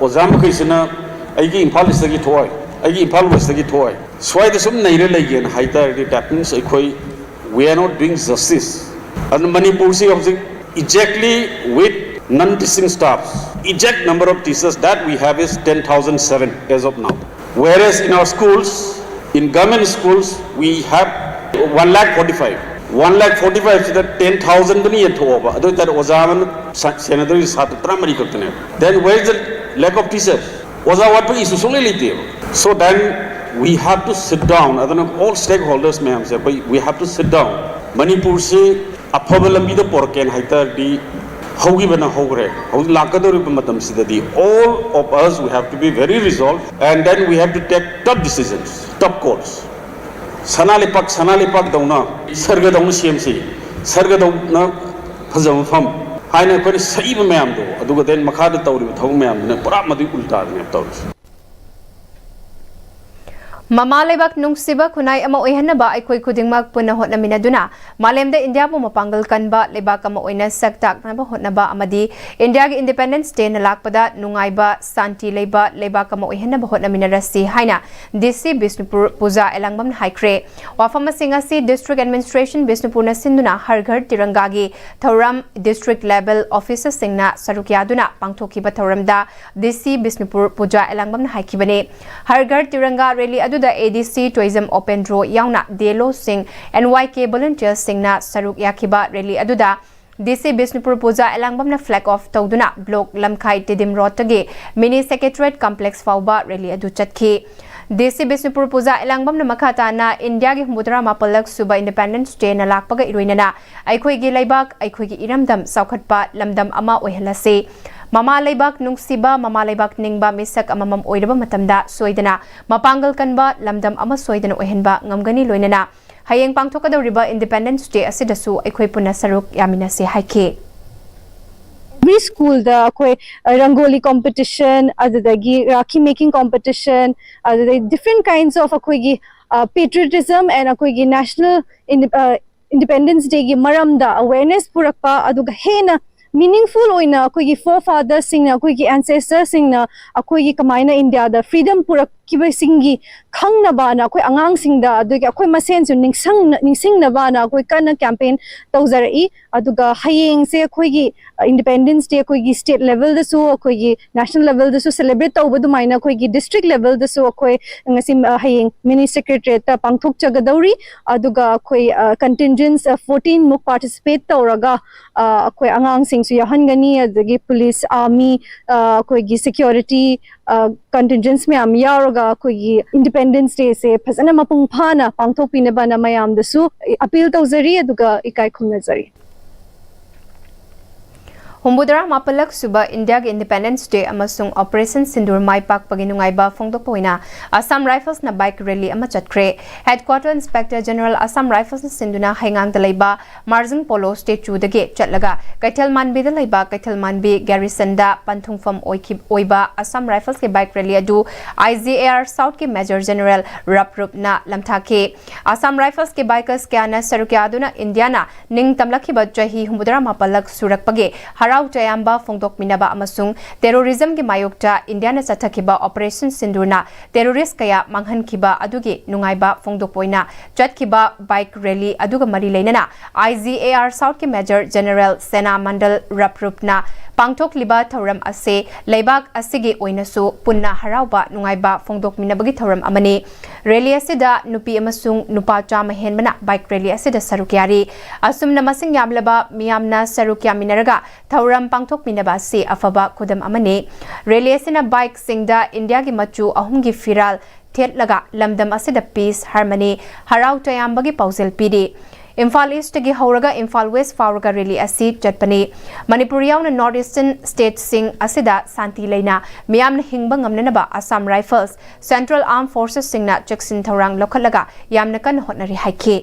ꯑꯣꯖꯥ ꯃꯈꯩꯁꯤꯅ ꯑꯩꯒꯤ ꯏꯝꯐꯥꯜ ꯏꯁꯇꯒꯤ ꯊꯣꯛꯑꯣꯏ, ꯑꯩꯒꯤ ꯏꯝꯐꯥꯜ ꯋꯦꯁꯇꯒꯤ ꯊꯣꯛꯑꯣꯏ, ꯁ꯭ꯋꯥꯏꯗ ꯁꯨꯝ ꯅꯩꯔ ꯂꯩꯒꯦꯅ ꯍꯥꯏ ꯇꯥꯔꯗꯤ, that means ꯑꯩꯈꯣꯏ, we are not doing justice. ꯑꯗꯨꯅ ꯃꯅꯤꯄꯨꯔꯁꯤ ꯍꯧꯖꯤꯛ exactly with non-teaching staffs, exact number of teachers that we have is ten thousand seven as of now. Whereas in our schools, in government schools, we have one lakh forty-five. One lakh forty-five ꯁꯤꯗ ten thousand ꯗꯅ ꯌꯦꯟꯊꯣꯛꯑꯣꯕ, ꯑꯗꯨ ꯑꯣꯏꯇꯥꯔꯗꯤ ꯑꯣꯖꯥ ꯑꯃꯅ ꯁ-, ꯁꯦꯟꯅꯗꯣꯏꯁꯦ ꯁꯥꯇ꯭ꯔ ꯇꯔꯥꯃꯔꯤ ꯈꯛꯇꯅꯦꯕ. Then where is the lack of teachers? ꯑꯣꯖꯥ ꯋꯥꯠꯄꯒꯤ issue ꯁꯨꯡꯂꯩ ꯂꯩꯇꯦꯕ. So then we have to sit down. ꯑꯗꯨꯅ all stakeholders ꯃꯌꯥꯝꯁꯦ ꯑꯩꯈꯣꯏ, we have to sit down. ꯃꯅꯤꯄꯨꯔꯁꯤ ꯑꯐꯕ ꯂꯝꯕꯤꯗ ꯄꯣꯔꯛꯀꯦꯅ ꯍꯥꯏ ꯇꯥꯔꯗꯤ, ꯍꯧꯈꯤꯕꯅ ꯍꯧꯈ꯭ꯔꯦ, ꯍꯧꯖꯤꯛ ꯂꯥꯛꯀꯗꯧꯔꯤꯕ ꯃꯇꯝꯁꯤꯗꯗꯤ all of us, we have to be very resolved, and then we have to take tough decisions, tough calls. ꯁꯅꯥ ꯂꯩꯄꯥꯛ, ꯁꯅꯥ ꯂꯩꯄꯥꯛꯇꯧꯅ, ꯁꯔꯒꯗꯧꯅ ꯁꯦꯝꯁꯤ, ꯁꯔꯒꯗꯧꯅ ꯐꯖꯕ ꯃꯐꯝ ꯍꯥꯏꯅ ꯑꯩꯈꯣꯏꯅ ꯁꯛꯏꯕ ꯃꯌꯥꯝꯗꯣ, ꯑꯗꯨꯒ then ꯃꯈꯥꯗ ꯇꯧꯔꯤꯕ ꯊꯕꯛ ꯃꯌꯥꯝꯗꯨꯅ ꯄꯨꯔꯥ ꯃꯗꯨꯒꯤ ꯎꯜꯇꯥꯗꯅꯦꯕ ꯇꯧꯔꯤꯁꯦ꯫ ꯃꯃꯥ ꯂꯩꯕꯥꯛ ꯅꯨꯡꯁꯤꯕ ꯈꯨꯟꯅꯥꯏ ꯑꯃ ꯑꯣꯏꯍꯟꯅꯕ ꯑꯩꯈꯣꯏ ꯈꯨꯗꯤꯡꯃꯛ ꯄꯨꯟꯅ ꯍꯣꯠꯅꯃꯤꯟꯅꯗꯨꯅ ꯃꯥꯂꯦꯝꯗ ꯏꯟꯗꯤꯌꯥꯕꯨ ꯃꯄꯥꯡꯒꯜ ꯀꯟꯕ ꯂꯩꯕꯥꯛ ꯑꯃ ꯑꯣꯏꯅ ꯁꯛ ꯇꯥꯛꯅꯕ ꯍꯣꯠꯅꯕ ꯑꯃꯗꯤ ꯏꯟꯗꯤꯌꯥꯒꯤ Independence Day ꯅ ꯂꯥꯛꯄꯗ ꯅꯨꯡꯉꯥꯏꯕ, ꯁꯥꯟꯇꯤ ꯂꯩꯕ ꯂꯩꯕꯥꯛ ꯑꯃ ꯑꯣꯏꯍꯟꯅꯕ ꯍꯣꯠꯅꯃꯤꯟꯅꯔꯁꯤ ꯍꯥꯏꯅ D C ꯕꯤꯁꯅꯨꯄꯨꯔ ꯄꯨꯖꯥ ꯑꯦꯂꯥꯡꯕꯝꯅ ꯍꯥꯏꯈ꯭ꯔꯦ꯫ ꯋꯥꯐꯝ ꯑꯁꯤꯡ ꯑꯁꯤ District Administration ꯕꯤꯁꯅꯨꯄꯨꯔꯅ ꯁꯤꯟꯗꯨꯅ ꯍꯔ ꯘꯔ ꯇꯤꯔꯪꯒꯥꯒꯤ ꯊꯧꯔꯝ District Level Officer ꯁꯤꯡꯅ ꯁꯔꯨꯛ ꯌꯥꯗꯨꯅ ꯄꯥꯡꯊꯣꯛꯈꯤꯕ ꯊꯧꯔꯝꯗ D C ꯕꯤꯁꯅꯨꯄꯨꯔ ꯄꯨꯖꯥ ꯑꯦꯂꯥꯡꯕꯝꯅ ꯍꯥꯏꯈꯤꯕꯅꯤ꯫ ꯍꯔ ꯘꯔ ꯇꯤꯔꯪꯒꯥ ꯔꯦꯂꯤ ꯑꯗꯨꯗ A D C ꯇꯣꯏꯖꯝ ꯑꯣꯄꯦꯟꯗ꯭ꯔꯣ ꯌꯥꯎꯅ D L O ꯁꯤꯡ, N Y K volunteers ꯁꯤꯡꯅ ꯁꯔꯨꯛ ꯌꯥꯈꯤꯕ ꯔꯦꯂꯤ ꯑꯗꯨꯗ D C ꯕꯤꯁꯅꯨꯄꯨꯔ ꯄꯨꯖꯥ ꯑꯦꯂꯥꯡꯕꯝꯅ flag off ꯇꯧꯗꯨꯅ Block ꯂꯝꯈꯥꯏ ꯇꯤꯗꯤꯝ ꯔꯣꯗꯇꯒꯤ Mini Secretariat Complex ꯐꯥꯎꯕ ꯔꯦꯂꯤ ꯑꯗꯨ ꯆꯠꯈꯤ꯫ D C ꯕꯤꯁꯅꯨꯄꯨꯔ ꯄꯨꯖꯥ ꯑꯦꯂꯥꯡꯕꯝꯅ ꯃꯈꯥ ꯇꯥꯅ ꯏꯟꯗꯤꯌꯥꯒꯤ ꯍꯨꯝꯐꯨꯇꯔꯥ ꯃꯥꯄꯜꯂꯛ ꯁꯨꯕ Independence Day ꯅ ꯂꯥꯛꯄꯒ ꯏꯔꯣꯏꯅꯅ ꯑꯩꯈꯣꯏꯒꯤ ꯂꯩꯕꯥꯛ, ꯑꯩꯈꯣꯏꯒꯤ ꯏꯔꯝꯗꯝ ꯆꯥꯎꯈꯠꯄ ꯂꯝꯗꯝ ꯑꯃ ꯑꯣꯏꯍꯜꯂꯁꯤ꯫ ꯃꯃꯥ ꯂꯩꯕꯥꯛ ꯅꯨꯡꯁꯤꯕ, ꯃꯃꯥ ꯂꯩꯕꯥꯛ ꯅꯤꯡꯕ ꯃꯤꯁꯛ ꯑꯃꯃꯝ ꯑꯣꯏꯔꯕ ꯃꯇꯝꯗ ꯁꯣꯏꯗꯅ ꯃꯄꯥꯡꯒꯜ ꯀꯟꯕ ꯂꯝꯗꯝ ꯑꯃ ꯁꯣꯏꯗꯅ ꯑꯣꯏꯍꯟꯕ ꯉꯝꯒꯅꯤ꯫ ꯂꯣꯏꯅꯅ ꯍꯌꯦꯡ ꯄꯥꯡꯊꯣꯛꯀꯗꯧꯔꯤꯕ Independence Day ꯑꯁꯤꯗꯁꯨ ꯑꯩꯈꯣꯏ ꯄꯨꯟꯅ ꯁꯔꯨꯛ ꯌꯥꯃꯤꯟꯅꯁꯤ ꯍꯥꯏꯈꯤ꯫ Every school ꯗ ꯑꯩꯈꯣꯏ ꯔꯪꯒꯣꯂꯤ ꯀꯣꯝꯄꯤꯇꯤꯁꯟ, ꯑꯗꯨꯗꯒꯤ ꯔꯥꯈꯤ ꯃꯦꯀꯤꯡ ꯀꯣꯝꯄꯤꯇꯤꯁꯟ, ꯑꯗꯨꯗꯒꯤ different kinds of ꯑꯩꯈꯣꯏꯒꯤ patriotism and ꯑꯩꯈꯣꯏꯒꯤ national Independence Day ꯒꯤ ꯃꯔꯝꯗ awareness ꯄꯨꯔꯛꯄ, ꯑꯗꯨꯒ ꯍꯦꯟꯅ ꯃꯤꯅꯤꯡꯐꯨꯜ ꯑꯣꯏꯅ ꯑꯩꯈꯣꯏꯒꯤ ꯐꯣꯔ ꯐꯥꯗꯔꯁꯤꯡꯅ, ꯑꯩꯈꯣꯏꯒꯤ ꯑꯦꯟꯁꯦꯁꯇꯔꯁꯤꯡꯅ ꯑꯩꯈꯣꯏꯒꯤ ꯀꯃꯥꯏꯅ ꯏꯟꯗꯤꯌꯥꯗ ꯐ꯭ꯔꯤꯗꯝ ꯄꯨꯔꯛꯈꯤꯕꯁꯤꯡꯒꯤ ꯈꯪꯅꯕꯅ ꯑꯩꯈꯣꯏ ꯑꯉꯥꯡꯁꯤꯡꯗ, ꯑꯗꯒꯤ ꯑꯩꯈꯣꯏ ꯃꯁꯦꯟꯁꯨ ꯅꯤꯡꯁꯪ ꯅꯤꯡꯁꯤꯡꯅꯕꯅ ꯑꯩꯈꯣꯏ ꯀꯟꯅ ꯀꯦꯝꯄꯦꯟ ꯇꯧꯖꯔꯛꯏ꯫ ꯑꯗꯨꯒ ꯍꯌꯦꯡꯁꯦ ꯑꯩꯈꯣꯏꯒꯤ ꯏꯟꯗꯤꯄꯦꯟꯗꯦꯟꯁ ꯗꯦ ꯑꯩꯈꯣꯏꯒꯤ ꯁ꯭ꯇꯦꯠ ꯂꯦꯚꯦꯜꯗꯁꯨ, ꯑꯩꯈꯣꯏꯒꯤ ꯅꯦꯁꯅꯦꯜ ꯂꯦꯚꯦꯜꯗꯁꯨ ꯁꯦꯂꯦꯕ꯭ꯔꯦꯠ ꯇꯧꯕ ꯑꯗꯨꯃꯥꯏꯅ ꯑꯩꯈꯣꯏꯒꯤ ꯗꯤꯁꯇ꯭ꯔꯤꯛ ꯂꯦꯚꯦꯜꯗꯁꯨ ꯑꯩꯈꯣꯏ ꯉꯁꯤ, ꯑ, ꯍꯌꯦꯡ ꯃꯤꯅꯤ ꯁꯦꯀ꯭ꯔꯦꯇꯔꯤꯌꯦꯠꯇ ꯄꯥꯡꯊꯣꯛꯆꯒꯗꯧꯔꯤ꯫ ꯑꯗꯨꯒ ꯑꯩꯈꯣꯏ, ꯑ, ꯀꯟꯇꯤꯟꯖꯦꯟꯁ, ꯑ, ꯐꯣꯔꯇꯤꯟ ꯃꯨꯛ ꯄꯥꯔꯇꯤꯁꯤꯄꯦꯠ ꯇꯧꯔꯒ, ꯑ, ꯑꯩꯈꯣꯏ ꯑꯉꯥꯡꯁꯤꯡꯁꯨ ꯌꯥꯎꯍꯟꯒꯅꯤ, ꯑꯗꯒꯤ ꯄꯨꯂꯤꯁ, ꯑꯥꯔꯃꯤ, ꯑ, ꯑꯩꯈꯣꯏꯒꯤ ꯁꯦꯀ꯭ꯌꯨꯔꯤꯇꯤ, ꯑ, ꯀꯟꯇꯤꯟꯖꯦꯟꯁ ꯃꯌꯥꯝ ꯌꯥꯎꯔꯒ ꯑꯩꯈꯣꯏꯒꯤ ꯏꯟꯗꯤꯄꯦꯟꯗꯦꯟꯁ ꯗꯦꯁꯦ ꯐꯖꯅ ꯃꯄꯨꯡ ꯐꯥꯅ ꯄꯥꯡꯊꯣꯛꯄꯤꯅꯕꯅ ꯃꯌꯥꯝꯗꯁꯨ ꯑꯄꯤꯜ ꯇꯧꯖꯔꯤ, ꯑꯗꯨꯒ ꯏꯀꯥꯏ ꯈꯨꯝꯅꯖꯔꯤ꯫ ꯍꯨꯝꯐꯨꯇꯔꯥ ꯃꯥꯄꯜꯂꯛ ꯁꯨꯕ ꯏꯟꯗꯤꯌꯥꯒꯤ ꯏꯟꯗꯤꯄꯦꯟꯗꯦꯟꯁ ꯗꯦ ꯑꯃꯁꯨꯡ ꯑꯣꯄꯔꯦꯁꯟ ꯁꯤꯟꯗꯨꯔ ꯃꯥꯏ ꯄꯥꯛꯄꯒꯤ ꯅꯨꯡꯉꯥꯏꯕ ꯐꯣꯡꯗꯣꯛꯄ ꯑꯣꯏꯅ ꯑꯁꯥꯝ ꯔꯥꯏꯐꯜꯁꯅ ꯕꯥꯏꯛ ꯔꯦꯂꯤ ꯑꯃ ꯆꯠꯈ꯭ꯔꯦ꯫ ꯍꯦꯗꯀ꯭ꯋꯥꯇꯔ ꯏꯟꯁꯄꯦꯛꯇꯔ ꯖꯦꯅꯔꯦꯜ ꯑꯁꯥꯝ ꯔꯥꯏꯐꯜꯁꯅ ꯁꯤꯟꯗꯨꯅ ꯍꯩꯉꯥꯡꯗ ꯂꯩꯕ ꯃꯥꯔꯖꯤꯡ ꯄꯣꯂꯣ ꯁ꯭ꯇꯦꯆꯨꯗꯒꯤ ꯆꯠꯂꯒ ꯀꯩꯊꯦꯜ ꯃꯥꯟꯕꯤꯗ ꯂꯩꯕ ꯀꯩꯊꯦꯜ ꯃꯥꯟꯕꯤ ꯒꯦꯔꯤꯁꯟꯗ ꯄꯟꯊꯨꯡꯐꯝ ꯑꯣꯏꯈꯤ-, ꯑꯣꯏꯕ ꯑꯁꯥꯝ ꯔꯥꯏꯐꯜꯁꯀꯤ ꯕꯥꯏꯛ ꯔꯦꯂꯤ ꯑꯗꯨ ꯑꯥꯏ ꯖꯤ ꯑꯦ ꯑꯥꯔ ꯁꯥꯎꯠꯀꯤ ꯃꯦꯖꯔ ꯖꯦꯅꯔꯦꯜ ꯔꯞ ꯔꯨꯞꯅ ꯂꯝꯊꯥꯈꯤ꯫ ꯑꯁꯥꯝ ꯔꯥꯏꯐꯜꯁꯀꯤ ꯕꯥꯏꯀꯔꯁ ꯀꯌꯥꯅ ꯁꯔꯨꯛ ꯌꯥꯗꯨꯅ ꯏꯟꯗꯤꯌꯥꯅ ꯅꯤꯡꯇꯝꯂꯛꯈꯤꯕ ꯆꯍꯤ ꯍꯨꯝꯐꯨꯇꯔꯥ ꯃꯥꯄꯜꯂꯛ ꯁꯨꯔꯛꯄꯒꯤ ꯍꯔꯥꯎ ꯇꯌꯥꯝꯕ ꯐꯣꯡꯗꯣꯛꯃꯤꯟꯅꯕ ꯑꯃꯁꯨꯡ ꯇꯦꯔꯣꯔꯤꯖꯝꯒꯤ ꯃꯥꯌꯣꯛꯇ ꯏꯟꯗꯤꯌꯥꯅ ꯆꯠꯊꯈꯤꯕ ꯑꯣꯄꯔꯦꯁꯟ ꯁꯤꯟꯗꯨꯔꯅ ꯇꯦꯔꯣꯔꯤꯁ ꯀꯌꯥ ꯃꯥꯡꯍꯟꯈꯤꯕ ꯑꯗꯨꯒꯤ ꯅꯨꯡꯉꯥꯏꯕ ꯐꯣꯡꯗꯣꯛꯄ ꯑꯣꯏꯅ ꯆꯠꯈꯤꯕ ꯕꯥꯏꯛ ꯔꯦꯂꯤ ꯑꯗꯨꯒ ꯃꯔꯤ ꯂꯩꯅꯅ ꯑꯥꯏ ꯖꯤ ꯑꯦ ꯑꯥꯔ ꯁꯥꯎꯠꯀꯤ ꯃꯦꯖꯔ ꯖꯦꯅꯔꯦꯜ ꯁꯦꯅꯥ ꯃꯟꯗꯜ ꯔꯞ ꯔꯨꯞꯅ ꯄꯥꯡꯊꯣꯛꯂꯤꯕ ꯊꯧꯔꯝ ꯑꯁꯤ ꯂꯩꯕꯥꯛ ꯑꯁꯤꯒꯤ ꯑꯣꯏꯅꯁꯨ ꯄꯨꯟꯅ ꯍꯔꯥꯎꯕ ꯅꯨꯡꯉꯥꯏꯕ ꯐꯣꯡꯗꯣꯛꯃꯤꯟꯅꯕꯒꯤ ꯊꯧꯔꯝ ꯑꯃꯅꯤ꯫ ꯔꯦꯂꯤ ꯑꯁꯤꯗ ꯅꯨꯄꯤ ꯑꯃꯁꯨꯡ ꯅꯨꯄꯥ ꯆꯥꯝꯃ ꯍꯦꯟꯕꯅ ꯕꯥꯏꯛ ꯔꯦꯂꯤ ꯑꯁꯤꯗ ꯁꯔꯨꯛ ꯌꯥꯔꯤ꯫ ꯑꯁꯨꯝꯅ ꯃꯁꯤꯡ ꯌꯥꯝꯂꯕ ꯃꯤꯌꯥꯝꯅ ꯁꯔꯨꯛ ꯌꯥꯃꯤꯟꯅꯔꯒ ꯊꯧꯔꯝ ꯄꯥꯡꯊꯣꯛꯃꯤꯟꯅꯕ ꯑꯁꯤ ꯑꯐꯕ ꯈꯨꯗꯝ ꯑꯃꯅꯤ꯫ ꯔꯦꯂꯤ ꯑꯁꯤꯅ ꯕꯥꯏꯛꯁꯤꯡꯗ ꯏꯟꯗꯤꯌꯥꯒꯤ ꯃꯆꯨ ꯑꯍꯨꯝꯒꯤ ꯐꯤꯔꯥꯜ ꯊꯦꯠꯂꯒ ꯂꯝꯗꯝ ꯑꯁꯤꯗ ꯄꯤꯁ, ꯍꯥꯔꯃꯅꯤ, ꯍꯔꯥꯎ ꯇꯌꯥꯝꯕꯒꯤ ꯄꯥꯎꯖꯦꯜ ꯄꯤꯔꯤ꯫ ꯏꯝꯐꯥꯜ ꯏꯁꯇꯒꯤ ꯍꯧꯔꯒ ꯏꯝꯐꯥꯜ ꯋꯦꯁ ꯐꯥꯎꯔꯒ ꯔꯦꯂꯤ ꯑꯁꯤ ꯆꯠꯄꯅꯤ꯫ ꯃꯅꯤꯄꯨꯔ ꯌꯥꯎꯅ ꯅꯣꯔꯠ ꯏꯁꯇꯔꯟ ꯁ꯭ꯇꯦꯠꯁꯤꯡ ꯑꯁꯤꯗ ꯁꯥꯟꯇꯤ ꯂꯩꯅ ꯃꯤꯌꯥꯝꯅ ꯍꯤꯡꯕ ꯉꯝꯅꯅꯕ ꯑꯁꯥꯝ ꯔꯥꯏꯐꯜꯁ, ꯁꯦꯟꯇ꯭ꯔꯦꯜ ꯑꯥꯔꯝ ꯐꯣꯔꯁꯦꯁꯁꯤꯡꯅ ꯆꯦꯛꯁꯤꯟ ꯊꯧꯔꯥꯡ ꯂꯧꯈꯠꯂꯒ ꯌꯥꯝꯅ ꯀꯟꯅ ꯍꯣꯠꯅꯔꯤ ꯍꯥꯏꯈꯤ꯫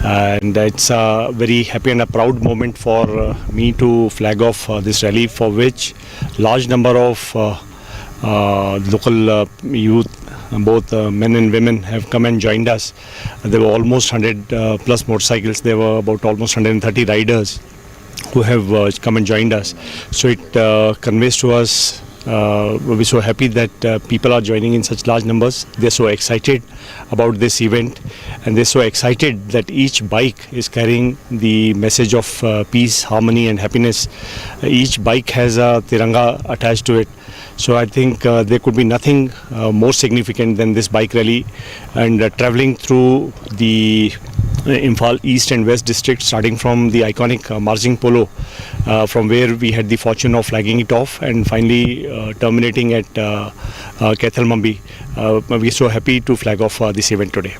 And it's a very happy and a proud moment for uh, me to flag off uh, this rally, for which large number of uh, uh, local uh, youth, both uh, men and women, have come and joined us. There were almost hundred uh, plus motorcycles. There were about almost hundred and thirty riders who have uh, come and joined us. So it uh, conveys to us, uh, we're so happy that uh, people are joining in such large numbers. They're so excited about this event, and they're so excited that each bike is carrying the message of uh, peace, harmony, and happiness. Each bike has a Tiranga attached to it. So I think uh, there could be nothing uh, more significant than this bike rally, and uh, traveling through the uh, Imphal East and West district, starting from the iconic uh, Marjing Polo, uh, from where we had the fortune of flagging it off, and finally uh, terminating at uh, uh, Keithelmanbi. Uh, we're so happy to flag off uh, this event today.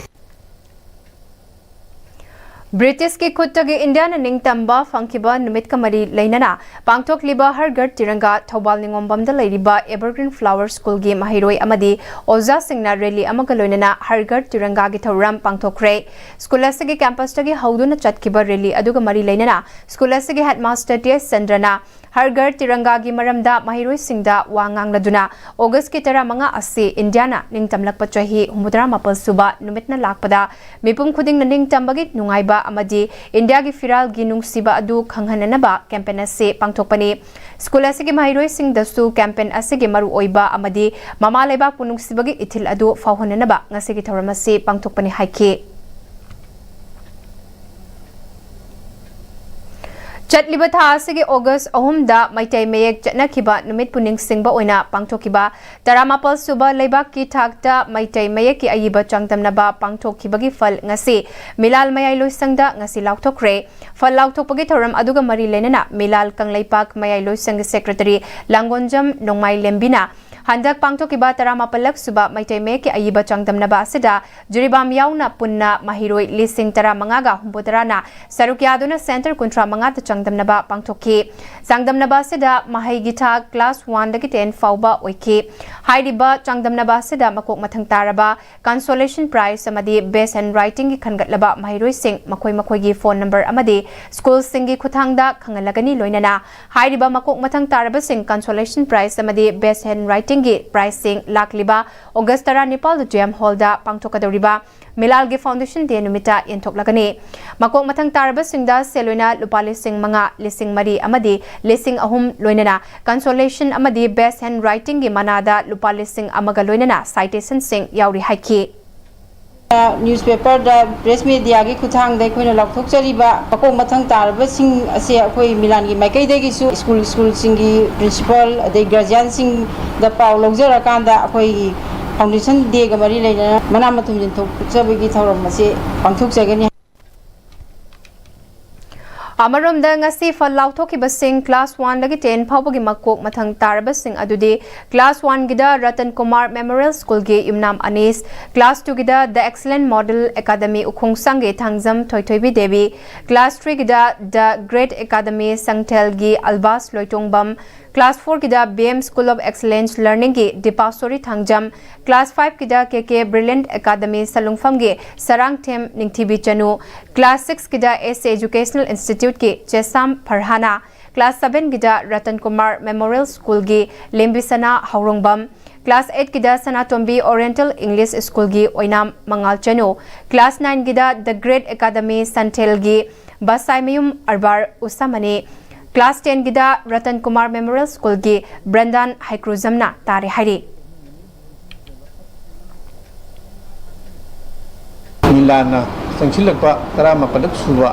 ꯕ꯭ꯔꯤꯇꯤꯁꯀꯤ ꯈꯨꯠꯇꯒꯤ ꯏꯟꯗꯤꯌꯥꯅ ꯅꯤꯡꯇꯝꯕ ꯐꯪꯈꯤꯕ ꯅꯨꯃꯤꯠꯀ ꯃꯔꯤ ꯂꯩꯅꯅ ꯄꯥꯡꯊꯣꯛꯂꯤꯕ ꯍꯔ ꯘꯔ ꯇꯤꯔꯪꯒꯥ ꯊꯧꯕꯥꯜ ꯅꯤꯉꯣꯝꯕꯝꯗ ꯂꯩꯔꯤꯕ evergreen flower ꯁ꯭ꯀꯨꯜꯒꯤ ꯃꯍꯩꯔꯣꯏ ꯑꯃꯗꯤ ꯑꯣꯖꯥꯁꯤꯡꯅ ꯔꯦꯂꯤ ꯑꯃꯒ ꯂꯣꯏꯅꯅ ꯍꯔ ꯘꯔ ꯇꯤꯔꯪꯒꯥꯒꯤ ꯊꯧꯔꯝ ꯄꯥꯡꯊꯣꯛꯈ꯭ꯔꯦ꯫ ꯁ꯭ꯀꯨꯜ ꯑꯁꯤꯒꯤ ꯀꯦꯝꯄꯁꯇꯒꯤ ꯍꯧꯗꯨꯅ ꯆꯠꯈꯤꯕ ꯔꯦꯂꯤ ꯑꯗꯨꯒ ꯃꯔꯤ ꯂꯩꯅꯅ ꯁ꯭ꯀꯨꯜ ꯑꯁꯤꯒꯤ ꯍꯦꯗꯃꯥꯁꯇꯔ ꯇꯤ ꯑꯦꯁ ꯆꯟꯗ꯭ꯔꯅ ꯍꯔ ꯘꯔ ꯇꯤꯔꯪꯒꯥꯒꯤ ꯃꯔꯝꯗ ꯃꯍꯩꯔꯣꯏꯁꯤꯡꯗ ꯋꯥ ꯉꯥꯡꯂꯗꯨꯅ ꯑꯣꯒꯁꯀꯤ ꯇꯔꯥꯃꯉꯥ ꯑꯁꯤ ꯏꯟꯗꯤꯌꯥꯅ ꯅꯤꯡꯇꯝꯂꯛꯄ ꯆꯍꯤ ꯍꯨꯝꯐꯨꯇꯔꯥ ꯃꯥꯄꯜ ꯁꯨꯕ ꯅꯨꯃꯤꯠꯅ ꯂꯥꯛꯄꯗ ꯃꯤꯄꯨꯝ ꯈꯨꯗꯤꯡꯅ ꯅꯤꯡꯇꯝꯕꯒꯤ ꯅꯨꯡꯉꯥꯏꯕ ꯑꯃꯗꯤ ꯏꯟꯗꯤꯌꯥꯒꯤ ꯐꯤꯔꯥꯜꯒꯤ ꯅꯨꯡꯁꯤꯕ ꯑꯗꯨ ꯈꯪꯍꯟꯅꯅꯕ ꯀꯦꯝꯄꯦꯟ ꯑꯁꯤ ꯄꯥꯡꯊꯣꯛꯄꯅꯤ꯫ ꯁ꯭ꯀꯨꯜ ꯑꯁꯤꯒꯤ ꯃꯍꯩꯔꯣꯏꯁꯤꯡꯗꯁꯨ ꯀꯦꯝꯄꯦꯟ ꯑꯁꯤꯒꯤ ꯃꯔꯨꯑꯣꯏꯕ ꯑꯃꯗꯤ ꯃꯃꯥ ꯂꯩꯕꯥꯛꯄꯨ ꯅꯨꯡꯁꯤꯕꯒꯤ ꯏꯊꯤꯜ ꯑꯗꯨ ꯐꯥꯎꯍꯟꯅꯅꯕ ꯉꯁꯤꯒꯤ ꯊꯧꯔꯝ ꯑꯁꯤ ꯄꯥꯡꯊꯣꯛꯄꯅꯤ ꯍꯥꯏꯈꯤ꯫ ꯆꯠꯂꯤꯕ ꯊꯥ ꯑꯁꯤꯒꯤ ꯑꯣꯒꯁ ꯑꯍꯨꯝꯗ ꯃꯩꯇꯩ ꯃꯌꯦꯛ ꯆꯠꯅꯈꯤꯕ ꯅꯨꯃꯤꯠꯄꯨ ꯅꯤꯡꯁꯤꯡꯕ ꯑꯣꯏꯅ ꯄꯥꯡꯊꯣꯛꯈꯤꯕ ꯇꯔꯥꯃꯥꯄꯜ ꯁꯨꯕ ꯂꯩꯕꯥꯛꯀꯤ ꯊꯥꯛꯇ ꯃꯩꯇꯩ ꯃꯌꯦꯛꯀꯤ ꯑꯏꯕ ꯆꯥꯡꯗꯝꯅꯕ ꯄꯥꯡꯊꯣꯛꯈꯤꯕꯒꯤ ꯐꯜ ꯉꯁꯤ ꯃꯤꯂꯥꯜ ꯃꯌꯥꯏ ꯂꯣꯏꯁꯪꯗ ꯉꯁꯤ ꯂꯥꯎꯊꯣꯛꯈ꯭ꯔꯦ꯫ ꯐꯜ ꯂꯥꯎꯊꯣꯛꯄꯒꯤ ꯊꯧꯔꯝ ꯑꯗꯨꯒ ꯃꯔꯤ ꯂꯩꯅꯅ ꯃꯤꯂꯥꯜ ꯀꯪꯂꯩꯄꯥꯛ ꯃꯌꯥꯏ ꯂꯣꯏꯁꯪꯒꯤ ꯁꯦꯀ꯭ꯔꯦꯇꯔꯤ ꯂꯥꯡꯒꯣꯟꯖꯝ ꯅꯣꯡꯃꯥꯏ ꯂꯦꯝꯕꯤꯅ ꯍꯟꯗꯛ ꯄꯥꯡꯊꯣꯛꯈꯤꯕ ꯇꯔꯥꯃꯥꯄꯜꯂꯛ ꯁꯨꯕ ꯃꯩꯇꯩ ꯃꯌꯦꯛꯀꯤ ꯑꯏꯕ ꯆꯥꯡꯗꯝꯅꯕ ꯑꯁꯤꯗ ꯖꯤꯔꯤꯕꯥꯝ ꯌꯥꯎꯅ ꯄꯨꯟꯅ ꯃꯍꯩꯔꯣꯏ ꯂꯤꯁꯤꯡ ꯇꯔꯥꯃꯉꯥꯒ ꯍꯨꯝꯐꯨꯇꯔꯥꯅ ꯁꯔꯨꯛ ꯌꯥꯗꯨꯅ ꯁꯦꯟꯇꯔ ꯀꯨꯟꯊ꯭ꯔꯥ ꯃꯉꯥꯗ ꯆꯥꯡꯗꯝꯅꯕ ꯄꯥꯡꯊꯣꯛꯈꯤ꯫ ꯆꯥꯡꯗꯝꯅꯕ ꯑꯁꯤꯗ ꯃꯍꯩꯒꯤ ꯊꯥꯛ ꯀ꯭ꯂꯥꯁ ꯋꯥꯟꯗꯒꯤ ꯇꯦꯟ ꯐꯥꯎꯕ ꯑꯣꯏꯈꯤ꯫ ꯍꯥꯏꯔꯤꯕ ꯆꯥꯡꯗꯝꯅꯕ ꯑꯁꯤꯗ ꯃꯀꯣꯛ ꯃꯊꯪ ꯇꯥꯔꯕ ꯀꯟꯁꯣꯂꯦꯁꯟ ꯄ꯭ꯔꯥꯏꯖ ꯑꯃꯗꯤ ꯕꯦꯁ ꯍꯦꯟ ꯔꯥꯏꯇꯤꯡꯒꯤ ꯈꯟꯒꯠꯂꯕ ꯃꯍꯩꯔꯣꯏꯁꯤꯡ ꯃꯈꯣꯏ ꯃꯈꯣꯏꯒꯤ ꯐꯣꯟ ꯅꯝꯕꯔ ꯑꯃꯗꯤ ꯁ꯭ꯀꯨꯜꯁꯤꯡꯒꯤ ꯈꯨꯠꯊꯥꯡꯗ ꯈꯪꯍꯜꯂꯒꯅꯤ꯫ ꯂꯣꯏꯅꯅ ꯍꯥꯏꯔꯤꯕ ꯃꯀꯣꯛ ꯃꯊꯪ ꯇꯥꯔꯕꯁꯤꯡ ꯀꯟꯁꯣꯂꯦꯁꯟ ꯄ꯭ꯔꯥꯏꯖ ꯑꯃꯗꯤ ꯕꯦꯁ ꯍꯦꯟ ꯔꯥꯏꯇꯤꯡ ꯒꯤ ꯄ꯭ꯔꯥꯏꯖꯁꯤꯡ ꯂꯥꯛꯂꯤꯕ ꯑꯣꯒꯁ ꯇꯔꯥꯅꯤꯄꯥꯜꯗ ꯖꯦ ꯑꯦꯝ ꯍꯣꯜꯗ ꯄꯥꯡꯊꯣꯛꯀꯗꯧꯔꯤꯕ ꯃꯤꯂꯥꯜꯒꯤ ꯐꯥꯎꯟꯗꯦꯁꯟ ꯗꯦ ꯅꯨꯃꯤꯠꯇ ꯌꯦꯟꯊꯣꯛꯂꯒꯅꯤ꯫ ꯃꯀꯣꯛ ꯃꯊꯪ ꯇꯥꯔꯕꯁꯤꯡꯗ ꯁꯦꯜ ꯑꯣꯏꯅ ꯂꯨꯄꯥ ꯂꯤꯁꯤꯡ ꯃꯉꯥ, ꯂꯤꯁꯤꯡ ꯃꯔꯤ ꯑꯃꯗꯤ ꯂꯤꯁꯤꯡ ꯑꯍꯨꯝ, ꯂꯣꯏꯅꯅ ꯀꯟꯁꯣꯂꯦꯁꯟ ꯑꯃꯗꯤ ꯕꯦꯁ ꯍꯦꯟ ꯔꯥꯏꯇꯤꯡꯒꯤ ꯃꯅꯥꯗ ꯂꯨꯄꯥ ꯂꯤꯁꯤꯡ ꯑꯃꯒ ꯂꯣꯏꯅꯅ ꯁꯥꯏꯇꯦꯁꯟꯁꯤꯡ ꯌꯥꯎꯔꯤ ꯍꯥꯏꯈꯤ꯫ ꯅ꯭ꯌꯨꯁꯄꯦꯄꯔꯗ, ꯄ꯭ꯔꯦꯁ ꯃꯦꯗꯤꯌꯥꯒꯤ ꯈꯨꯠꯊꯥꯡꯗ ꯑꯩꯈꯣꯏꯅ ꯂꯥꯎꯊꯣꯛꯆꯔꯤꯕ ꯃꯀꯣꯛ ꯃꯊꯪ ꯇꯥꯔꯕꯁꯤꯡ ꯑꯁꯦ ꯑꯩꯈꯣꯏ ꯃꯤꯂꯥꯟꯒꯤ ꯃꯥꯏꯀꯩꯗꯒꯤꯁꯨ ꯁ꯭ꯀꯨꯜ, ꯁ꯭ꯀꯨꯜꯁꯤꯡꯒꯤ ꯄ꯭ꯔꯤꯟꯁꯤꯄꯥꯜ ꯑꯗꯩ ꯒꯥꯔꯖꯤꯌꯥꯟꯁꯤꯡꯗ ꯄꯥꯎ ꯂꯧꯖꯔꯀꯥꯟꯗ ꯑꯩꯈꯣꯏꯒꯤ ꯐꯥꯎꯟꯗꯦꯁꯟ ꯗꯦꯒ ꯃꯔꯤ ꯂꯩꯅꯅ ꯃꯅꯥ ꯃꯊꯨꯝ ꯌꯦꯟꯊꯣꯛꯆꯕꯒꯤ ꯊꯧꯔꯝ ꯑꯁꯤ ꯄꯥꯡꯊꯣꯛꯆꯒꯅꯤ꯫ ꯑꯃꯔꯣꯝꯗ, ꯉꯁꯤ ꯐꯜ ꯂꯥꯎꯊꯣꯛꯈꯤꯕꯁꯤꯡ ꯀ꯭ꯂꯥꯁ ꯋꯥꯟꯗꯒꯤ ꯇꯦꯟ ꯐꯥꯎꯕꯒꯤ ꯃꯀꯣꯛ ꯃꯊꯪ ꯇꯥꯔꯕꯁꯤꯡ ꯑꯗꯨꯗꯤ, ꯀ꯭ꯂꯥꯁ ꯋꯥꯟꯒꯤꯗ ꯔꯇꯟ ꯀꯨꯃꯥꯔ ꯃꯦꯃꯣꯔꯤꯌꯦꯜ ꯁ꯭ꯀꯨꯜꯒꯤ ꯌꯨꯝꯅꯥꯝ ꯑꯅꯤꯁ, ꯀ꯭ꯂꯥꯁ ꯇꯨꯒꯤꯗ The Excellent Model Academy ꯎꯈꯣꯡꯁꯥꯡꯒꯤ ꯊꯥꯡꯖꯝ ꯊꯣꯏꯊꯣꯏꯕꯤ ꯗꯦꯕꯤ, ꯀ꯭ꯂꯥꯁ ꯊ꯭ꯔꯤꯒꯤꯗ The Great Academy ꯁꯪꯊꯦꯜꯒꯤ ꯑꯜꯕꯥꯁ ꯂꯣꯏꯇꯣꯡꯕꯝ, ꯀ꯭ꯂꯥꯁ ꯐꯣꯔꯒꯤꯗ B M School of Excellence Learningꯒꯤ ꯗꯤꯄꯥꯁꯣꯔꯤ ꯊꯥꯡꯖꯝ, ꯀ꯭ꯂꯥꯁ ꯐꯥꯏꯚꯀꯤꯗ K K Brilliant Academy ꯁꯂꯨꯡꯐꯝꯒꯤ ꯁꯔꯥꯡꯊꯦꯝ ꯅꯤꯡꯊꯤꯕꯤ ꯆꯅꯨ, ꯀ꯭ꯂꯥꯁ ꯁꯤꯛꯁꯀꯤꯗ S A Educational Instituteꯀꯤ ꯆꯦꯁꯥꯝ ꯐꯔꯍꯥꯅꯥ, ꯀ꯭ꯂꯥꯁ ꯁꯚꯦꯟꯒꯤꯗ ꯔꯇꯟ ꯀꯨꯃꯥꯔ ꯃꯦꯃꯣꯔꯤꯌꯦꯜ ꯁ꯭ꯀꯨꯜꯒꯤ ꯂꯦꯝꯕꯤꯁꯅꯥ ꯍꯥꯎꯔꯣꯡꯕꯝ, ꯀ꯭ꯂꯥꯁ ꯑꯩꯠꯀꯤꯗ ꯁꯅꯥꯇꯣꯝꯕꯤ Oriental English Schoolꯒꯤ ꯑꯣꯏꯅꯥꯝ ꯃꯉꯥꯜ ꯆꯅꯨ, ꯀ꯭ꯂꯥꯁ ꯅꯥꯏꯟꯒꯤꯗ The Great Academy ꯁꯟꯊꯦꯜꯒꯤ ꯕꯁꯥꯏꯃꯌꯨꯝ ꯑꯔꯕꯥꯔ ꯎꯁꯥꯃꯅꯤ, ꯀ꯭ꯂꯥꯁ ꯇꯦꯟꯒꯤꯗ ꯔꯇꯟ ꯀꯨꯃꯥꯔ ꯃꯦꯃꯣꯔꯤꯌꯦꯜ ꯁ꯭ꯀꯨꯜꯒꯤ ꯕ꯭ꯔꯟꯗꯥꯟ ꯍꯩꯀ꯭ꯔꯨꯖꯝꯅ ꯇꯥꯔꯦ ꯍꯥꯏꯔꯤ꯫ ꯃꯤꯂꯥꯟꯅ ꯆꯪꯁꯤꯜꯂꯛꯄ ꯇꯔꯥꯃꯥꯄꯜꯂꯛ ꯁꯨꯕ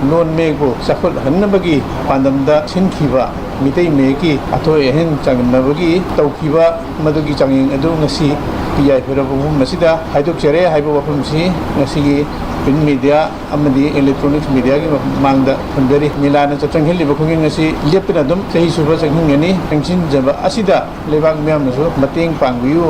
ꯂꯣꯟ ꯃꯌꯦꯛꯄꯨ ꯆꯥꯎꯈꯠꯍꯟꯅꯕꯒꯤ ꯄꯥꯟꯗꯝꯗ ꯁꯤꯟꯈꯤꯕ ꯃꯤꯇꯩ ꯃꯌꯦꯛꯀꯤ ꯑꯊꯣꯏ ꯑꯍꯦꯟ ꯆꯥꯡꯗꯝꯅꯕꯒꯤ ꯇꯧꯈꯤꯕ ꯃꯗꯨꯒꯤ ꯆꯥꯡꯌꯦꯡ ꯑꯗꯨ ꯉꯁꯤ ꯌꯥꯏꯐꯔꯕ ꯃꯐꯝ ꯑꯁꯤꯗ ꯍꯥꯏꯗꯣꯛꯆꯔꯦ ꯍꯥꯏꯕ ꯋꯥꯐꯝꯁꯤ ꯉꯁꯤꯒꯤ ꯄ꯭ꯔꯤꯟꯠ ꯃꯦꯗꯤꯌꯥ ꯑꯃꯗꯤ ꯏꯂꯦꯛꯇ꯭ꯔꯣꯅꯤꯛꯁ ꯃꯦꯗꯤꯌꯥꯒꯤ ꯃꯃꯥꯡꯗ ꯊꯝꯖꯔꯤ꯫ ꯃꯤꯂꯥꯟꯅ ꯆꯪꯁꯤꯜꯂꯤꯕ ꯈꯣꯡꯖꯪ ꯑꯁꯤ ꯂꯦꯞꯇꯅ ꯑꯗꯨꯝ ꯆꯍꯤ ꯁꯨꯕ ꯆꯪꯁꯤꯟꯒꯅꯤ꯫ ꯆꯪꯁꯤꯟꯖꯕ ꯑꯁꯤꯗ ꯂꯩꯕꯥꯛ ꯃꯤꯌꯥꯝꯅꯁꯨ ꯃꯇꯦꯡ ꯄꯥꯡꯕꯤꯌꯨ꯫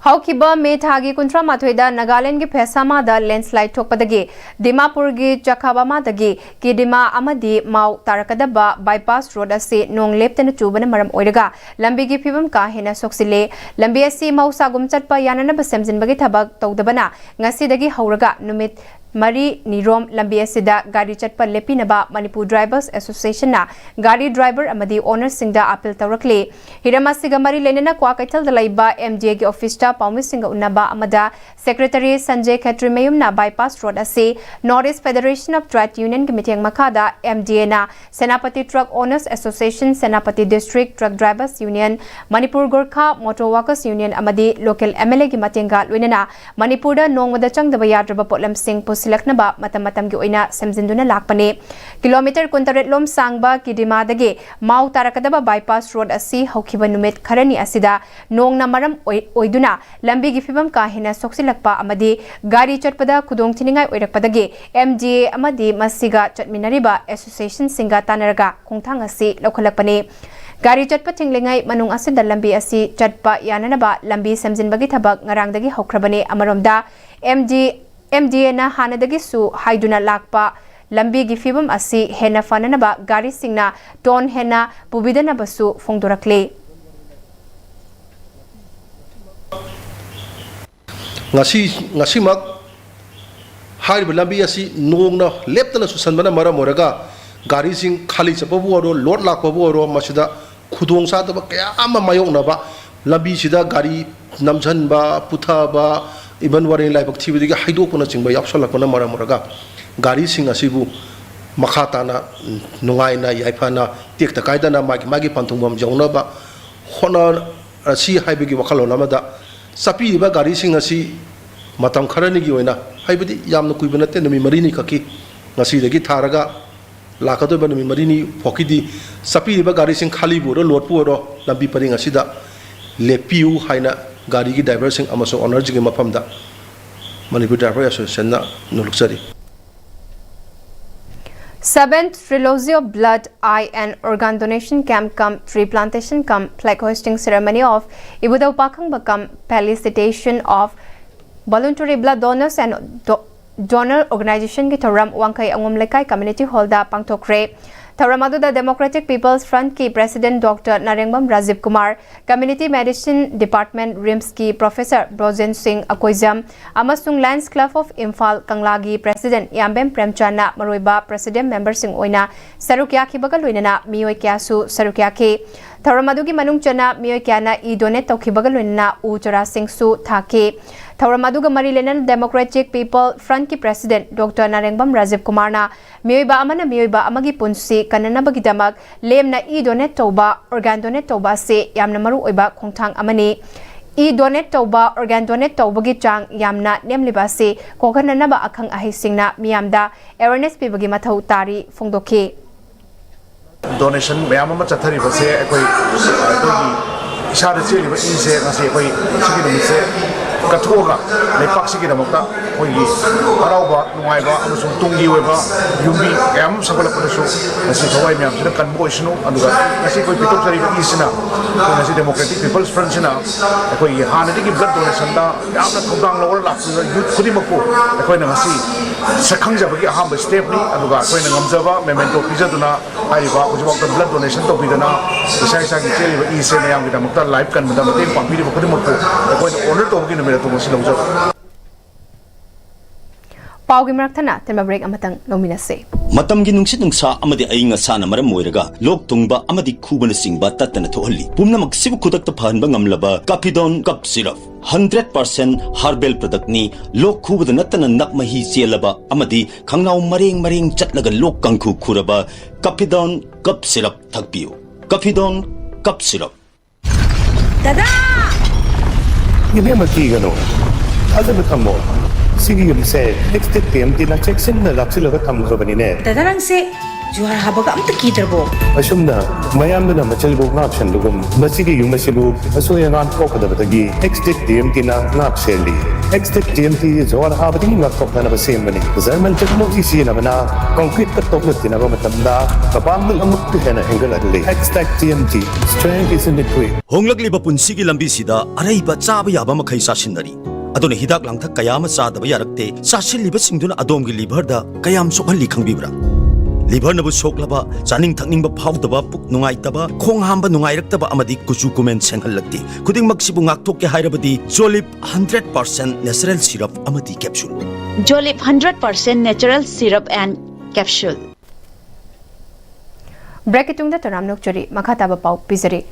ꯍꯧꯈꯤꯕ ꯃꯦ ꯊꯥꯒꯤ ꯀꯨꯟꯊ꯭ꯔꯥ ꯃꯥꯊꯣꯏꯗ ꯅꯥꯒꯥꯂꯦꯟꯒꯤ ꯐꯦꯁꯥꯃꯥꯗ ꯂꯦꯟꯁꯂꯥꯏꯠ ꯊꯣꯛꯄꯗꯒꯤ ꯗꯤꯃꯥꯄꯨꯔꯒꯤ ꯆꯈꯥꯕꯥꯃꯥꯗꯒꯤ ꯀꯤꯗꯤꯃꯥ ꯑꯃꯗꯤ ꯃꯥꯎ ꯇꯥꯔꯛꯀꯗꯕ ꯕꯥꯏꯄꯥꯁ ꯔꯣꯗ ꯑꯁꯤ ꯅꯣꯡ ꯂꯦꯞꯇꯅ ꯆꯨꯕꯅ ꯃꯔꯝ ꯑꯣꯏꯔꯒ ꯂꯝꯕꯤꯒꯤ ꯐꯤꯕꯝ ꯀꯥ ꯍꯦꯟꯅ ꯁꯣꯛꯆꯤꯜꯂꯦ꯫ ꯂꯝꯕꯤ ꯑꯁꯤ ꯃꯍꯧꯁꯥꯒꯨꯝ ꯆꯠꯄ ꯌꯥꯅꯅꯕ ꯁꯦꯝꯖꯤꯟꯕꯒꯤ ꯊꯕꯛ ꯇꯧꯗꯕꯅ ꯉꯁꯤꯗꯒꯤ ꯍꯧꯔꯒ ꯅꯨꯃꯤꯠ ꯃꯔꯤ ꯅꯤꯔꯣꯝ ꯂꯝꯕꯤ ꯑꯁꯤꯗ ꯒꯥꯔꯤ ꯆꯠꯄ ꯂꯦꯞꯄꯤꯅꯕ ꯃꯅꯤꯄꯨꯔ ꯗ꯭ꯔꯥꯏꯚꯔꯁ ꯑꯦꯁꯣꯁꯤꯌꯦꯁꯟꯅ ꯒꯥꯔꯤ ꯗ꯭ꯔꯥꯏꯚꯔ ꯑꯃꯗꯤ ꯑꯣꯅꯔꯁꯤꯡꯗ ꯑꯥꯄꯤꯜ ꯇꯧꯔꯛꯂꯤ꯫ ꯍꯤꯔꯝ ꯑꯁꯤꯒ ꯃꯔꯤ ꯂꯩꯅꯅ ꯀ꯭ꯋꯥꯀꯩꯊꯦꯜꯗ ꯂꯩꯕ ꯑꯦꯝ ꯗꯤ ꯑꯦꯒꯤ ꯑꯣꯐꯤꯁꯇ ꯄꯥꯎꯃꯤꯁꯤꯡꯒ ꯎꯅꯕ ꯑꯃꯗ ꯁꯦꯀ꯭ꯔꯦꯇꯔꯤ ꯁꯟꯖꯦ ꯈꯦꯇ꯭ꯔꯤꯃꯌꯨꯝꯅ ꯕꯥꯏꯄꯥꯁ ꯔꯣꯗ ꯑꯁꯤ North East Federation of Trade Union ꯒꯤ ꯃꯤꯠꯌꯦꯡ ꯃꯈꯥꯗ M D and Senapati truck owners association, Senapati district truck drivers union, Manipur Gorkha motor workers union ꯑꯃꯗꯤ ꯂꯣꯀꯦꯜ ꯑꯦꯝ ꯑꯦꯜ ꯑꯦꯒꯤ ꯃꯇꯦꯡꯒ ꯂꯣꯏꯅꯅ ꯃꯅꯤꯄꯨꯔꯗ ꯅꯣꯡꯃꯗ ꯆꯪꯗꯕ ꯌꯥꯗ꯭ꯔꯕ ꯄꯣꯠꯂꯝꯁꯤꯡ ꯄꯨꯁꯤꯜꯂꯛꯅꯕ ꯃꯇꯝ ꯃꯇꯝꯒꯤ ꯑꯣꯏꯅ ꯁꯦꯝꯖꯤꯟꯗꯨꯅ ꯂꯥꯛꯄꯅꯤ꯫ ꯀꯤꯂꯣꯃꯤꯇꯔ ꯀꯨꯟꯇꯔꯦꯠ ꯂꯣꯝ ꯁꯥꯡꯕ ꯀꯤꯗꯤꯃꯥꯗꯒꯤ ꯃꯥꯎ ꯇꯥꯔꯛꯀꯗꯕ ꯕꯥꯏꯄꯥꯁ ꯔꯣꯗ ꯑꯁꯤ ꯍꯧꯈꯤꯕ ꯅꯨꯃꯤꯠ ꯈꯔꯅꯤ ꯑꯁꯤꯗ ꯅꯣꯡꯅ ꯃꯔꯝ ꯑꯣꯏ-, ꯑꯣꯏꯗꯨꯅ ꯂꯝꯕꯤꯒꯤ ꯐꯤꯕꯝ ꯀꯥ ꯍꯦꯟꯅ ꯁꯣꯛꯆꯤꯜꯂꯛꯄ ꯑꯃꯗꯤ ꯒꯥꯔꯤ ꯆꯠꯄꯗ ꯈꯨꯗꯣꯡꯊꯤꯅꯤꯡꯉꯥꯏ ꯑꯣꯏꯔꯛꯄꯗꯒꯤ ꯑꯦꯝ ꯗꯤ ꯑꯦ ꯑꯃꯗꯤ ꯃꯁꯤꯒ ꯆꯠꯃꯤꯟꯅꯔꯤꯕ ꯑꯦꯁꯣꯁꯤꯌꯦꯁꯟꯁꯤꯡꯒ ꯇꯥꯟꯅꯔꯒ ꯈꯣꯡꯊꯥꯡ ꯑꯁꯤ ꯂꯧꯈꯠꯂꯛꯄꯅꯤ꯫ ꯒꯥꯔꯤ ꯆꯠꯄ ꯊꯤꯡꯂꯤꯉꯩ ꯃꯅꯨꯡ ꯑꯁꯤꯗ ꯂꯝꯕꯤ ꯑꯁꯤ ꯆꯠꯄ ꯌꯥꯅꯅꯕ ꯂꯝꯕꯤ ꯁꯦꯝꯖꯤꯟꯕꯒꯤ ꯊꯕꯛ ꯉꯔꯥꯡꯗꯒꯤ ꯍꯧꯈ꯭ꯔꯕꯅꯤ꯫ ꯑꯃꯔꯣꯝꯗ, ꯑꯦꯝ ꯗꯤ, ꯑꯦꯝ ꯗꯤ ꯑꯦꯅ ꯍꯥꯟꯅꯗꯒꯤꯁꯨ ꯍꯥꯏꯗꯨꯅ ꯂꯥꯛꯄ ꯂꯝꯕꯤꯒꯤ ꯐꯤꯕꯝ ꯑꯁꯤ ꯍꯦꯟꯅ ꯐꯅꯅꯕ ꯒꯥꯔꯤꯁꯤꯡꯅ ꯇꯣꯟ ꯍꯦꯟꯅ ꯄꯨꯕꯤꯗꯅꯕꯁꯨ ꯐꯣꯡꯗꯣꯔꯛꯂꯤ꯫ ꯉꯁꯤ, ꯉꯁꯤꯃꯛ ꯍꯥꯏꯔꯤꯕ ꯂꯝꯕꯤ ꯑꯁꯤ ꯅꯣꯡꯅ ꯂꯦꯞꯇꯅ ꯆꯨꯁꯟꯕꯅ ꯃꯔꯝ ꯑꯣꯏꯔꯒ ꯒꯥꯔꯤꯁꯤꯡ ꯈꯥꯂꯤ ꯆꯠꯄꯕꯨ ꯑꯣꯏꯔꯣ, ꯂꯣꯗ ꯂꯥꯛꯄꯕꯨ ꯑꯣꯏꯔꯣ, ꯃꯁꯤꯗ ꯈꯨꯗꯣꯡꯆꯥꯗꯕ ꯀꯌꯥ ꯑꯃ ꯃꯥꯌꯣꯛꯅꯕ, ꯂꯝꯕꯤꯁꯤꯗ ꯒꯥꯔꯤ ꯅꯝꯁꯤꯟꯕ, ꯄꯨꯊꯕ, even ꯋꯥꯔꯦꯡ ꯂꯥꯏꯕꯛ ꯊꯤꯕꯗꯒꯤ ꯍꯩꯗꯣꯛꯄꯅꯆꯤꯡꯕ ꯌꯥꯎꯁꯜꯂꯛꯄꯅ ꯃꯔꯝ ꯑꯣꯏꯔꯒ ꯒꯥꯔꯤꯁꯤꯡ ꯑꯁꯤꯕꯨ ꯃꯈꯥ ꯇꯥꯅ ꯅꯨꯡꯉꯥꯏꯅ, ꯌꯥꯏꯐꯅ, ꯇꯦꯛꯇ ꯀꯥꯏꯗꯅ ꯃꯥꯒꯤ, ꯃꯥꯒꯤ ꯄꯟꯊꯨꯡꯐꯝ ꯌꯧꯅꯕ ꯍꯣꯠꯅꯔꯁꯤ ꯍꯥꯏꯕꯒꯤ ꯋꯥꯈꯜꯂꯣꯟ ꯑꯃꯗ ꯆꯠꯄꯤꯔꯤꯕ ꯒꯥꯔꯤꯁꯤꯡ ꯑꯁꯤ ꯃꯇꯝ ꯈꯔꯅꯤꯒꯤ ꯑꯣꯏꯅ, ꯍꯥꯏꯕꯗꯤ ꯌꯥꯝꯅ ꯀꯨꯏꯕ ꯅꯠꯇꯦ, ꯅꯨꯃꯤꯠ ꯃꯔꯤꯅꯤ ꯈꯛꯀꯤ, ꯉꯁꯤꯗꯒꯤ ꯊꯥꯔꯒ ꯂꯥꯛꯀꯗꯧꯔꯤꯕ ꯅꯨꯃꯤꯠ ꯃꯔꯤꯅꯤ ꯐꯥꯎꯒꯤꯗꯤ ꯆꯠꯄꯤꯔꯤꯕ ꯒꯥꯔꯤꯁꯤꯡ ꯈꯥꯂꯤꯕꯨ ꯑꯣꯏꯔꯣ, ꯂꯣꯗꯄꯨ ꯑꯣꯏꯔꯣ, ꯂꯝꯕꯤ ꯄꯔꯦꯡ ꯑꯁꯤꯗ ꯂꯦꯞꯄꯤꯌꯨ ꯍꯥꯏꯅ ꯒꯥꯔꯤꯒꯤ ꯗ꯭ꯔꯥꯏꯚꯔꯁꯤꯡ ꯑꯃꯁꯨꯡ ꯑꯣꯅꯔꯁꯤꯡꯒꯤ ꯃꯐꯝꯗ ꯃꯅꯤꯄꯨꯔ ꯗ꯭ꯔꯥꯏꯚꯔ ꯑꯦꯁꯣꯁꯤꯌꯦꯁꯟꯅ ꯅꯣꯜꯂꯨꯛꯆꯔꯤ꯫ Seventh Trilogy of Blood, Eye and Organ Donation Camp cum Tree Plantation cum Flag Hoisting Ceremony of Ibudau Pakhangba cum Felicitation of Voluntary Blood Donors and Do-, Donor Organization ꯒꯤ ꯊꯧꯔꯝ ꯋꯥꯡꯈꯩ ꯑꯉꯣꯝ ꯂꯩꯀꯥꯏ ꯀꯝꯃ꯭ꯌꯨꯅꯤꯇꯤ ꯍꯣꯜꯗ ꯄꯥꯡꯊꯣꯛꯈ꯭ꯔꯦ꯫ ꯊꯧꯔꯝ ꯑꯗꯨꯗ Democratic People's Frontꯀꯤ President Doctor ꯅꯥꯔꯦꯡꯕꯝ Rajiv Kumar, Community Medicine Department RIMSꯀꯤ Professor Brojen ꯁꯤꯡ ꯑꯀꯣꯏꯖꯝ ꯑꯃꯁꯨꯡ Lions Club of Imphal ꯀꯪꯂꯥꯒꯤ President ꯌꯥꯝꯕꯦꯝ ꯄ꯭ꯔꯦꯝꯆꯥꯟꯅ ꯃꯔꯨꯑꯣꯏꯕ President memberꯁꯤꯡ ꯑꯣꯏꯅ ꯁꯔꯨꯛ ꯌꯥꯈꯤꯕꯒ ꯂꯣꯏꯅꯅ ꯃꯤꯑꯣꯏ ꯀꯌꯥꯁꯨ ꯁꯔꯨꯛ ꯌꯥꯈꯤ꯫ ꯊꯧꯔꯝ ꯑꯗꯨꯒꯤ ꯃꯅꯨꯡ ꯆꯟꯅ ꯃꯤꯑꯣꯏ ꯀꯌꯥꯅ e-donate ꯇꯧꯈꯤꯕꯒ ꯂꯣꯏꯅꯅ ꯎ ꯆꯥꯔꯥꯁꯤꯡꯁꯨ ꯊꯥꯈꯤ꯫ ꯊꯧꯔꯝ ꯑꯗꯨꯒ ꯃꯔꯤ ꯂꯩꯅꯅ Democratic People Frontꯀꯤ President Doctor ꯅꯥꯔꯦꯡꯕꯝ ꯔꯥꯖꯤꯕ ꯀꯨꯃꯥꯔꯅ ꯃꯤꯑꯣꯏꯕ ꯑꯃꯅ ꯃꯤꯑꯣꯏꯕ ꯑꯃꯒꯤ ꯄꯨꯟꯁꯤ ꯀꯟꯅꯅꯕꯒꯤꯗꯃꯛ ꯂꯦꯝꯅ e-donate ꯇꯧꯕ, organ donate ꯇꯧꯕ ꯑꯁꯤ ꯌꯥꯝꯅ ꯃꯔꯨꯑꯣꯏꯕ ꯈꯣꯡꯊꯥꯡ ꯑꯃꯅꯤ꯫ E-donate ꯇꯧꯕ, organ donate ꯇꯧꯕꯒꯤ ꯆꯥꯡ ꯌꯥꯝꯅ ꯅꯦꯝꯂꯤꯕ ꯑꯁꯤ ꯀꯣꯛꯍꯟꯅꯅꯕ ꯑꯈꯪ ꯑꯍꯩꯁꯤꯡꯅ ꯃꯤꯌꯥꯝꯗ awareness ꯄꯤꯕꯒꯤ ꯃꯊꯧ ꯇꯥꯔꯤ ꯐꯣꯡꯗꯣꯛꯈꯤ꯫ Donation ꯃꯌꯥꯝ ꯑꯃ ꯆꯠꯊꯔꯤꯕꯁꯦ ꯑꯩꯈꯣꯏ, ꯑꯩꯈꯣꯏꯒꯤ ꯏꯁꯥꯗ ꯆꯦꯜꯂꯤꯕ ꯏꯁꯦ ꯉꯁꯤ ꯑꯩꯈꯣꯏ ꯁꯤꯒꯤ ꯅꯨꯃꯤꯠꯁꯦ ꯀꯠꯊꯣꯛꯑꯒ ꯂꯩꯄꯥꯛꯁꯤꯒꯤꯗꯃꯛꯇ ꯑꯩꯈꯣꯏꯒꯤ ꯍꯔꯥꯎꯕ ꯅꯨꯡꯉꯥꯏꯕ ꯑꯃꯁꯨꯡ ꯇꯨꯡꯒꯤ ꯑꯣꯏꯕ ꯌꯨꯝꯕꯤ ꯀꯌꯥ ꯑꯃ ꯁꯧꯒꯠꯂꯛꯄꯗꯁꯨ ꯉꯁꯤ ꯊꯋꯥꯏ ꯃꯌꯥꯝꯁꯤꯅ ꯀꯟꯕ ꯑꯣꯏꯁꯅꯨ꯫ ꯑꯗꯨꯒ ꯉꯁꯤ ꯑꯩꯈꯣꯏ ꯄꯤꯊꯣꯛꯆꯔꯤꯕ ꯏꯁꯤꯅ ꯑꯩꯈꯣꯏ ꯉꯁꯤ Democratic People's Frontꯁꯤꯅ ꯑꯩꯈꯣꯏꯒꯤ ꯍꯥꯟꯅꯗꯒꯤ blood donationꯗ ꯌꯥꯝꯅ ꯊꯧꯗꯥꯡ ꯂꯧꯔ ꯂꯥꯛꯄꯤꯕ youth ꯈꯨꯗꯤꯡꯃꯛꯄꯨ ꯑꯩꯈꯣꯏꯅ ꯉꯁꯤ ꯁꯛ ꯈꯪꯖꯕꯒꯤ ꯑꯍꯥꯟꯕ stepꯅꯤ꯫ ꯑꯗꯨꯒ ꯑꯩꯈꯣꯏꯅ ꯉꯝꯖꯕ memento ꯄꯤꯖꯗꯨꯅ ꯍꯥꯏꯔꯤꯕ ꯍꯧꯖꯤꯛꯐꯥꯎꯗ blood donation ꯇꯧꯕꯤꯗꯅ ꯏꯁꯥ ꯏꯁꯥꯒꯤ ꯆꯦꯜꯂꯤꯕ ꯏꯁꯦ ꯃꯌꯥꯝꯒꯤꯗꯃꯛꯇ life ꯀꯟꯕꯗ ꯃꯇꯦꯡ ꯄꯥꯡꯕꯤꯔꯤꯕ ꯈꯨꯗꯤꯡꯃꯛꯄꯨ ꯑꯩꯈꯣꯏꯅ honour ꯇꯧꯕꯒꯤ ꯅꯨꯃꯤꯠ ꯑꯗꯨ ꯉꯁꯤ ꯂꯧꯖꯕꯅꯤ꯫ ꯄꯥꯎꯒꯤ ꯃꯔꯛ ꯊꯠꯅ ꯊꯦꯟꯕ break ꯑꯃꯇꯪ ꯂꯧꯃꯤꯟꯅꯁꯤ꯫ ꯃꯇꯝꯒꯤ ꯅꯨꯡꯁꯤꯠ ꯅꯨꯡꯁꯥ ꯑꯃꯗꯤ ꯑꯏꯪ ꯑꯁꯥꯅ ꯃꯔꯝ ꯑꯣꯏꯔꯒ ꯂꯣꯛ ꯊꯨꯡꯕ ꯑꯃꯗꯤ ꯈꯨꯕꯅꯆꯤꯡꯕ ꯇꯠꯇꯅ ꯊꯣꯛꯍꯜꯂꯤ꯫ ꯄꯨꯝꯅꯃꯛꯁꯤꯕꯨ ꯈꯨꯗꯛꯇ ꯐꯍꯟꯕ ꯉꯝꯂꯕ Caphidone Cough Syrup, hundred percent herbal productꯅꯤ꯫ ꯂꯣꯛ ꯈꯨꯕꯗ ꯅꯠꯇꯅ ꯅꯞ ꯃꯍꯤ ꯆꯦꯜꯂꯕ ꯑꯃꯗꯤ ꯈꯪꯅꯥꯎ ꯃꯔꯦꯡ ꯃꯔꯦꯡ ꯆꯠꯂꯒ ꯂꯣꯛ ꯀꯥꯡꯈꯨ ꯈꯨꯔꯕ Caphidone Cough Syrup ꯊꯛꯄꯤꯌꯨ꯫ Caphidone Cough Syrup꯫ ꯏꯕꯦꯝꯃ, ꯀꯤꯒꯅꯨ, ꯊꯥꯖꯕ ꯊꯝꯃꯣ꯫ ꯁꯤꯒꯤ ꯌꯨꯝꯁꯦ Extech TMTꯅ ꯆꯦꯛꯁꯤꯟꯅ ꯂꯥꯛꯁꯤꯜꯂꯒ ꯊꯝꯈ꯭ꯔꯕꯅꯤꯅꯦ꯫ ꯗꯗꯥ, ꯅꯪꯁꯦ ꯖꯨꯍꯥꯔ ꯍꯥꯕꯒ ꯑꯝꯇ ꯀꯤꯗ꯭ꯔꯕꯣ? ꯑꯁꯨꯝꯅ ꯃꯌꯥꯝꯗꯨꯅ ꯃꯆꯜꯕꯨ ꯉꯥꯛ ꯁꯦꯟꯕꯒꯨꯝ, ꯃꯁꯤꯒꯤ ꯌꯨꯝ ꯑꯁꯤꯕꯨ ꯑꯁꯣꯏ ꯑꯉꯥꯝ ꯊꯣꯛꯀꯗꯕꯗꯒꯤ Extech TMTꯅ ꯉꯥꯛ ꯁꯦꯜꯂꯤ꯫ Extech TMT ꯖꯨꯍꯥꯔ ꯍꯥꯕꯗꯒꯤ ꯉꯥꯛꯊꯣꯛꯅꯅꯕ ꯁꯦꯝꯕꯅꯤ꯫ German technology ꯁꯤꯖꯤꯟꯅꯕꯅ concreteꯀ ꯇꯣꯛꯅ ꯇꯤꯟꯅꯕ ꯃꯇꯝꯗ ꯃꯄꯥꯡꯒꯜ ꯑꯃꯨꯛꯀ ꯍꯦꯟꯅ ꯍꯦꯟꯒꯠꯍꯜꯂꯤ꯫ Extech TMT, strength is in the grit꯫ ꯍꯣꯡꯂꯛꯂꯤꯕ ꯄꯨꯟꯁꯤꯒꯤ ꯂꯝꯕꯤꯁꯤꯗ ꯑꯔꯩꯕ ꯆꯥꯕ ꯌꯥꯕ ꯃꯈꯩ ꯆꯥꯁꯤꯟꯅꯔꯤ꯫ ꯑꯗꯨꯅ ꯍꯤꯗꯥꯛ ꯂꯥꯡꯊꯛ ꯀꯌꯥ ꯑꯃ ꯆꯥꯗꯕ ꯌꯥꯔꯛꯇꯦ꯫ ꯆꯥꯁꯤꯜꯂꯤꯕꯁꯤꯡꯗꯨꯅ ꯑꯗꯣꯝꯒꯤ liverꯗ ꯀꯌꯥꯝ ꯁꯣꯛꯍꯜꯂꯤ ꯈꯪꯕꯤꯕ꯭ꯔꯥ? ꯂꯤꯚꯔꯅꯕꯨ ꯁꯣꯛꯂꯕ, ꯆꯥꯅꯤꯡ ꯊꯛꯅꯤꯡꯕ ꯐꯥꯎꯗꯕ, ꯄꯨꯛ ꯅꯨꯡꯉꯥꯏꯇꯕ, ꯈꯣꯡ ꯍꯥꯝꯕ ꯅꯨꯡꯉꯥꯏꯔꯛꯇꯕ ꯑꯃꯗꯤ ꯀꯨꯆꯨ ꯀꯨꯃꯦꯟ ꯁꯦꯡꯍꯜꯂꯛꯇꯦ꯫ ꯈꯨꯗꯤꯡꯃꯛꯁꯤꯕꯨ ꯉꯥꯛꯊꯣꯛꯀꯦ ꯍꯥꯏꯔꯕꯗꯤ ꯖꯣꯂꯤꯞ ꯍꯟꯗ꯭ꯔꯦꯠ ꯄꯥꯔꯁꯦꯟ ꯅꯦꯆꯔꯦꯜ ꯁꯤꯔꯞ ꯑꯃꯗꯤ capsule. Jolip hundred percent natural syrup and capsule. ꯕ꯭ꯔꯦꯛꯀꯤ ꯇꯨꯡꯗ ꯇꯔꯥꯝ ꯅꯣꯛꯆꯔꯤ꯫ ꯃꯈꯥ ꯇꯥꯕ ꯄꯥꯎ ꯄꯤꯖꯔꯤ꯫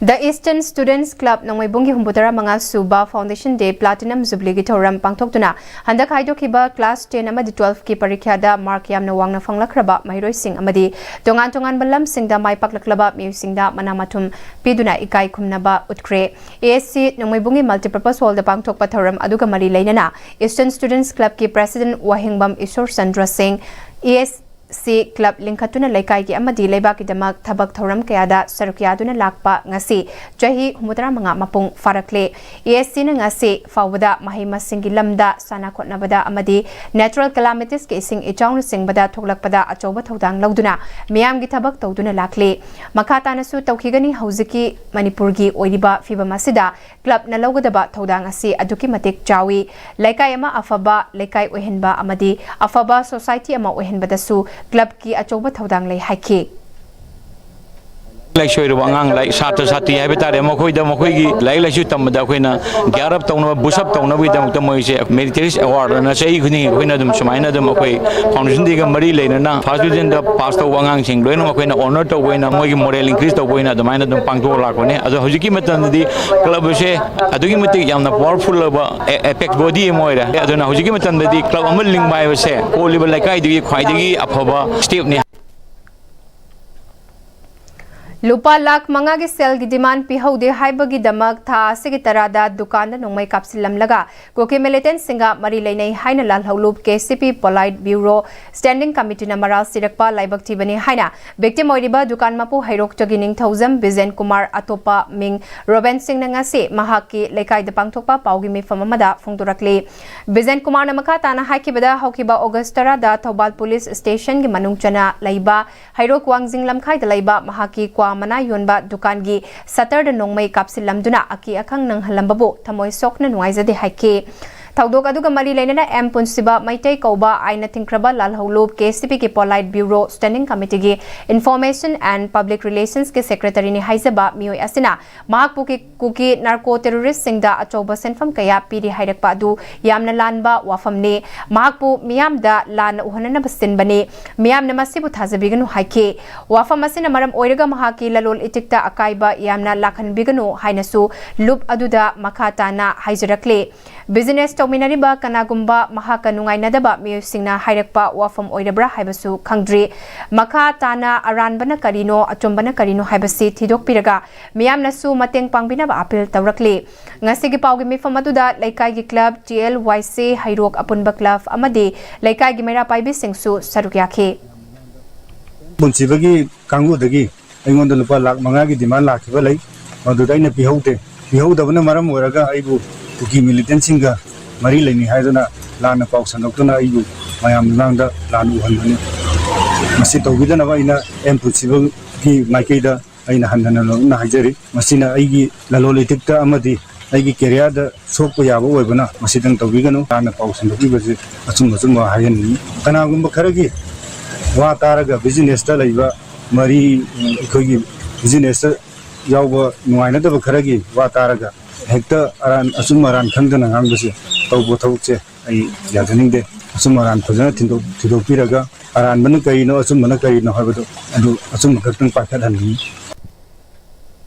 The Eastern Students Club ꯅꯣꯡꯃꯩꯕꯨꯡꯒꯤ ꯍꯨꯝꯐꯨꯇꯔꯥ ꯃꯉꯥ ꯁꯨꯕ Foundation Day Platinum Jubilee ꯒꯤ ꯊꯧꯔꯝ ꯄꯥꯡꯊꯣꯛꯇꯨꯅ ꯍꯟꯗꯛ ꯈꯥꯏꯗꯣꯛꯈꯤꯕ class ten ꯑꯃꯗꯤ twelve ꯀꯤ ꯄꯔꯤꯈ꯭ꯌꯥꯗ mark ꯌꯥꯝꯅ ꯋꯥꯡꯅ ꯐꯪꯂꯛꯈ꯭ꯔꯕ ꯃꯍꯩꯔꯣꯏꯁꯤꯡ ꯑꯃꯗꯤ ꯇꯣꯉꯥꯟ ꯇꯣꯉꯥꯟꯕ ꯂꯝꯁꯤꯡꯗ ꯃꯥꯏ ꯄꯥꯛꯂꯛꯂꯕ ꯃꯤꯑꯣꯏꯁꯤꯡꯗ ꯃꯅꯥ ꯃꯊꯨꯝ ꯄꯤꯗꯨꯅ ꯏꯀꯥꯏ ꯈꯨꯝꯅꯕ ꯎꯠꯈ꯭ꯔꯦ꯫ A S C ꯅꯣꯡꯃꯩꯕꯨꯡꯒꯤ multipurpose hall ꯗ ꯄꯥꯡꯊꯣꯛꯄ ꯊꯧꯔꯝ ꯑꯗꯨꯒ ꯃꯔꯤ ꯂꯩꯅꯅ Eastern Students Club ꯀꯤ President ꯋꯥꯍꯦꯡꯕꯝ ꯏꯁꯣꯔ ꯆꯟꯗ꯭ꯔ ꯁꯤꯡ, A S C club ꯂꯤꯡꯈꯠꯇꯨꯅ ꯂꯩꯀꯥꯏꯒꯤ ꯑꯃꯗꯤ ꯂꯩꯕꯥꯛꯀꯤꯗꯃꯛ ꯊꯕꯛ ꯊꯧꯔꯝ ꯀꯌꯥꯗ ꯁꯔꯨꯛ ꯌꯥꯗꯨꯅ ꯂꯥꯛꯄ ꯉꯁꯤ ꯆꯍꯤ ꯍꯨꯝꯐꯨꯇꯔꯥ ꯃꯉꯥ ꯃꯄꯨꯡ ꯐꯥꯔꯛꯂꯦ꯫ A S C ꯅ ꯉꯁꯤ ꯐꯥꯎꯕꯗ ꯃꯍꯩ ꯃꯁꯤꯡꯒꯤ ꯂꯝꯗ, ꯁꯥꯟꯅ ꯈꯣꯠꯅꯕꯗ ꯑꯃꯗꯤ natural calamitiesꯀꯤ ꯏꯁꯤꯡ ꯏꯆꯥꯎꯅꯆꯤꯡꯕꯗ ꯊꯣꯛꯂꯛꯄꯗ ꯑꯆꯧꯕ ꯊꯧꯗꯥꯡ ꯂꯧꯗꯨꯅ ꯃꯤꯌꯥꯝꯒꯤ ꯊꯕꯛ ꯇꯧꯗꯨꯅ ꯂꯥꯛꯂꯤ꯫ ꯃꯈꯥ ꯇꯥꯅꯁꯨ ꯇꯧꯈꯤꯒꯅꯤ꯫ ꯍꯧꯖꯤꯛꯀꯤ ꯃꯅꯤꯄꯨꯔꯒꯤ ꯑꯣꯏꯔꯤꯕ ꯐꯤꯕꯝ ꯑꯁꯤꯗ club ꯅ ꯂꯧꯒꯗꯕ ꯊꯧꯗꯥꯡ ꯑꯁꯤ ꯑꯗꯨꯛꯀꯤ ꯃꯇꯤꯛ ꯆꯥꯎꯏ꯫ ꯂꯩꯀꯥꯏ ꯑꯃ ꯑꯐꯕ ꯂꯩꯀꯥꯏ ꯑꯣꯏꯍꯟꯕ ꯑꯃꯗꯤ ꯑꯐꯕ society ꯑꯃ ꯑꯣꯏꯍꯟꯕꯗꯁꯨ club ꯀꯤ ꯑꯆꯧꯕ ꯊꯧꯗꯥꯡ ꯂꯩ ꯍꯥꯏꯈꯤ꯫ ꯂꯥꯏꯔꯤꯛ ꯂꯥꯏꯁꯨ ꯍꯩꯔꯕ ꯑꯉꯥꯡ, ꯂꯥꯏꯔꯤꯛ, ꯁꯥꯇ꯭ꯔ ꯁꯥꯇ꯭ꯔꯤ ꯍꯥꯏꯕ ꯇꯥꯔꯦ, ꯃꯈꯣꯏꯗ ꯃꯈꯣꯏꯒꯤ ꯂꯥꯏꯔꯤꯛ ꯂꯥꯏꯁꯨ ꯇꯝꯕꯗ ꯑꯩꯈꯣꯏꯅ gear up ꯇꯧꯅꯕ, boost up ꯇꯧꯅꯕꯒꯤꯗꯃꯛꯇ ꯃꯣꯏꯁꯦ Meritorious Award ꯑꯅ ꯆꯍꯤ ꯈꯨꯗꯤꯡꯒꯤ ꯑꯩꯈꯣꯏꯅ ꯑꯗꯨꯝ ꯁꯨꯃꯥꯏꯅ ꯑꯗꯨꯝ ꯑꯩꯈꯣꯏ Foundation Day ꯒ ꯃꯔꯤ ꯂꯩꯅꯅ first division ꯗ pass ꯇꯧꯕ ꯑꯉꯥꯡꯁꯤꯡ ꯂꯣꯏꯅꯃꯛ ꯑꯩꯈꯣꯏꯅ honour ꯇꯧꯕ ꯑꯣꯏꯅ, ꯃꯣꯏꯒꯤ moral increase ꯇꯧꯕ ꯑꯣꯏꯅ ꯑꯗꯨꯃꯥꯏꯅ ꯑꯗꯨꯝ ꯄꯥꯡꯊꯣꯛꯑ ꯂꯥꯛꯄꯅꯦ꯫ ꯑꯗꯣ ꯍꯧꯖꯤꯛꯀꯤ ꯃꯇꯝꯗꯗꯤ club ꯑꯁꯦ ꯑꯗꯨꯛꯀꯤ ꯃꯇꯤꯛ ꯌꯥꯝꯅ powerful ꯑꯣꯏꯕ apex body ꯑꯃ ꯑꯣꯏꯔꯦ꯫ ꯑꯗꯨꯅ ꯍꯧꯖꯤꯛꯀꯤ ꯃꯇꯝꯗꯗꯤ club ꯑꯃ ꯂꯤꯡꯕ ꯍꯥꯏꯕꯁꯦ ꯀꯣꯜꯂꯤꯕ ꯂꯩꯀꯥꯏꯗꯨꯒꯤ ꯈ꯭ꯋꯥꯏꯗꯒꯤ ꯑꯐꯕ step ꯅꯤ꯫ ꯂꯨꯄꯥ ꯂꯥꯈ ꯃꯉꯥꯒꯤ ꯁꯦꯜꯒꯤ demand ꯄꯤꯍꯧꯗꯦ ꯍꯥꯏꯕꯒꯤꯗꯃꯛ ꯊꯥ ꯑꯁꯤꯒꯤ ꯇꯔꯥꯗ ꯗꯨꯀꯥꯟꯗ ꯅꯣꯡꯃꯩ ꯀꯥꯞꯁꯤꯜꯂꯝꯂꯒ ꯀꯨꯀꯤ militant ꯁꯤꯡꯒ ꯃꯔꯤ ꯂꯩꯅꯩ ꯍꯥꯏꯅ ꯂꯥꯜꯍꯧꯂꯨꯞ K C P Polite Bureau Standing Committee ꯅ ꯃꯔꯥꯜ ꯁꯤꯔꯛꯄ ꯂꯥꯏꯕꯛ ꯊꯤꯕꯅꯤ ꯍꯥꯏꯅ victim ꯑꯣꯏꯔꯤꯕ ꯗꯨꯀꯥꯟ ꯃꯄꯨ ꯍꯩꯔꯣꯛꯇꯒꯤ ꯅꯤꯡꯊꯧꯖꯝ ꯕꯤꯖꯦꯟ ꯀꯨꯃꯥꯔ, ꯑꯇꯣꯞꯄ ꯃꯤꯡ ꯔꯣꯕꯦꯟ ꯁꯤꯡꯅ ꯉꯁꯤ ꯃꯍꯥꯛꯀꯤ ꯂꯩꯀꯥꯏꯗ ꯄꯥꯡꯊꯣꯛꯄ ꯄꯥꯎꯒꯤ ꯃꯤꯐꯝ ꯑꯃꯗ ꯐꯣꯡꯗꯣꯔꯛꯂꯤ꯫ ꯕꯤꯖꯦꯟ ꯀꯨꯃꯥꯔꯅ ꯃꯈꯥ ꯇꯥꯅ ꯍꯥꯏꯈꯤꯕꯗ, ꯍꯧꯈꯤꯕ August ꯇꯔꯥꯗ ꯊꯧꯕꯥꯜ police station ꯒꯤ ꯃꯅꯨꯡ ꯆꯟꯅ ꯂꯩꯕ ꯍꯩꯔꯣꯛ ꯋꯥꯡꯖꯤꯡ ꯂꯝꯈꯥꯏꯗ ꯂꯩꯕ ꯃꯍꯥꯛꯀꯤ ꯀ꯭ꯋꯥ ꯃꯅꯥ ꯌꯣꯟꯕ ꯗꯨꯀꯥꯟꯒꯤ shutter ꯗ ꯅꯣꯡꯃꯩ ꯀꯥꯞꯁꯤꯜꯂꯝꯗꯨꯅ ꯑꯀꯤ ꯑꯈꯪ ꯅꯪꯍꯜꯂꯝꯕꯕꯨ ꯊꯃꯣꯏ ꯁꯣꯛꯅ ꯅꯨꯡꯉꯥꯏꯖꯗꯦ ꯍꯥꯏꯈꯤ꯫ ꯊꯧꯗꯣꯛ ꯑꯗꯨꯒ ꯃꯔꯤ ꯂꯩꯅꯅ ꯑꯦꯝ ꯄꯨꯟꯁꯤꯕ ꯃꯩꯇꯩ ꯀꯧꯕ ꯑꯥꯏꯟꯅ ꯊꯤꯡꯈ꯭ꯔꯕ ꯂꯥꯜꯍꯧꯂꯨꯞ KCPꯒꯤ Polite Bureau Standing Committeeꯒꯤ Information and Public Relationsꯀꯤ Secretaryꯅꯤ ꯍꯥꯏꯖꯕ ꯃꯤꯑꯣꯏ ꯑꯁꯤꯅ ꯃꯍꯥꯛꯄꯨ ꯀꯤ-, ꯀꯨꯀꯤ narco terroristꯁꯤꯡꯗ ꯑꯆꯧꯕ ꯁꯦꯟꯐꯝ ꯀꯌꯥ ꯄꯤꯔꯤ ꯍꯥꯏꯔꯛꯄ ꯑꯗꯨ ꯌꯥꯝꯅ ꯂꯥꯟꯕ ꯋꯥꯐꯝꯅꯤ꯫ ꯃꯍꯥꯛꯄꯨ ꯃꯤꯌꯥꯝꯗ ꯂꯥꯟꯅ ꯎꯍꯟꯅꯅꯕ ꯁꯤꯟꯕꯅꯤ꯫ ꯃꯤꯌꯥꯝꯅ ꯃꯁꯤꯕꯨ ꯊꯥꯖꯕꯤꯒꯅꯨ ꯍꯥꯏꯈꯤ꯫ ꯋꯥꯐꯝ ꯑꯁꯤꯅ ꯃꯔꯝ ꯑꯣꯏꯔꯒ ꯃꯍꯥꯛꯀꯤ ꯂꯂꯣꯟ ꯏꯇꯤꯛꯇ ꯑꯀꯥꯏꯕ ꯌꯥꯝꯅ ꯂꯥꯛꯍꯟꯕꯤꯒꯅꯨ ꯍꯥꯏꯅꯁꯨ ꯂꯨꯞ ꯑꯗꯨꯗ ꯃꯈꯥ ꯇꯥꯅ ꯍꯥꯏꯖꯔꯛꯂꯤ꯫ Business ꯇꯧꯃꯤꯟꯅꯔꯤꯕ ꯀꯅꯥꯒꯨꯝꯕ ꯃꯍꯥꯛꯀ ꯅꯨꯡꯉꯥꯏꯅꯗꯕ ꯃꯤꯑꯣꯏꯁꯤꯡꯅ ꯍꯥꯏꯔꯛꯄ ꯋꯥꯐꯝ ꯑꯣꯏꯔꯕ꯭ꯔꯥ ꯍꯥꯏꯕꯁꯨ ꯈꯪꯗ꯭ꯔꯤ꯫ ꯃꯈꯥ ꯇꯥꯅ ꯑꯔꯥꯟꯕꯅ ꯀꯔꯤꯅꯣ, ꯑꯆꯨꯝꯕꯅ ꯀꯔꯤꯅꯣ ꯍꯥꯏꯕꯁꯤ ꯊꯤꯗꯣꯛꯄꯤꯔꯒ ꯃꯤꯌꯥꯝꯅꯁꯨ ꯃꯇꯦꯡ ꯄꯥꯡꯕꯤꯅꯕ appeal ꯇꯧꯔꯛꯂꯤ꯫ ꯉꯁꯤꯒꯤ ꯄꯥꯎꯒꯤ ꯃꯤꯐꯝ ꯑꯗꯨꯗ ꯂꯩꯀꯥꯏꯒꯤ club, TLYC, ꯍꯩꯔꯣꯛ ꯑꯄꯨꯟꯕ club ꯑꯃꯗꯤ ꯂꯩꯀꯥꯏꯒꯤ ꯃꯩꯔꯥ ꯄꯥꯏꯕꯤꯁꯤꯡꯁꯨ ꯁꯔꯨꯛ ꯌꯥꯈꯤ꯫ ꯄꯨꯟꯁꯤꯕꯒꯤ ꯀꯥꯡꯕꯨꯗꯒꯤ ꯑꯩꯉꯣꯟꯗ ꯂꯨꯄꯥ ꯂꯥꯈ ꯃꯉꯥꯒꯤ demand ꯂꯥꯛꯈꯤꯕ ꯂꯩ꯫ ꯃꯗꯨꯗ ꯑꯩꯅ ꯄꯤꯍꯧꯗꯦ꯫ ꯄꯤꯍꯧꯗꯕꯅ ꯃꯔꯝ ꯑꯣꯏꯔꯒ ꯑꯩꯕꯨ ꯀꯨꯀꯤ militantꯁꯤꯡꯒ ꯃꯔꯤ ꯂꯩꯅꯩ ꯍꯥꯏꯗꯨꯅ ꯂꯥꯟꯅ ꯄꯥꯎ ꯁꯟꯗꯣꯛꯇꯨꯅ ꯑꯩꯕꯨ ꯃꯌꯥꯝ ꯃꯃꯥꯡꯗ ꯂꯥꯟꯅ ꯎꯍꯟꯕꯅꯤ꯫ ꯃꯁꯤ ꯇꯧꯕꯤꯗꯅꯕ ꯑꯩꯅ ꯑꯦꯝ ꯄꯨꯟꯁꯤꯕꯒꯤ ꯃꯥꯏꯀꯩꯗ ꯑꯩꯅ ꯍꯟꯅ ꯍꯟꯅ ꯍꯥꯏꯖꯔꯤ꯫ ꯃꯁꯤꯅ ꯑꯩꯒꯤ ꯂꯂꯣꯟ ꯏꯇꯤꯛꯇ ꯑꯃꯗꯤ ꯑꯩꯒꯤ careerꯗ ꯁꯣꯛꯄ ꯌꯥꯕ ꯑꯣꯏꯕꯅ ꯃꯁꯤꯗꯪ ꯇꯧꯕꯤꯒꯅꯨ꯫ ꯂꯥꯟꯅ ꯄꯥꯎ ꯁꯟꯗꯣꯛꯄꯤꯕꯁꯤ ꯑꯆꯨꯝ ꯑꯆꯨꯝꯕ ꯍꯥꯏꯍꯟꯅꯤꯡꯏ꯫ ꯀꯅꯥꯒꯨꯝꯕ ꯈꯔꯒꯤ ꯋꯥ ꯇꯥꯔꯒ businessꯇ ꯂꯩꯕ ꯃꯔꯤ, ꯑꯩꯈꯣꯏꯒꯤ businessꯇ ꯌꯥꯎꯕ ꯅꯨꯡꯉꯥꯏꯅꯗꯕ ꯈꯔꯒꯤ ꯋꯥ ꯇꯥꯔꯒ ꯍꯦꯛꯇ ꯑꯔꯥꯟ, ꯑꯆꯨꯝ ꯑꯔꯥꯟ ꯈꯪꯗꯅ ꯉꯥꯡꯕꯁꯦ ꯇꯧꯕ ꯊꯕꯛꯁꯦ ꯑꯩ ꯌꯥꯖꯅꯤꯡꯗꯦ꯫ ꯑꯆꯨꯝ ꯑꯔꯥꯟ ꯐꯖꯅ ꯊꯤꯟꯗꯣꯛ-, ꯊꯤꯗꯣꯛꯄꯤꯔꯒ ꯑꯔꯥꯟꯕꯅ ꯀꯔꯤꯅꯣ, ꯑꯆꯨꯝꯕꯅ ꯀꯔꯤꯅꯣ ꯍꯥꯏꯕꯗꯨ ꯑꯗꯨ ꯑꯆꯨꯝꯕ ꯈꯛꯇꯪ ꯄꯥꯏꯈꯠꯍꯟꯅꯤꯡꯏ꯫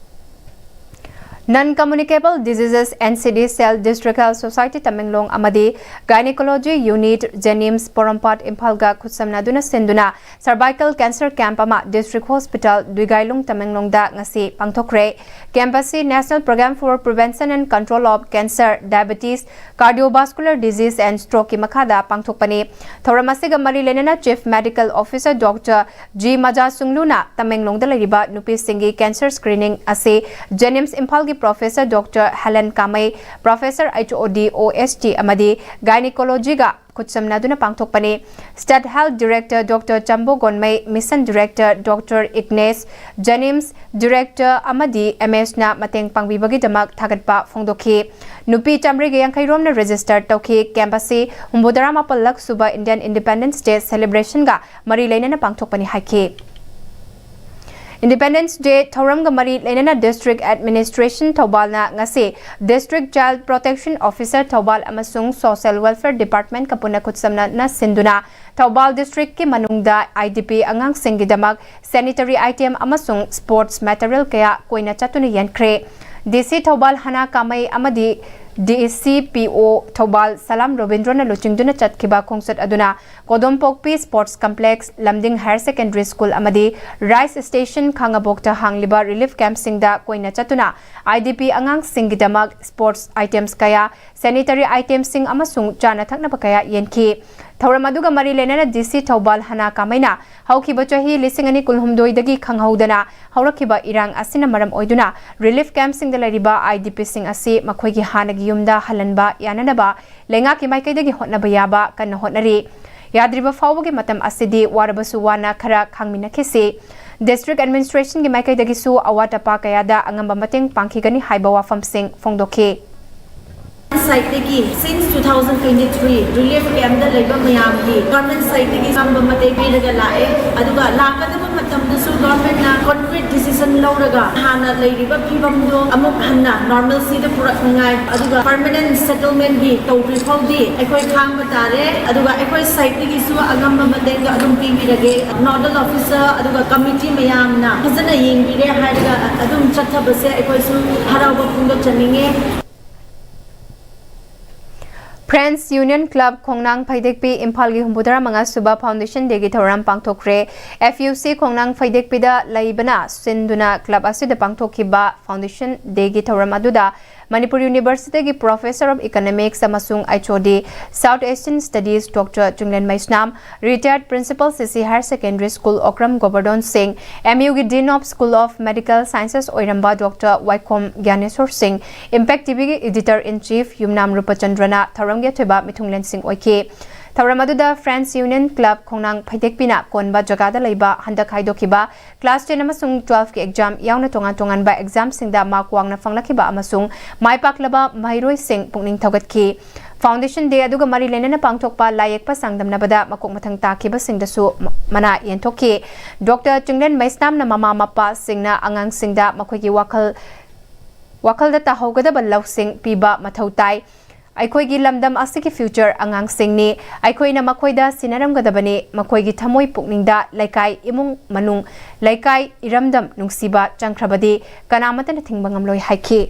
Non Communicable Diseases NCD Cell District Health Society Tamenglong ꯑꯃꯗꯤ Gynecology Unit JNIMS ꯄꯣꯔꯣꯝꯄꯥꯠ ꯏꯝꯐꯥꯜꯒ ꯈꯨꯠꯁꯝꯅꯗꯨꯅ ꯁꯤꯟꯗꯨꯅ cervical cancer camp ꯑꯃ District Hospital ꯗꯨꯏꯒꯥꯏꯂꯨꯡ ꯇꯃꯦꯡꯂꯣꯡꯗ ꯉꯁꯤ ꯄꯥꯡꯊꯣꯛꯈ꯭ꯔꯦ꯫ Camp ꯑꯁꯤ National Program for Prevention and Control of Cancer, Diabetes, Cardiovascular Disease and Strokeꯀꯤ ꯃꯈꯥꯗ ꯄꯥꯡꯊꯣꯛꯄꯅꯤ꯫ ꯊꯧꯔꯝ ꯑꯁꯤꯒ ꯃꯔꯤ ꯂꯩꯅꯅ Chief Medical Officer Doctor G ꯃꯖꯥꯁꯨꯡꯂꯨꯅ ꯇꯃꯦꯡꯂꯣꯡꯗ ꯂꯩꯔꯤꯕ ꯅꯨꯄꯤꯁꯤꯡꯒꯤ cancer screening ꯑꯁꯤ JNIMS ꯏꯝꯐꯥꯜꯒꯤ Professor Doctor Helen Kamei, Professor H O D O S T ꯑꯃꯗꯤ Gynecology ꯒ ꯈꯨꯠꯁꯝꯅꯗꯨꯅ ꯄꯥꯡꯊꯣꯛꯄꯅꯤ꯫ State Health Director Doctor Chambo Gonmei, Mission Director Doctor Ignace, JNIMS Director ꯑꯃꯗꯤ M S ꯅ ꯃꯇꯦꯡ ꯄꯥꯡꯕꯤꯕꯒꯤꯗꯃꯛ ꯊꯥꯒꯠꯄ ꯐꯣꯡꯗꯣꯛꯈꯤ꯫ ꯅꯨꯄꯤ ꯆꯥꯃꯔꯤꯒ ꯌꯥꯡꯈꯩ ꯔꯣꯝꯅ register ꯇꯧꯈꯤ꯫ Camp ꯑꯁꯤ ꯍꯨꯝꯐꯨꯇꯔꯥ ꯃꯥꯄꯜꯂꯛ ꯁꯨꯕ Indian Independence Day celebration ꯒ ꯃꯔꯤ ꯂꯩꯅꯅ ꯄꯥꯡꯊꯣꯛꯄꯅꯤ ꯍꯥꯏꯈꯤ꯫ Independence Day ꯊꯧꯔꯝꯒ ꯃꯔꯤ ꯂꯩꯅꯅ District Administration ꯊꯧꯕꯥꯜꯅ ꯉꯁꯤ District Child Protection Officer Thoubal ꯑꯃꯁꯨꯡ Social Welfare Department ꯀ ꯄꯨꯟꯅ ꯈꯨꯠꯁꯝꯅꯅ ꯁꯤꯟꯗꯨꯅ ꯊꯧꯕꯥꯜ district ꯀꯤ ꯃꯅꯨꯡꯗ I D P ꯑꯉꯥꯡꯁꯤꯡꯒꯤꯗꯃꯛ sanitary item ꯑꯃꯁꯨꯡ sports material ꯀꯌꯥ ꯀꯣꯏꯅ ꯆꯠꯇꯨꯅ ꯌꯦꯟꯈ꯭ꯔꯦ꯫ D C ꯊꯧꯕꯥꯜ ꯍꯅꯥ ꯀꯥꯃꯩ ꯑꯃꯗꯤ D C P O Thoubal ꯁꯂꯥꯝ ꯔꯣꯕꯤꯟꯗ꯭ꯔꯣꯅ ꯂꯨꯆꯤꯡꯗꯨꯅ ꯆꯠꯈꯤꯕ ꯈꯣꯡꯆꯠ ꯑꯗꯨꯅ ꯀꯣꯗꯣꯝꯄꯣꯛꯄꯤ Sports Complex, ꯂꯝꯗꯤꯡ Higher Secondary School ꯑꯃꯗꯤ Rice Station ꯈꯥꯉꯕꯣꯛꯇ ꯍꯥꯡꯂꯤꯕ relief camp ꯁꯤꯡꯗ ꯀꯣꯏꯅ ꯆꯠꯇꯨꯅ I D P ꯑꯉꯥꯡꯁꯤꯡꯒꯤꯗꯃꯛ sports items ꯀꯌꯥ, sanitary item ꯁꯤꯡ ꯑꯃꯁꯨꯡ ꯆꯥꯅ ꯊꯛꯅꯕ ꯀꯌꯥ ꯌꯦꯟꯈꯤ꯫ ꯊꯧꯔꯝ ꯑꯗꯨꯒ ꯃꯔꯤ ꯂꯩꯅꯅ D C ꯊꯧꯕꯥꯜ ꯍꯅꯥ ꯀꯥꯃꯩꯅ ꯍꯧꯈꯤꯕ ꯆꯍꯤ ꯂꯤꯁꯤꯡ ꯑꯅꯤ ꯀꯨꯟꯍꯨꯝꯗꯣꯏꯗꯒꯤ ꯈꯪꯍꯧꯗꯅ ꯍꯧꯔꯛꯈꯤꯕ ꯏꯔꯥꯡ ꯑꯁꯤꯅ ꯃꯔꯝ ꯑꯣꯏꯗꯨꯅ relief camp ꯁꯤꯡꯗ ꯂꯩꯔꯤꯕ I D P ꯁꯤꯡ ꯑꯁꯤ ꯃꯈꯣꯏꯒꯤ ꯍꯥꯟꯅꯒꯤ ꯌꯨꯝꯗ ꯍꯜꯍꯟꯕ ꯌꯥꯅꯅꯕ ꯂꯩꯉꯥꯛꯀꯤ ꯃꯥꯏꯀꯩꯗꯒꯤ ꯍꯣꯠꯅꯕ ꯌꯥꯕ ꯀꯟꯅ ꯍꯣꯠꯅꯔꯤ꯫ ꯌꯥꯗ꯭ꯔꯤꯕ ꯐꯥꯎꯕꯒꯤ ꯃꯇꯝ ꯑꯁꯤꯗꯤ ꯋꯥꯔꯕꯁꯨ ꯋꯥꯅ ꯈꯔ ꯈꯥꯡꯃꯤꯟꯅꯈꯤꯁꯤ꯫ District Administration ꯒꯤ ꯃꯥꯏꯀꯩꯗꯒꯤꯁꯨ ꯑꯋꯥꯠ ꯑꯄꯥ ꯀꯌꯥꯗ ꯑꯉꯝꯕ ꯃꯇꯦꯡ ꯄꯥꯡꯈꯤꯒꯅꯤ ꯍꯥꯏꯕ ꯋꯥꯐꯝꯁꯤꯡ ꯐꯣꯡꯗꯣꯛꯈꯤ꯫ Side ꯇꯒꯤ since two thousand twenty-three relief camp ꯇ ꯂꯩꯕ ꯃꯌꯥꯝꯒꯤ government side ꯇꯒꯤ ꯑꯉꯝꯕ ꯃꯇꯦꯡ ꯄꯤꯔꯒ ꯂꯥꯛꯑꯦ꯫ ꯑꯗꯨꯒ ꯂꯥꯛꯀꯗꯕ ꯃꯇꯝꯗꯁꯨ government ꯅ concrete decision ꯂꯧꯔꯒ ꯍꯥꯟꯅ ꯂꯩꯔꯤꯕ ꯐꯤꯕꯝꯗꯣ ꯑꯃꯨꯛ ꯍꯟꯅ normalcy ꯗ ꯄꯨꯔꯛꯅꯤꯉꯥꯏ, ꯑꯗꯨꯒ permanent settlement ꯒꯤ ꯇꯧꯗ꯭ꯔꯤ ꯐꯥꯎꯗꯤ ꯑꯩꯈꯣꯏ ꯈꯥꯡꯕ ꯇꯥꯔꯦ꯫ ꯑꯗꯨꯒ ꯑꯩꯈꯣꯏ side ꯇꯒꯤꯁꯨ ꯑꯉꯝꯕ ꯃꯇꯦꯡꯗꯣ ꯑꯗꯨꯝ ꯄꯤꯕꯤꯔꯒꯦ꯫ Nodal officer ꯑꯗꯨꯒ committee ꯃꯌꯥꯝꯅ ꯐꯖꯅ ꯌꯦꯡꯕꯤꯔꯦ ꯍꯥꯏꯔꯒ ꯑꯗꯨꯝ ꯆꯠꯊꯕꯁꯦ ꯑꯩꯈꯣꯏꯁꯨ ꯍꯔꯥꯎꯕ ꯐꯣꯡꯗꯣꯛꯆꯅꯤꯡꯉꯦ꯫ Friends Union Club ꯈꯣꯡꯅꯥꯡ ꯐꯩꯗꯦꯛꯄꯤ ꯏꯝꯐꯥꯜꯒꯤ ꯍꯨꯝꯐꯨꯇꯔꯥ ꯃꯉꯥ ꯁꯨꯕ Foundation Day ꯒꯤ ꯊꯧꯔꯝ ꯄꯥꯡꯊꯣꯛꯈ꯭ꯔꯦ꯫ F U C ꯈꯣꯡꯅꯥꯡ ꯐꯩꯗꯦꯛꯄꯤꯗ ꯂꯩꯕꯅ ꯁꯤꯟꯗꯨꯅ club ꯑꯁꯤꯗ ꯄꯥꯡꯊꯣꯛꯈꯤꯕ Foundation Day ꯒꯤ ꯊꯧꯔꯝ ꯑꯗꯨꯗ ꯃꯅꯤꯄꯨꯔ ꯌꯨꯅꯤꯚꯔꯁꯤꯇꯤꯒꯤ Professor of Economics ꯑꯃꯁꯨꯡ H O D South Asian Studies Doctor Chinglen ꯃꯩꯁꯅꯥꯝ, Retired Principal C C Higher Secondary School Okram Govardhan Singh, M U ꯒꯤ Dean of School of Medical Sciences ꯑꯣꯏꯔꯝꯕ Doctor ꯋꯥꯏꯈꯣꯝ ꯒ꯭ꯌꯥꯅꯦꯁꯣꯔ ꯁꯤꯡ, Impact T V ꯒꯤ Editor in Chief ꯌꯨꯝꯅꯥꯝ ꯔꯨꯄꯆꯟꯗ꯭ꯔꯅ ꯊꯧꯔꯝꯒꯤ ꯑꯊꯣꯏꯕ ꯃꯤꯊꯨꯡꯂꯦꯟꯁꯤꯡ ꯑꯣꯏꯈꯤ꯫ ꯊꯧꯔꯝ ꯑꯗꯨꯗ Friends Union Club ꯈꯣꯡꯅꯥꯡ ꯐꯩꯗꯦꯛꯄꯤꯅ ꯀꯣꯟꯕ ꯖꯒꯥꯗ ꯂꯩꯕ ꯍꯟꯗꯛ ꯍꯥꯏꯗꯣꯛꯈꯤꯕ Class ten ꯑꯃꯁꯨꯡ twelve ꯀꯤ exam ꯌꯥꯎꯅ ꯇꯣꯉꯥꯟ ꯇꯣꯉꯥꯟꯕ exam ꯁꯤꯡꯗ mark ꯋꯥꯡꯅ ꯐꯪꯂꯛꯈꯤꯕ ꯑꯃꯁꯨꯡ ꯃꯥꯏ ꯄꯥꯛꯂꯕ ꯃꯍꯩꯔꯣꯏꯁꯤꯡ ꯄꯨꯛꯅꯤꯡ ꯊꯧꯒꯠꯈꯤ꯫ Foundation Day ꯑꯗꯨꯒ ꯃꯔꯤ ꯂꯩꯅꯅ ꯄꯥꯡꯊꯣꯛꯄ ꯂꯥꯏ ꯌꯦꯛꯄ ꯆꯥꯡꯗꯝꯅꯕꯗ ꯃꯀꯣꯛ ꯃꯊꯪ ꯇꯥꯈꯤꯕꯁꯤꯡꯗꯁꯨ ꯃ-, ꯃꯅꯥ ꯌꯦꯟꯊꯣꯛꯈꯤ꯫ Doctor ꯆꯤꯡꯂꯦꯟ ꯃꯩꯁꯅꯥꯝꯅ ꯃꯃꯥ ꯃꯄꯥꯁꯤꯡꯅ ꯑꯉꯥꯡꯁꯤꯡꯗ ꯃꯈꯣꯏꯒꯤ ꯋꯥꯈꯜ, ꯋꯥꯈꯜꯗ ꯇꯥꯍꯧꯒꯗꯕ ꯂꯧꯁꯤꯡ ꯄꯤꯕ ꯃꯊꯧ ꯇꯥꯏ꯫ ꯑꯩꯈꯣꯏꯒꯤ ꯂꯝꯗꯝ ꯑꯁꯤꯒꯤ future ꯑꯉꯥꯡꯁꯤꯡꯅꯤ꯫ ꯑꯩꯈꯣꯏꯅ ꯃꯈꯣꯏꯗ ꯁꯤꯟꯅꯔꯝꯒꯗꯕꯅꯤ꯫ ꯃꯈꯣꯏꯒꯤ ꯊꯃꯣꯏ ꯄꯨꯛꯅꯤꯡꯗ ꯂꯩꯀꯥꯏ, ꯏꯃꯨꯡ ꯃꯅꯨꯡ, ꯂꯩꯀꯥꯏ, ꯏꯔꯝꯗꯝ ꯅꯨꯡꯁꯤꯕ ꯆꯪꯈ꯭ꯔꯕꯗꯤ ꯀꯅꯥꯃꯠꯇꯅ ꯊꯤꯡꯕ ꯉꯝꯂꯣꯏ ꯍꯥꯏꯈꯤ꯫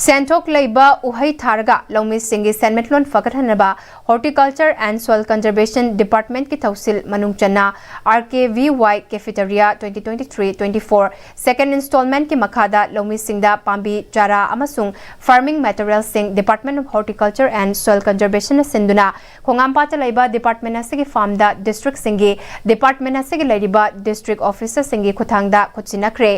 ꯁꯦꯟꯊꯣꯛ ꯂꯩꯕ ꯎꯍꯩ ꯊꯥꯔꯒ ꯂꯧꯃꯤꯁꯤꯡꯒꯤ ꯁꯦꯟꯃꯤꯠꯂꯣꯟ ꯐꯒꯠꯍꯟꯅꯕ Horticulture and Soil Conservation Department ꯀꯤ ꯊꯧꯁꯤꯜ ꯃꯅꯨꯡ ꯆꯟꯅ R K V Y Cafeteria twenty twenty-three twenty-four second installment ꯀꯤ ꯃꯈꯥꯗ ꯂꯧꯃꯤꯁꯤꯡꯗ ꯄꯥꯝꯕꯤ ꯆꯥꯔꯥ ꯑꯃꯁꯨꯡ farming material ꯁꯤꯡ Department of Horticulture and Soil Conservation ꯅ ꯁꯤꯟꯗꯨꯅ ꯈꯣꯡꯉꯥꯝꯄꯥꯠꯇ ꯂꯩꯕ department ꯑꯁꯤꯒꯤ farm ꯗ district ꯁꯤꯡꯒꯤ department ꯑꯁꯤꯒꯤ ꯂꯩꯔꯤꯕ district officer ꯁꯤꯡꯒꯤ ꯈꯨꯠꯊꯥꯡꯗ ꯈꯨꯠꯁꯤꯟꯅꯈ꯭ꯔꯦ꯫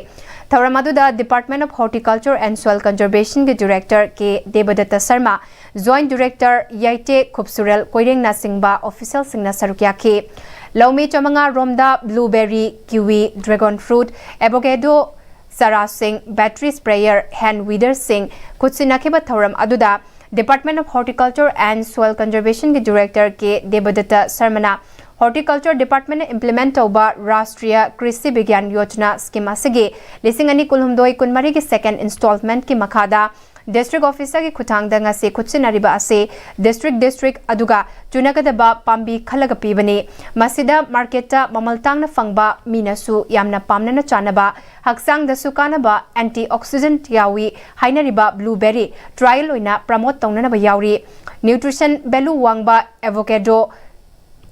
ꯊꯧꯔꯝ ꯑꯗꯨꯗ Department of Horticulture and Soil Conservation ꯒꯤ Director K ꯗꯦꯕꯗꯠꯇ Sharma, Joint Director ꯌꯥꯏꯇꯦ ꯈꯨꯞꯁꯨꯔꯦꯜ ꯀꯣꯏꯔꯦꯡꯅꯆꯤꯡꯕ official ꯁꯤꯡꯅ ꯁꯔꯨꯛ ꯌꯥꯈꯤ꯫ ꯂꯧꯃꯤ ꯆꯥꯃꯉꯥ ꯔꯣꯝꯗ blueberry, kiwi, dragon fruit, avocado ꯆꯥꯔꯥꯁꯤꯡ, battery sprayer, hand weeder ꯁꯤꯡ ꯈꯨꯠꯁꯤꯟꯅꯈꯤꯕ ꯊꯧꯔꯝ ꯑꯗꯨꯗ Department of Horticulture and Soil Conservation ꯒꯤ Director K ꯗꯦꯕꯗꯠꯇ ꯁꯔꯃꯅ Horticulture Department ꯅ implement ꯇꯧꯕ Rashtriya Krishi Vigyan Yojana scheme ꯑꯁꯤꯒꯤ ꯂꯤꯁꯤꯡ ꯑꯅꯤ ꯀꯨꯟꯍꯨꯝꯗꯣꯏ ꯀꯨꯟꯃꯔꯤꯒꯤ second installment ꯀꯤ ꯃꯈꯥꯗ district officer ꯒꯤ ꯈꯨꯠꯊꯥꯡꯗ ꯉꯁꯤ ꯈꯨꯠꯁꯤꯟꯅꯔꯤꯕ ꯑꯁꯤ district district ꯑꯗꯨꯒ ꯆꯨꯅꯒꯗꯕ ꯄꯥꯝꯕꯤ ꯈꯜꯂꯒ ꯄꯤꯕꯅꯤ꯫ ꯃꯁꯤꯗ market ꯇ ꯃꯃꯜ ꯇꯥꯡꯅ ꯐꯪꯕ, ꯃꯤꯅꯁꯨ ꯌꯥꯝꯅ ꯄꯥꯝꯅꯅ ꯆꯥꯅꯕ, ꯍꯛꯆꯥꯡꯗꯁꯨ ꯀꯥꯟꯅꯕ antioxidant ꯌꯥꯎꯏ ꯍꯥꯏꯅꯔꯤꯕ blueberry trial ꯑꯣꯏꯅ promote ꯇꯧꯅꯅꯕ ꯌꯥꯎꯔꯤ꯫ Nutrition value ꯋꯥꯡꯕ avocado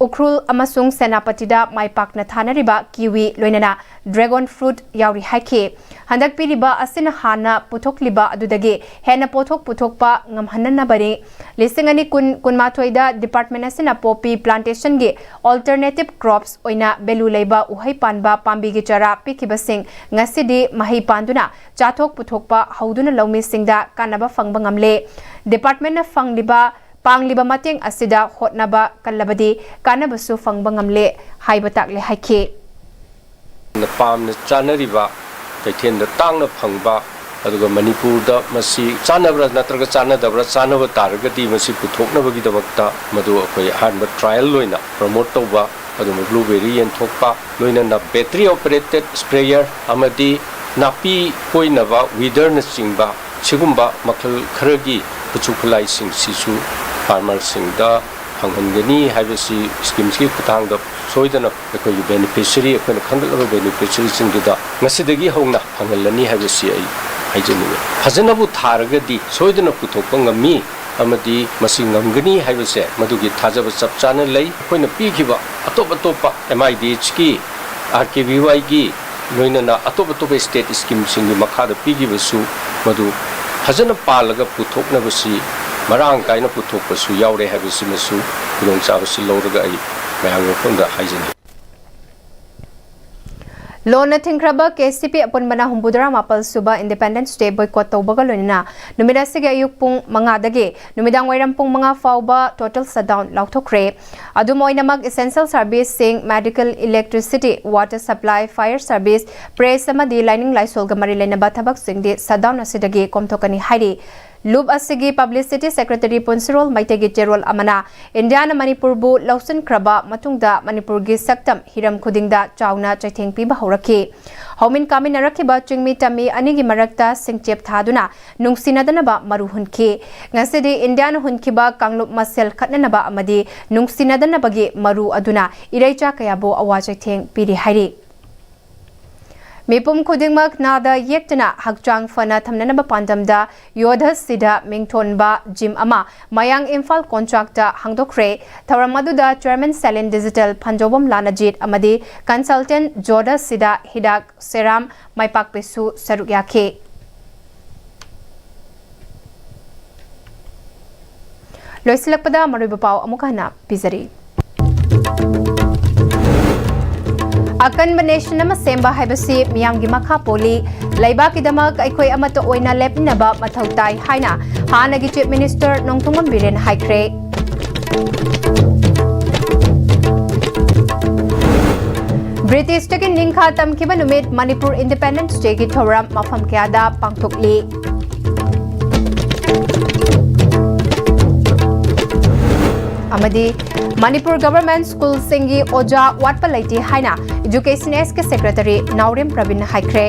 ꯎꯈ꯭ꯔꯨꯜ ꯑꯃꯁꯨꯡ ꯁꯦꯅꯥꯄꯇꯤꯗ ꯃꯥꯏ ꯄꯥꯛꯅ ꯊꯥꯅꯔꯤꯕ ꯀꯤꯋꯤ ꯂꯣꯏꯅꯅ ꯗ꯭ꯔꯦꯒꯣꯟ ꯐ꯭ꯔꯨꯠ ꯌꯥꯎꯔꯤ ꯍꯥꯏꯈꯤ꯫ ꯍꯟꯗꯛ ꯄꯤꯔꯤꯕ ꯑꯁꯤꯅ ꯍꯥꯟꯅ ꯄꯨꯊꯣꯛꯂꯤꯕ ꯑꯗꯨꯗꯒꯤ ꯍꯦꯟꯅ ꯄꯣꯠꯊꯣꯛ ꯄꯨꯊꯣꯛꯄ ꯉꯝꯍꯟꯅꯅꯕꯅꯤ꯫ ꯂꯤꯁꯤꯡ ꯑꯅꯤ ꯀꯨꯟ ꯀꯨꯟꯃꯥꯊꯣꯏꯗ ꯗꯤꯄꯥꯔꯠꯃꯦꯟ ꯑꯁꯤꯅ ꯄꯣꯄꯤ ꯄ꯭ꯂꯥꯟꯇꯦꯁꯟꯒꯤ ꯑꯣꯜꯇꯔꯅꯦꯇꯤꯚ ꯀ꯭ꯔꯣꯞꯁ ꯑꯣꯏꯅ ꯚꯦꯂꯨ ꯂꯩꯕ ꯎꯍꯩ ꯄꯥꯟꯕ ꯄꯥꯝꯕꯤꯒꯤ ꯆꯥꯔꯥ ꯄꯤꯈꯤꯕꯁꯤꯡ ꯉꯁꯤꯗꯤ ꯃꯍꯩ ꯄꯥꯟꯗꯨꯅ ꯆꯥꯊꯣꯛ ꯄꯨꯊꯣꯛꯄ ꯍꯧꯗꯨꯅ ꯂꯧꯃꯤꯁꯤꯡꯗ ꯀꯥꯟꯅꯕ ꯐꯪꯕ ꯉꯝꯂꯦ꯫ ꯗꯤꯄꯥꯔꯠꯃꯦꯟꯅ ꯐꯪꯂꯤꯕ ꯄꯥꯡꯂꯤꯕ ꯃꯇꯦꯡ ꯑꯁꯤꯗ ꯍꯣꯠꯅꯕ ꯀꯜꯂꯕꯗꯤ ꯀꯥꯟꯅꯕꯁꯨ ꯐꯪꯕ ꯉꯝꯂꯦ ꯍꯥꯏꯕ ꯇꯥꯛꯂꯦ ꯍꯥꯏꯈꯤ꯫ ꯄꯥꯝꯅ ꯆꯥꯅꯔꯤꯕ, ꯀꯩꯊꯦꯜꯗ ꯇꯥꯡꯅ ꯐꯪꯕ, ꯑꯗꯨꯒ ꯃꯅꯤꯄꯨꯔꯗ ꯃꯁꯤ ꯆꯥꯅꯕ꯭ꯔꯥ ꯅꯠꯇ꯭ꯔꯒ ꯆꯥꯅꯗꯕ꯭ꯔꯥ, ꯆꯥꯅꯕ ꯇꯥꯔꯒꯗꯤ ꯃꯁꯤ ꯄꯨꯊꯣꯛꯅꯕꯒꯤꯗꯃꯛꯇ ꯃꯗꯨ ꯑꯩꯈꯣꯏ ꯑꯍꯥꯟꯕ ꯇ꯭ꯔꯥꯏꯌꯦꯜ ꯑꯣꯏꯅ ꯄ꯭ꯔꯃꯣꯠ ꯇꯧꯕ, ꯑꯗꯨꯒ ꯕ꯭ꯂꯨꯕꯦꯔꯤ ꯌꯦꯟꯊꯣꯛꯄ, ꯂꯣꯏꯅꯅ ꯕꯦꯇ꯭ꯔꯤ ꯑꯣꯄꯔꯦꯇꯦꯠ ꯁ꯭ꯄ꯭ꯔꯦꯌꯔ ꯑꯃꯗꯤ ꯅꯥꯄꯤ ꯐꯣꯏꯅꯕ ꯋꯤꯗꯔꯅꯆꯤꯡꯕ ꯁꯤꯒꯨꯝꯕ ꯃꯈꯜ ꯈꯔꯒꯤ ꯈꯨꯠꯁꯨ ꯈꯨꯠꯂꯥꯏꯁꯤꯡꯁꯤꯁꯨ ꯐꯥꯔꯃꯔꯁꯤꯡꯗ ꯐꯪꯍꯟꯒꯅꯤ ꯍꯥꯏꯕꯁꯤ ꯁ꯭ꯀꯤꯝꯁꯤꯒꯤ ꯈꯨꯠꯊꯥꯡꯗ ꯁꯣꯏꯗꯅ ꯑꯩꯈꯣꯏꯒꯤ ꯕꯦꯅꯤꯐꯤꯁꯔꯤ, ꯑꯩꯈꯣꯏꯅ ꯈꯟꯒꯠꯂꯕ ꯕꯦꯅꯤꯐꯤꯁꯔꯤꯁꯤꯡꯗꯨꯗ ꯉꯁꯤꯗꯒꯤ ꯍꯧꯅ ꯐꯪꯍꯜꯂꯅꯤ ꯍꯥꯏꯕꯁꯤ ꯑꯩ ꯍꯥꯏꯖꯅꯤꯡꯉꯤ꯫ ꯐꯖꯅꯕꯨ ꯊꯥꯔꯒꯗꯤ ꯁꯣꯏꯗꯅ ꯄꯨꯊꯣꯛꯄ ꯉꯝꯃꯤ ꯑꯃꯗꯤ ꯃꯁꯤ ꯉꯝꯒꯅꯤ ꯍꯥꯏꯕꯁꯦ ꯃꯗꯨꯒꯤ ꯊꯥꯖꯕ ꯆꯞ ꯆꯥꯅ ꯂꯩ꯫ ꯑꯩꯈꯣꯏꯅ ꯄꯤꯈꯤꯕ ꯑꯇꯣꯞ ꯑꯇꯣꯞꯄ ꯑꯦꯝ ꯑꯥꯏ ꯗꯤ ꯑꯩꯆꯀꯤ, ꯑꯥꯔ ꯀꯦ ꯚꯤ ꯋꯥꯏꯒꯤ ꯂꯣꯏꯅꯅ ꯑꯇꯣꯞ ꯑꯇꯣꯞꯄ ꯁ꯭ꯇꯦꯠ ꯁ꯭ꯀꯤꯝꯁꯤꯡꯒꯤ ꯃꯈꯥꯗ ꯄꯤꯈꯤꯕꯁꯨ ꯃꯗꯨ ꯐꯖꯅ ꯄꯥꯜꯂꯒ ꯄꯨꯊꯣꯛꯅꯕꯁꯤ, ꯃꯔꯥꯡ ꯀꯥꯏꯅ ꯄꯨꯊꯣꯛꯄꯁꯨ ꯌꯥꯎꯔꯦ ꯍꯥꯏꯕꯁꯤꯃꯁꯨ ꯈꯨꯗꯣꯡꯆꯥꯕꯁꯤ ꯂꯧꯔꯒ ꯑꯩ ꯃꯌꯥꯝꯒꯤ ꯃꯐꯝꯗ ꯍꯥꯏꯖꯅꯤꯡꯏ꯫ ꯂꯣꯟꯅ ꯊꯤꯡꯈ꯭ꯔꯕ ꯀꯦ ꯁꯤ ꯄꯤ ꯑꯄꯨꯟꯕꯅ ꯍꯨꯝꯐꯨꯇꯔꯥ ꯃꯥꯄꯜ ꯁꯨꯕ ꯏꯟꯗꯤꯄꯦꯟꯗꯦꯟꯁ ꯗꯦ ꯕꯣꯏꯀꯣꯠ ꯇꯧꯕꯒ ꯂꯣꯏꯅꯅ ꯅꯨꯃꯤꯠ ꯑꯁꯤꯒꯤ ꯑꯌꯨꯛ ꯄꯨꯡ ꯃꯉꯥꯗꯒꯤ ꯅꯨꯃꯤꯗꯥꯡ ꯋꯥꯏꯔꯝ ꯄꯨꯡ ꯃꯉꯥ ꯐꯥꯎꯕ ꯇꯣꯇꯦꯜ ꯁꯠꯗꯥꯎꯟ ꯂꯥꯎꯊꯣꯛꯈ꯭ꯔꯦ꯫ ꯑꯗꯨꯝ ꯑꯣꯏꯅꯃꯛ ꯏꯁꯦꯟꯁꯤꯌꯦꯜ ꯁꯔꯚꯤꯁꯁꯤꯡ, medical, electricity, water supply, Fire service, press ꯑꯃꯗꯤ ꯂꯥꯏꯅꯤꯡ ꯂꯥꯏꯁꯣꯜꯒ ꯃꯔꯤ ꯂꯩꯅꯕ ꯊꯕꯛꯁꯤꯡꯗꯤ ꯁꯠꯗꯥꯎꯟ ꯑꯁꯤꯗꯒꯤ ꯀꯣꯝꯊꯣꯛꯀꯅꯤ ꯍꯥꯏꯔꯤ꯫ ꯂꯨꯞ ꯑꯁꯤꯒꯤ ꯄꯕ꯭ꯂꯤꯁꯤꯇꯤ ꯁꯦꯀ꯭ꯔꯦꯇꯔꯤ ꯄꯨꯟꯁꯤꯔꯣꯜ ꯃꯩꯇꯩꯒꯤ ꯆꯦꯔꯣꯜ ꯑꯃꯅ ꯏꯟꯗꯤꯌꯥꯅ ꯃꯅꯤꯄꯨꯔꯕꯨ ꯂꯧꯁꯤꯟꯈ꯭ꯔꯕ ꯃꯇꯨꯡꯗ ꯃꯅꯤꯄꯨꯔꯒꯤ ꯁꯛꯇꯝ ꯍꯤꯔꯝ ꯈꯨꯗꯤꯡꯗ ꯆꯥꯎꯅ ꯆꯩꯊꯦꯡ ꯄꯤꯕ ꯍꯧꯔꯛꯈꯤ꯫ ꯍꯧꯃꯤꯟ ꯀꯥꯃꯤꯟꯅꯔꯛꯈꯤꯕ ꯆꯤꯡꯃꯤ ꯇꯝꯃꯤ ꯑꯅꯤꯒꯤ ꯃꯔꯛꯇ ꯁꯤꯡꯆꯦꯞ ꯊꯥꯗꯨꯅ ꯅꯨꯡꯁꯤꯅꯗꯅꯕ ꯃꯔꯨ ꯍꯨꯟꯈꯤ꯫ ꯉꯁꯤꯗꯤ ꯏꯟꯗꯤꯌꯥꯅ ꯍꯨꯟꯈꯤꯕ ꯀꯥꯡꯂꯨꯞ ꯃꯁꯦꯜ ꯈꯠꯅꯅꯕ ꯑꯃꯗꯤ ꯅꯨꯡꯁꯤꯅꯗꯅꯕꯒꯤ ꯃꯔꯨ ꯑꯗꯨꯅ ꯏꯔꯩꯆꯥ ꯀꯌꯥꯕꯨ ꯑꯋꯥ ꯆꯩꯊꯦꯡ ꯄꯤꯔꯤ ꯍꯥꯏꯔꯤ꯫ ꯃꯤꯄꯨꯝ ꯈꯨꯗꯤꯡꯃꯛ ꯅꯥꯗ ꯌꯦꯛꯇꯅ ꯍꯛꯆꯥꯡ ꯐꯅ ꯊꯝꯅꯅꯕ ꯄꯥꯟꯗꯝꯗ ꯌꯣꯙ ꯁꯤꯗ ꯃꯤꯡꯊꯣꯟꯕ ꯖꯤꯝ ꯑꯃ ꯃꯌꯥꯡ ꯏꯝꯐꯥꯜ ꯀꯣꯟꯆꯥꯛꯇ ꯍꯥꯡꯗꯣꯛꯈ꯭ꯔꯦ꯫ ꯊꯧꯔꯝ ꯑꯗꯨꯗ ꯆꯦꯌꯔꯃꯦꯟ ꯁꯦꯂꯤꯟ ꯗꯤꯖꯤꯇꯦꯜ ꯐꯟꯖꯧꯕꯝ ꯂꯥꯅꯖꯤꯠ ꯑꯃꯗꯤ ꯀꯟꯁꯜꯇꯦꯟ ꯖꯣꯙ ꯁꯤꯗ ꯍꯤꯗꯥꯛ ꯁꯦꯔꯥꯝ ꯃꯥꯏꯄꯥꯛꯄꯤꯁꯨ ꯁꯔꯨꯛ ꯌꯥꯈꯤ꯫ ꯂꯣꯏꯁꯤꯜꯂꯛꯄꯗ ꯃꯔꯨꯑꯣꯏꯕ ꯄꯥꯎ ꯑꯃꯨꯛ ꯍꯟꯅ ꯄꯤꯖꯔꯤ꯫ ꯑꯀꯟꯕ ꯅꯦꯁꯟ ꯑꯃ ꯁꯦꯝꯕ ꯍꯥꯏꯕꯁꯤ ꯃꯤꯌꯥꯝꯒꯤ ꯃꯈꯥ ꯄꯣꯜꯂꯤ꯫ ꯂꯩꯕꯥꯛꯀꯤꯗꯃꯛ ꯑꯩꯈꯣꯏ ꯑꯃꯠꯇ ꯑꯣꯏꯅ ꯂꯦꯞꯃꯤꯟꯅꯕ ꯃꯊꯧ ꯇꯥꯏ ꯍꯥꯏꯅ ꯍꯥꯟꯅꯒꯤ ꯆꯤꯐ ꯃꯤꯅꯤꯁꯇꯔ ꯅꯣꯡꯊꯣꯝꯕꯝ ꯕꯤꯔꯦꯟ ꯍꯥꯏꯈ꯭ꯔꯦ꯫ ꯕ꯭ꯔꯤꯇꯤꯁꯇꯒꯤ ꯅꯤꯡꯈꯥ ꯇꯝꯈꯤꯕ ꯅꯨꯃꯤꯠ ꯃꯅꯤꯄꯨꯔ ꯏꯟꯗꯤꯄꯦꯟꯗꯦꯟꯁ ꯗꯦꯒꯤ ꯊꯧꯔꯝ ꯃꯐꯝ ꯀꯌꯥꯗ ꯄꯥꯡꯊꯣꯛꯂꯤ꯫ ꯑꯃꯗꯤ ꯃꯅꯤꯄꯨꯔ ꯒꯚꯔꯟꯃꯦꯟꯠ ꯁ꯭ꯀꯨꯜꯁꯤꯡꯒꯤ ꯑꯣꯖꯥ ꯋꯥꯠꯄ ꯂꯩꯇꯦ ꯍꯥꯏꯅ ꯏꯖꯨꯀꯦꯁꯟ ꯑꯦꯁꯀꯤ ꯁꯦꯀ꯭ꯔꯦꯇꯔꯤ ꯅꯥꯎꯔꯦꯝ ꯄ꯭ꯔꯕꯤꯟꯅ ꯍꯥꯏꯈ꯭ꯔꯦ꯫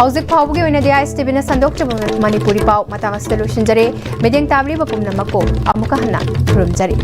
ꯍꯧꯖꯤꯛ ꯐꯥꯎꯕꯒꯤ ꯑꯣꯏꯅꯗꯤ ꯑꯥꯏ ꯑꯦꯁ ꯇꯤ ꯚꯤꯅ ꯁꯟꯗꯣꯛꯆꯕ ꯃꯅꯤꯄꯨꯔꯤ ꯄꯥꯎ ꯃꯇꯥꯡ ꯑꯁꯤꯗ ꯂꯣꯏꯁꯤꯟꯖꯔꯦ꯫ ꯃꯤꯠꯌꯦꯡ ꯇꯥꯕꯤꯔꯤꯕ ꯄꯨꯝꯅꯃꯛꯄꯨ ꯑꯃꯨꯛꯀ ꯍꯟꯅ ꯈꯨꯔꯨꯝꯖꯔꯤ꯫